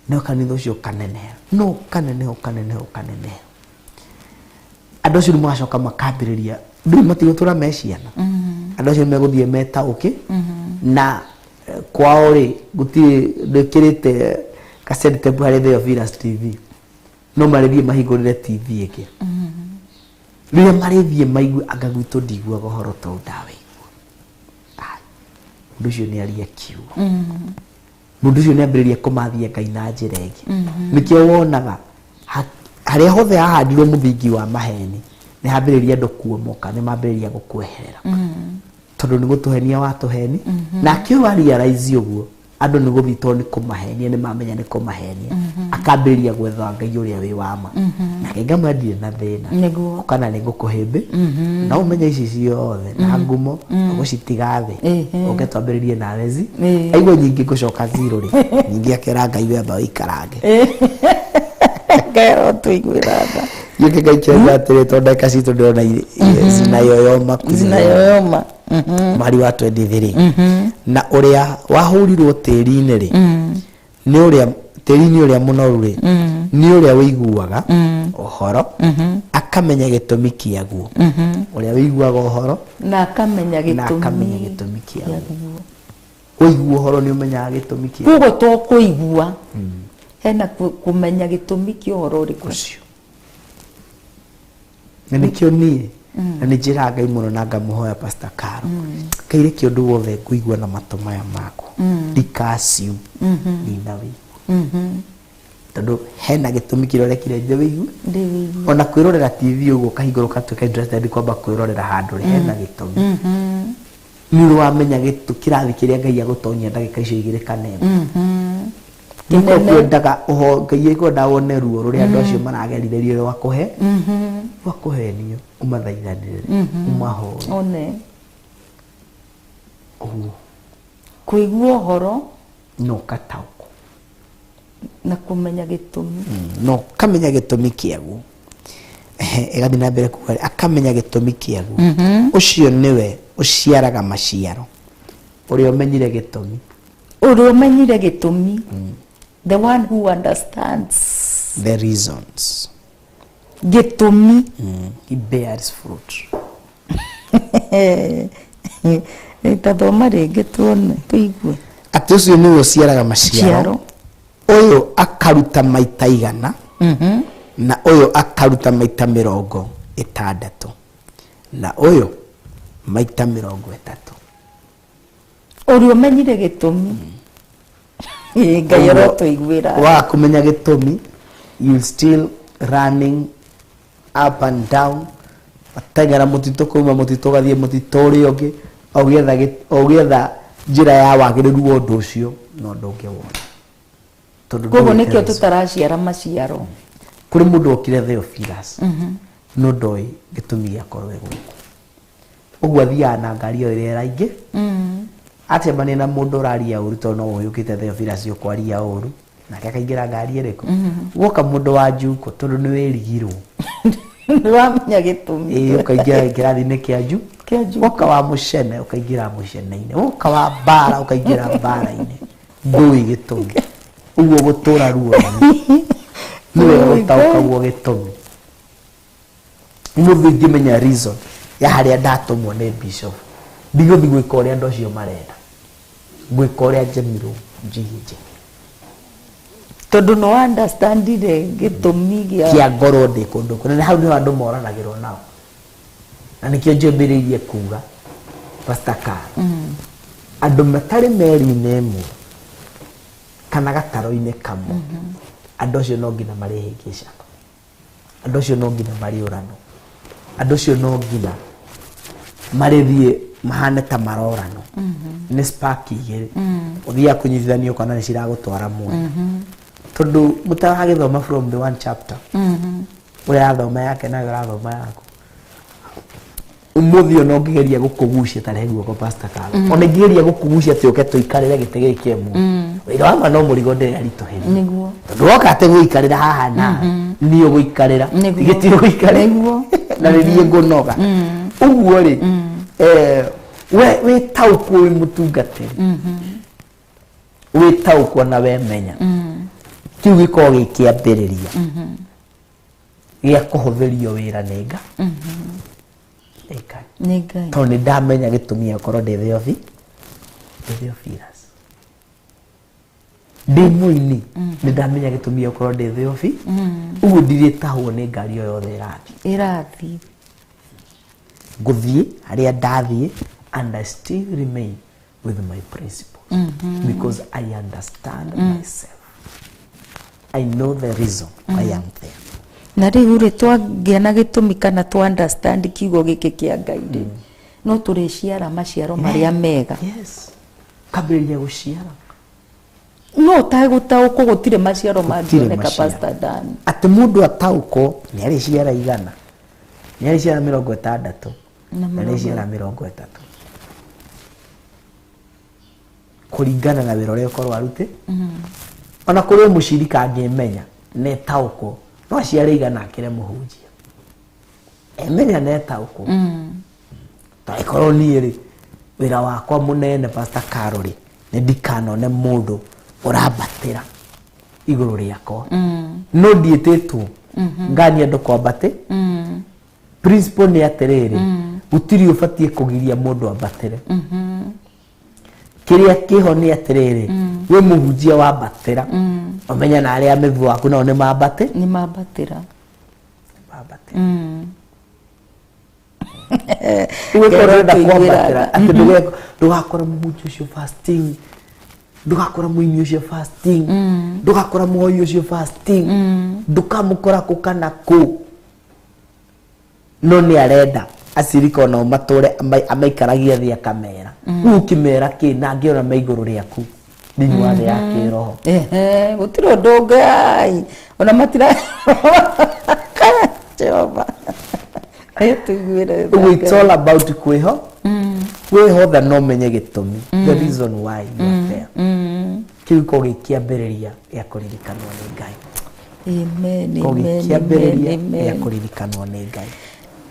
no kanitha ũcio ũkaneneha, no ũkaneneha, ũkaneneha, ũkaneneha. Andũ acio nĩ magacoka makambĩrĩria rĩu matigũtũra me ciana. Andũ acio megũthiĩ metaũke na kwao rĩ gũtirĩ ndĩkĩrĩte cassette tape harĩ Theophilus TV, no marĩthiĩ mahingũrĩre TV ĩngĩ. Rĩrĩa marĩthiĩ maigue anga gwitũ ndiguaga ũhoro ta ũyũ ndawaigua. Ai, mũndũ ũcio nĩ aria kiugo, mũndũ ũcio nĩ ambĩrĩria kũmathia Ngai na njĩra ĩngĩ. Nĩkĩo wonaga harĩa hothe hahandirwo mũthingi wa maheni nĩ hambĩrĩria andũ kuomoka, nĩ mambĩrĩria gũkweherera tondũ nĩ gũtũhenia watũheni. Nake ũyũ wa realize ũguo andũ nĩ gũthiĩ tondũ nĩ kũmahenia, nĩ mamenya nĩ kũmahenia, akambĩrĩria gwetha Ngai ũrĩa wĩ wa ma. Nake ngamwĩra ndirĩ na thĩna. Nĩguo. Kana nĩ ngũkũhĩmbĩ no ũmenye ici ciothe na ngumo ũgũcitiga thĩ ũke twambĩrĩrie nawe zi aigua nyingĩ ngũcoka zero rĩ, nyingĩ akera Ngai we amba ũikarange. Ngai arotũiguĩra tha. Gĩkĩ Ngai kĩoiga atĩrĩ, tondũ ndagĩka citũ ndĩrona zinayoyoma. Zinayoyoma. Mweri wa 23, na ũrĩa wahũrirwo tĩri-inĩ rĩ, nĩ ũrĩa tĩri-inĩ ũrĩa mũnoru rĩ, nĩ ũrĩa wĩiguaga ũhoro akamenya gĩtũmi kĩaguo. Ũrĩa wĩiguaga ũhoro na akamenya na gĩtũmi akamenya gĩtũmi kĩaguo. Kĩaguo. Ũigua ũhoro nĩ ũmenyaga gĩtũmi kĩaguo. Koguo to kũigua hena kũmenya gĩtũmi kĩa ũhoro ũrĩkũ. Ũcio na nĩkĩo niĩ na nĩ njĩraga Ngai mũno na ngamũhoya Pastor Caro, Ngai reke ũndũ wothe ngũigua na matũ maya makwa ndikaciu ndinawĩigua, tondũ hena gĩtũmi kĩrĩa ũrekire nje wĩigue. Ndĩwĩigue. Ona kwĩrorera TV ũguo ũkahingũra ũgatuĩka interested kwamba kwĩrorera handũ rĩ, hena gĩtũmi nĩ ũrĩ wamenya kĩrathi kĩrĩa Ngai agũtonyia ndagĩka icio igĩrĩ kana ĩmwe. Nĩkĩo kwendaga ũho Ngai ekwendaga wone ruo rũrĩa andũ acio maragerithĩrio rwa kũhe rwa kũhenio, ũmathaithanĩrĩre, ũmahoe. One. Ũguo. Kũigua ũhoro na ũkataũkwo na kũmenya gĩtũmi. Na ũkamenya gĩtũmi kĩaguo. Ehe, ĩgathiĩ na mbere kuga akamenya gĩtũmi kĩaguo, ũcio nĩwe ũciaraga maciaro, ũrĩa ũmenyire gĩtũmi. Ũrĩa ũmenyire gĩtũmi, the one who understands the reasons, gĩtũmi. He bears fruit. Tathoma rĩngĩ tuone tũigue. Atĩ ũcio nĩwe ũciaraga maciaro. Ciaro. Ũyũ akaruta maita 100, na ũyũ akaruta maita 60, na ũyũ maita 30. Ũrĩa ũmenyire gĩtũmi. Ĩ, Ngai arotũiguĩra. Waga kũmenya gĩtũmi, you still running up and down, ateng'era mũtitũ kuma mũtitũ ũgathiĩ mũtitũ ũrĩa ũngĩ, o ũgĩetha njĩra ya wagĩrĩru wa ũndũ ũcio, no ndũngĩwona tondũ Koguo ndũĩ nĩkĩo the reason. tũtaraciara maciaro. Kũrĩ mũndũ okire Theophilus no ndoĩ gĩtũmi gĩakorwo e gũkũ ũguo, athiaga na ngari ĩyo ĩrĩa ĩraingĩ, acemania na mũndũ ũraria ũru, tondũ no ũyũkĩte Theophilus ũkwaria ũru, nake akaingĩra ngari ĩrĩkũ guoka mũndũ wa njuko, tondũ nĩ wĩrigirwo. Nĩ wamenya gĩtũmi. Ĩĩ, ũkaingĩra kĩrathi-inĩ kĩa nju. Kĩa njuko. Woka wa mũcene ũkaingĩra mũcene-inĩ, woka wa mbara ũkaingĩra mbara-inĩ, ndũĩ gĩtũmi. Ũguo gũtũra ruo nĩwe gũtaũkagwo gĩtũmi. Ũmũthĩ ingĩmenya reason ya harĩa ndatũmwo nĩ bishop, ndigũthiĩ gwĩka ũrĩa andũ acio marenda, ngwĩka ũrĩa njemirwo njiĩ njĩke. Tondũ no understandire gĩtũmi gĩa kĩa ngorwo ndĩ kũndũ kũnene. Hau nĩho andũ moranagĩrwo nao, na nĩkĩo njambĩrĩirie kuga, Pastor Carl, andũ matarĩ meri-inĩ ĩmwe kana gatarũ-inĩ kamwe, andũ acio no nginya marĩhĩngĩcana, andũ acio no nginya marĩũranwo, andũ acio no nginya marĩthiĩ mahane ta maroranwo. Nĩ spark igĩrĩ ũthiaga kũnyitithanio ũkona nĩ ciragũtwara mwena, tondũ mũtaragĩthoma from the one chapter, ũrĩa arathoma yake nawe ũrathoma yaku. Ũmũthĩ ona ũngĩgeria gũkũgucia ta rehe guoko, Pastor Carl, ona ingĩgeria gũkũgucia atĩ ũke tũikarĩre gĩtĩ gĩkĩ ĩmwe, wĩra wa ma no mũrigo ndĩraritũhĩria. Nĩguo. Tondũ woka atĩ gũikarĩra haha nawe niĩ ũgũikarĩra, Nĩguo. gĩtĩ ũgũikarĩra. Nĩguo. Na nĩ niĩ ngũnoga ũguo rĩ, we wĩtaũkwo wĩ mũtungatĩri, wĩtaũkwo na wemenya, kĩu gĩkoragwo gĩ kĩambĩrĩria gĩa kũhũthĩrio wĩra nĩ nga. Nĩ Ngai. Nĩ Ngai. Tondũ nĩ ndamenya gĩtũmi gĩa gũkorwo ndĩ Theophilus. Ndĩ mũini, nĩ ndamenya gĩtũmi gĩa gũkorwo ndĩ Theophilus. Ũguo ndirĩtahwo nĩ ngari o yothe ĩrathiĩ. Ĩrathiĩ. Ngũthiĩ harĩa ndathiĩ, and I still remain with my principles, because I understand myself. I know the reason why I'm there. Na rĩu rĩ, twagĩa na gĩtũmi kana twa understand kiugo gĩkĩ kĩa Ngai rĩ, no tũrĩciara maciaro marĩa mega. Yes, kambĩrĩria gũciara. No ũtagũtaũkwo gũtirĩ maciaro mangĩoneka. Maciaro. Pastor Dan. Atĩ mũndũ ataũkwo nĩ arĩciara 100, nĩ arĩciara 60, Na nĩ arĩciara 30, kũringana na wĩra ũrĩa ũkorwo arutĩ. Ona kũrĩ o mũcirika angĩmenya na etaũkwo, no aciare 100 akĩre mũhunjia emenya na etaũkwo. Ta ĩkorwo niĩ rĩ, wĩra wakwa mũnene, Pastor Carol, rĩ, nĩ ndikanone mũndũ ũrambatĩra igũrũ rĩakwa, no ndiĩtĩtwo ngania andũ kwambate. Principle nĩ atĩrĩrĩ, gũtirĩ ũbatiĩ kũgiria mũndũ ambatĩre. Kĩrĩa kĩho nĩ atĩrĩrĩ, wĩ mũhunjia wambatĩra, ũmenya na arĩa mĩbu waku nao nĩ mambate. Nĩ mambatĩra. Mambatĩra. Ũgĩkorwo ũrenda kwambatĩra atĩ ndũgakora mũhunjia ũcio fasting, ndũgakora mũini ũcio fasting, ndũgakora mũhoi ũcio fasting, ndũkamũkora kũ kana kũ, no nĩ arenda acirika onao matũre amaikaragia thĩ akamera. Rĩu ũkĩmera kĩ na angĩona me igũrũ rĩaku thĩinĩ wa thĩ ya kĩroho? Ehe, gũtirĩ ũndũ ũngĩ, ai ona matira. Jehova tũiguĩre. Ũguo it's all about kwĩho kwĩhotha no menye gĩtũmi, the reason why you are there. Kĩu ko gĩkĩambĩrĩria gĩa kũririkanwo nĩ Ngai. Amen. Ko Amen. gĩkĩambĩrĩria amen, gĩa amen. kũririkanwo nĩ Ngai.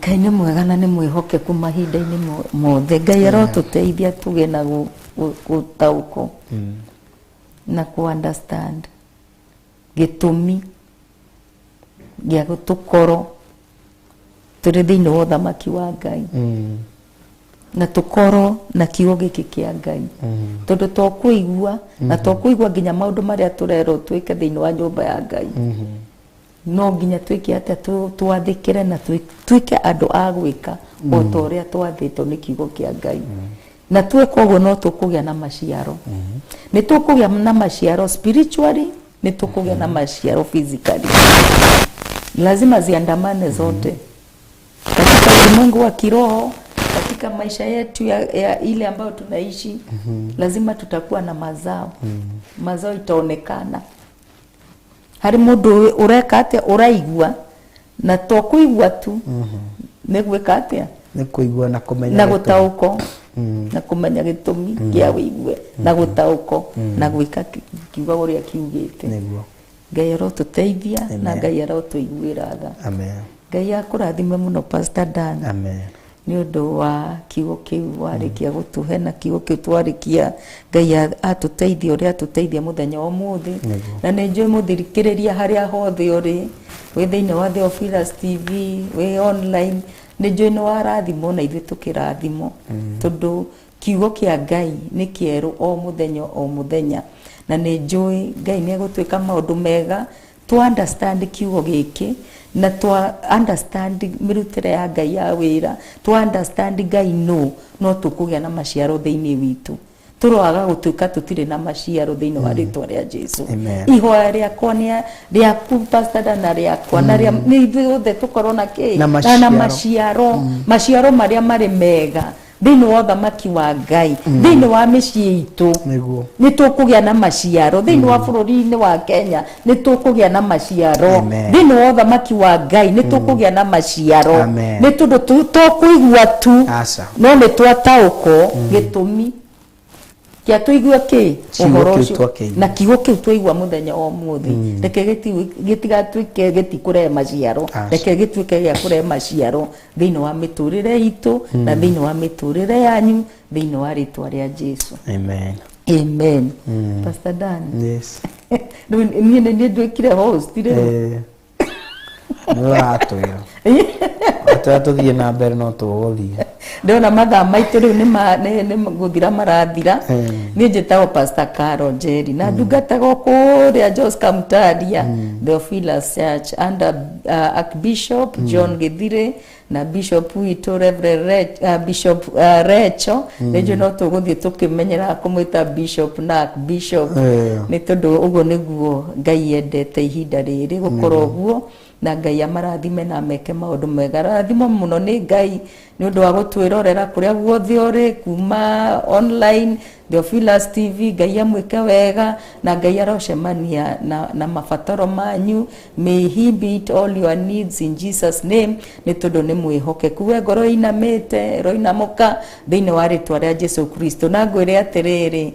Ngai nĩ mwega na nĩ mwĩhokeku mahinda-inĩ mothe. Ngai arotũteithia tũgĩe na gũtaũkwo na kũ understand gĩtũmi gĩa tũkorwo tũrĩ thĩinĩ wa ũthamaki wa Ngai, na tũkorwo na kiugo gĩkĩ kĩa Ngai, tondũ to kũigua na to kũigua nginya maũndũ marĩa tũrerwo twĩke thĩinĩ wa nyũmba ya Ngai, no nginya twĩke atĩa? Twathĩkĩre na tuĩke andũ a gwĩka o ta ũrĩa twathĩtwo nĩ kiugo kĩa Ngai. Na tweka ũguo, no tũkũgĩa na maciaro. Nĩ tũkũgĩa na maciaro spiritually, nĩ tũkũgĩa na maciaro physically. Lazima ziandamane zote katika ulimwengu wa kiroho, katika maisha yetu ya ile ambayo tunaishi. Lazima tutakuwa na mazao. Mazao itaonekana harĩ mũndũ ũreka atĩa, ũraigua, na to kũigua tu, nĩ gwĩka atĩa? Nĩ kũigua na kũmenya Na gĩtũmi. Gũtaũkwo na kũmenya gĩtũmi kĩa wĩigue na gũtaũkwo na gwĩka kiugo ũrĩa kiugĩte. Ngai arotũteithia na Amen. Ngai arotũiguĩra tha. Amen. Ngai akũrathime mũno, Pastor Dan, Amen. nĩ ũndũ wa kiugo kĩu warĩkia gũtũhe, na kiugo kĩu twarĩkia, Ngai atũteithie ũrĩa atũteithia mũthenya wa ũmũthĩ. Na nĩ njũĩ mũthikĩrĩria harĩa hothe ũrĩ, wĩ thĩinĩ wa Theophilus TV, wĩ online, nĩ njũĩ nĩ warathimwo na ithuĩ tũkĩrathimwo, tondũ kiugo kĩa Ngai nĩ kĩerũ o mũthenya o mũthenya. Na nĩ njũĩ Ngai nĩ egũtwĩka maũndũ mega twa understand kiugo gĩkĩ, na twa understand mĩrutĩre ya Ngai ya wĩra, twa understand Ngai no tũkũgĩa na maciaro thĩinĩ witũ. Tũroaga gũtuĩka tũtirĩ na maciaro thĩinĩ wa rĩtwa rĩa Jesu. Amen. Ihoya rĩakwa nĩ rĩaku, Pastor Dan, na rĩakwa na rĩa nĩ ithuĩ othe tũkorwo na kĩ? Na Na maciaro. Maciaro, maciaro marĩa marĩ mega thĩinĩ wa ũthamaki wa Ngai, thĩinĩ wa mĩciĩ itũ. Nĩ tũkũgĩa na maciaro thĩinĩ wa bũrũri-inĩ wa Kenya, nĩ tũkũgĩa na maciaro. Amen. Thĩinĩ wa ũthamaki wa Ngai nĩ tũkũgĩa na maciaro. Amen. Nĩ tondũ to kũigua tu, Aca. no nĩ twataũkwo gĩtũmi kĩa tũigue kĩ Kiugo ũhoro kĩu ũcio. twakĩigua. Na kiugo kĩu twaigua mũthenya wa ũmũthĩ, reke gĩtigatuĩke gĩtikũrehe maciaro. Aca. Reke gĩtuĩke gĩa kũrehe maciaro thĩinĩ wa mĩtũrĩre itũ na thĩinĩ wa mĩtũrĩre yanyu, thĩinĩ wa rĩtwa rĩa Jesu. Amen. Amen. Pastor Dan. Yes. Rĩu niĩ nĩ niĩ nduĩkire host rĩu. Nĩ ũratwĩra. Ũngĩtwĩra tũthiĩ na mbere no tũgũthiĩ. Ndĩrona mathaa maitũ rĩu nĩ gũthira marathira. Niĩ njĩtagwo Pastor Carol Njeri na ndungataga o kũrĩa Joska Mutaria Theophilus Church under Archbishop John Githire na Bishop witũ Reverend Bishop Recho. Nĩnjũĩ no tũgũthiĩ tũkĩmenyeraga kũmwĩta Bishop na Archbishop, nĩ tondũ ũguo nĩguo Ngai endete ihinda rĩrĩ gũkorwo ũguo. Na Ngai amarathime na ameke maũndũ mega. Rathimo mũno nĩ Ngai nĩ ũndũ wa gũtwĩrorera kũrĩa guothe ũrĩ kuma online Theophilus TV. Ngai amwĩke wega na Ngai arocemania na mabataro manyu. May he meet all your needs in Jesus name, nĩ tondũ nĩ mwĩhokeku. We ngoro inamĩte roinamũka thĩinĩ wa rĩtwa rĩa Jesu Kristo. Na ngwĩre atĩrĩrĩ,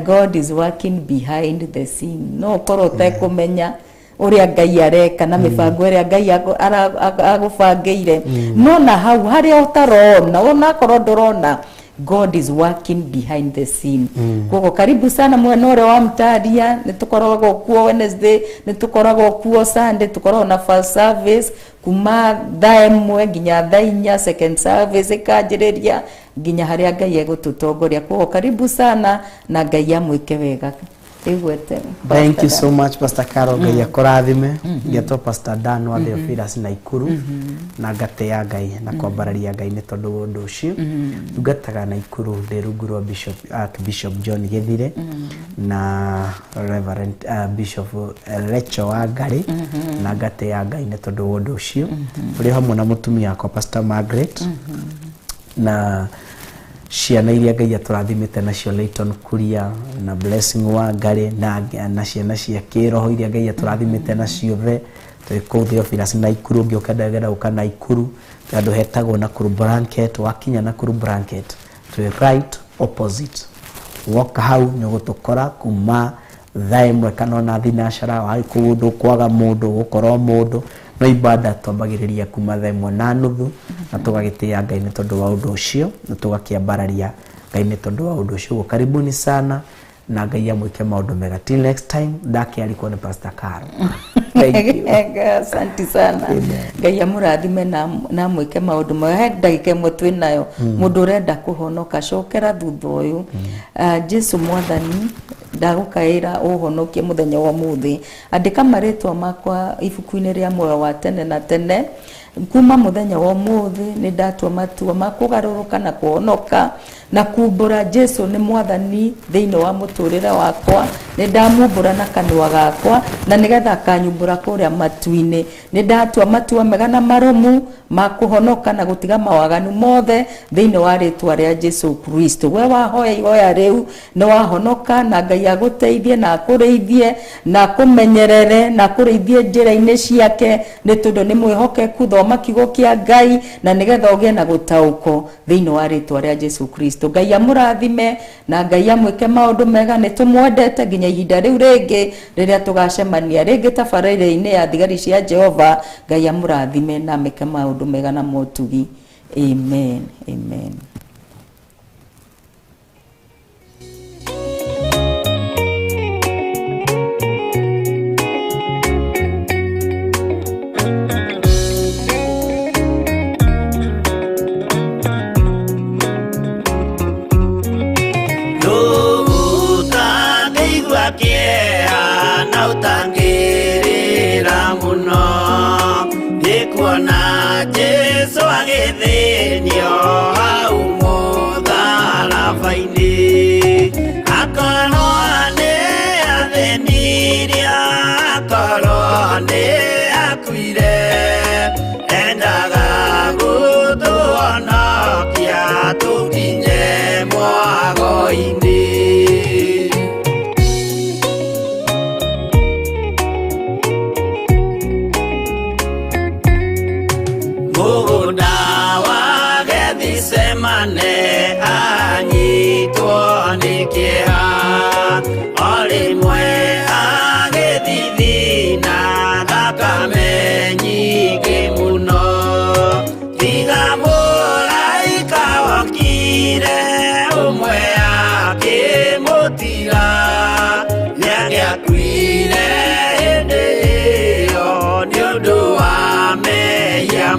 God is working behind the scene. No ũkorwo ũtekũmenya ũrĩa Ngai areka na mĩbango ĩrĩa Ngai agũbangĩire, no na hau harĩa ũtarona, onakorwo ndũrona, God is working behind the scene. Koguo karibu sana mwena ũrĩa wa Mtaria. Nĩ tũkoragwo kuo Wednesday, nĩ tũkoragwo kuo Sunday, tũkoragwo na first service kuma 1:00 nginya 4:00, second service ĩkanjĩrĩria nginya harĩa Ngai egũtũtongoria. Koguo karibu sana na Ngai amwĩke wega. Igwete. Thank you so much, Pastor Carol. Ngai akũrathime. Ngetwo Pastor Dan wa Theophilus Naikuru na ngatĩa Ngai na kwambararia Ngai nĩ tondũ wa ũndũ ũcio. Ndungataga Naikuru ndĩ rungu rwa Bishop Archbishop John Githire na Reverend Bishop Recho wa Ngarĩ, na ngatĩa Ngai nĩ tondũ wa ũndũ ũcio. Tũrĩ hamwe na mũtumia wakwa Pastor Margaret na ciana iria Ngai atũrathimĩte nacio, Layton Kuria na Blessing wa Ngarĩ, na ciana cia kĩroho iria Ngai atũrathimĩte nacio the twĩ kũu Theophilus Naikuru. Ũngĩũka ndagera ũka Naikuru, twĩ handũ hetagwo Nakuru Blanket. Wakinya Nakuru Blanket, twĩ right opposite. Woka hau nĩ ũgũtũkora kuma 1:00 kana ona thinacara wa kũu, ndũkwaga mũndũ, gũkorwo mũndũ no ibada twambagĩrĩria kuma 1:30, na tũgagĩtĩĩa Ngai nĩ tondũ wa ũndũ ũcio na tũgakĩambararia Ngai nĩ tondũ wa ũndũ ũcio. Ũguo karibuni sana na Ngai amwĩke maũndũ mega. Till next time, ndakĩarikwo nĩ Pastor Caro. Thank you. Asante sana. Ngai amũrathime na amwĩke maũndũ mega. He ndagĩka ĩmwe twĩ nayo, mũndũ ũrenda kũhonoka, cokera thutha ũyũ. Ah, Jesu Mwathani, ndagũkaĩra ũhonokie mũthenya wa ũmũthĩ. Andĩka marĩtwa makwa ibuku-inĩ rĩa muoyo wa tene na tene. Kuma mũthenya wa ũmũthĩ nĩ ndatua matua ma kũgarũrũka na kũhonoka na kumbũra Jesu nĩ Mwathani thĩinĩ wa mũtũrĩre wakwa. Nĩ ndamumbũra na kanua gakwa na nĩgetha akanyumbũra kũrĩa matu-inĩ. Nĩ ndatua matua mega na marũmu ma kũhonoka na gũtiga mawaganu mothe thĩinĩ wa rĩtwa rĩa Jesu Kristo. We wahoya ihoya rĩu nĩ wahonoka, na Ngai agũteithie na akũrĩithie na akũmenyerere na akũrĩithie njĩra-inĩ ciake, nĩ tondũ nĩ mwĩhokeku. Thoma kiugo kĩa Ngai na nĩgetha ũgĩe na gũtaũko thĩinĩ wa rĩtwa rĩa Jesu Kristo. Ngai amũrathime na Ngai amwĩke maũndũ mega. Nĩ tũmwendete nginya ihinda rĩu rĩngĩ rĩrĩa tũgacemania rĩngĩ tabarĩra-inĩ ya Thigari cia Jehova. Ngai amũrathime na amĩke maũndũ mega na motugi. Amen, amen. Ũtangĩigua kĩeha na ũtangĩrĩra mũno nĩ kuona Jesu agĩthĩnio hau mũtharaba-inĩ, akorwo nĩ athĩnirie, akorwo nĩ akuire, endaga gũtũhonokia tũkinye mwago-inĩ.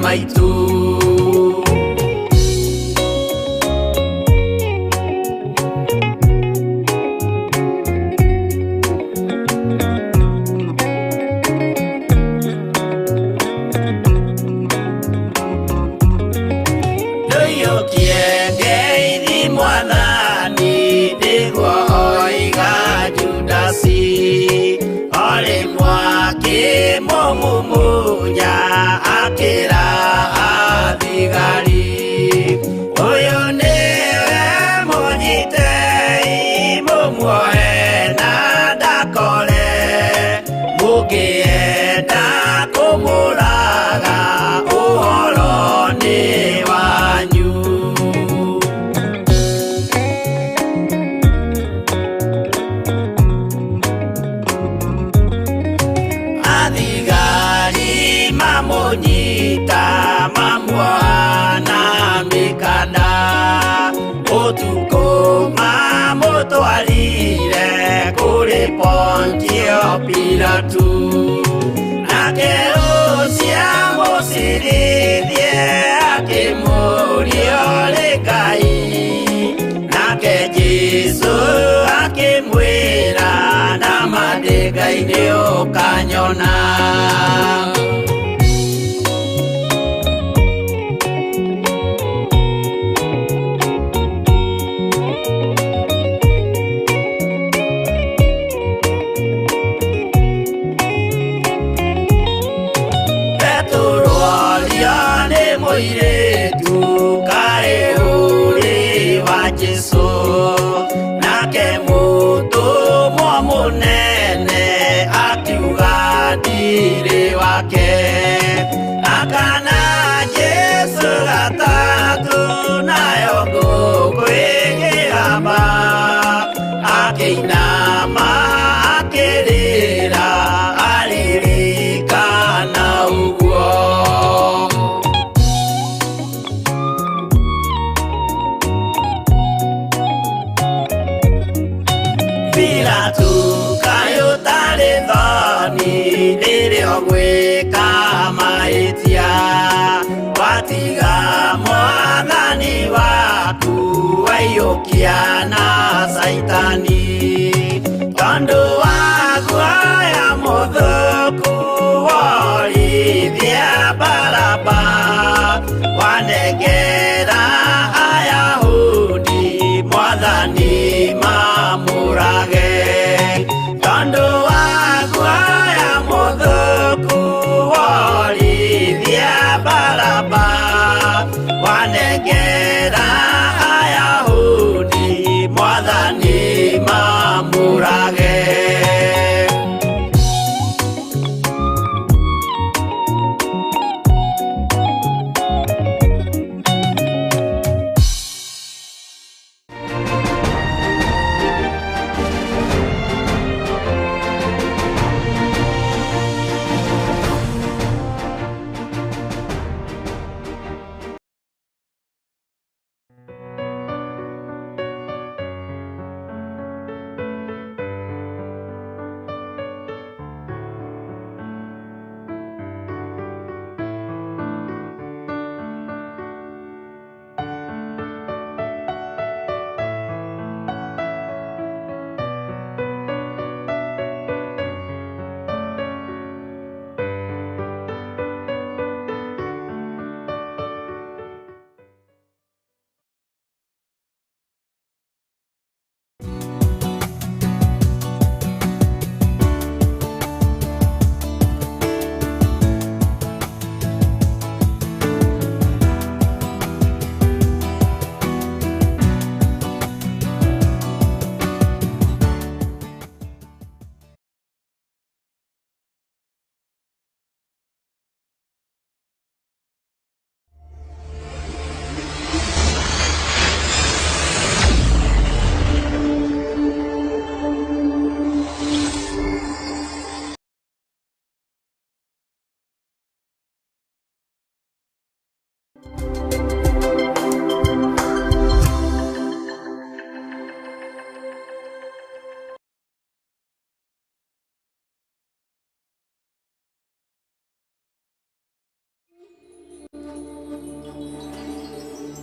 maitũ. Ndũiyũkie ngeithi mwathani nĩguo oiga Judasi, o rĩmwe akĩmũmumunya akĩra athigari, ũyũ nĩwe mũnyitei mũmuohe na ndakore, mũngĩenda kũmũraga ũhoro nĩ wanyu. Athigari mamũnyita mamuoha na mĩkanda, ũtukũ mamũtwarire kũrĩ Pontio Pilatu, nake ũcio amũcirithie akĩmũũria ũrĩ Ngai, nake Jesũ akĩmwĩra nama ndĩ Ngai nĩ ũkanyona. Petero aria nĩ mũirĩtu kaĩ ũrĩ wa Jesũ, nake mũtũmwo mũnene akiuga ndirĩ wake, akana Jesũ gatatũ nayo ngũkũ ĩkĩgamba, akĩinama akĩrĩra aririkana ũguo. Pilatu kaĩ ũtarĩ thoni rĩrĩa ũgwĩka mahĩtia, watiga mwathani waku waiyũkia na Caitani, tondũ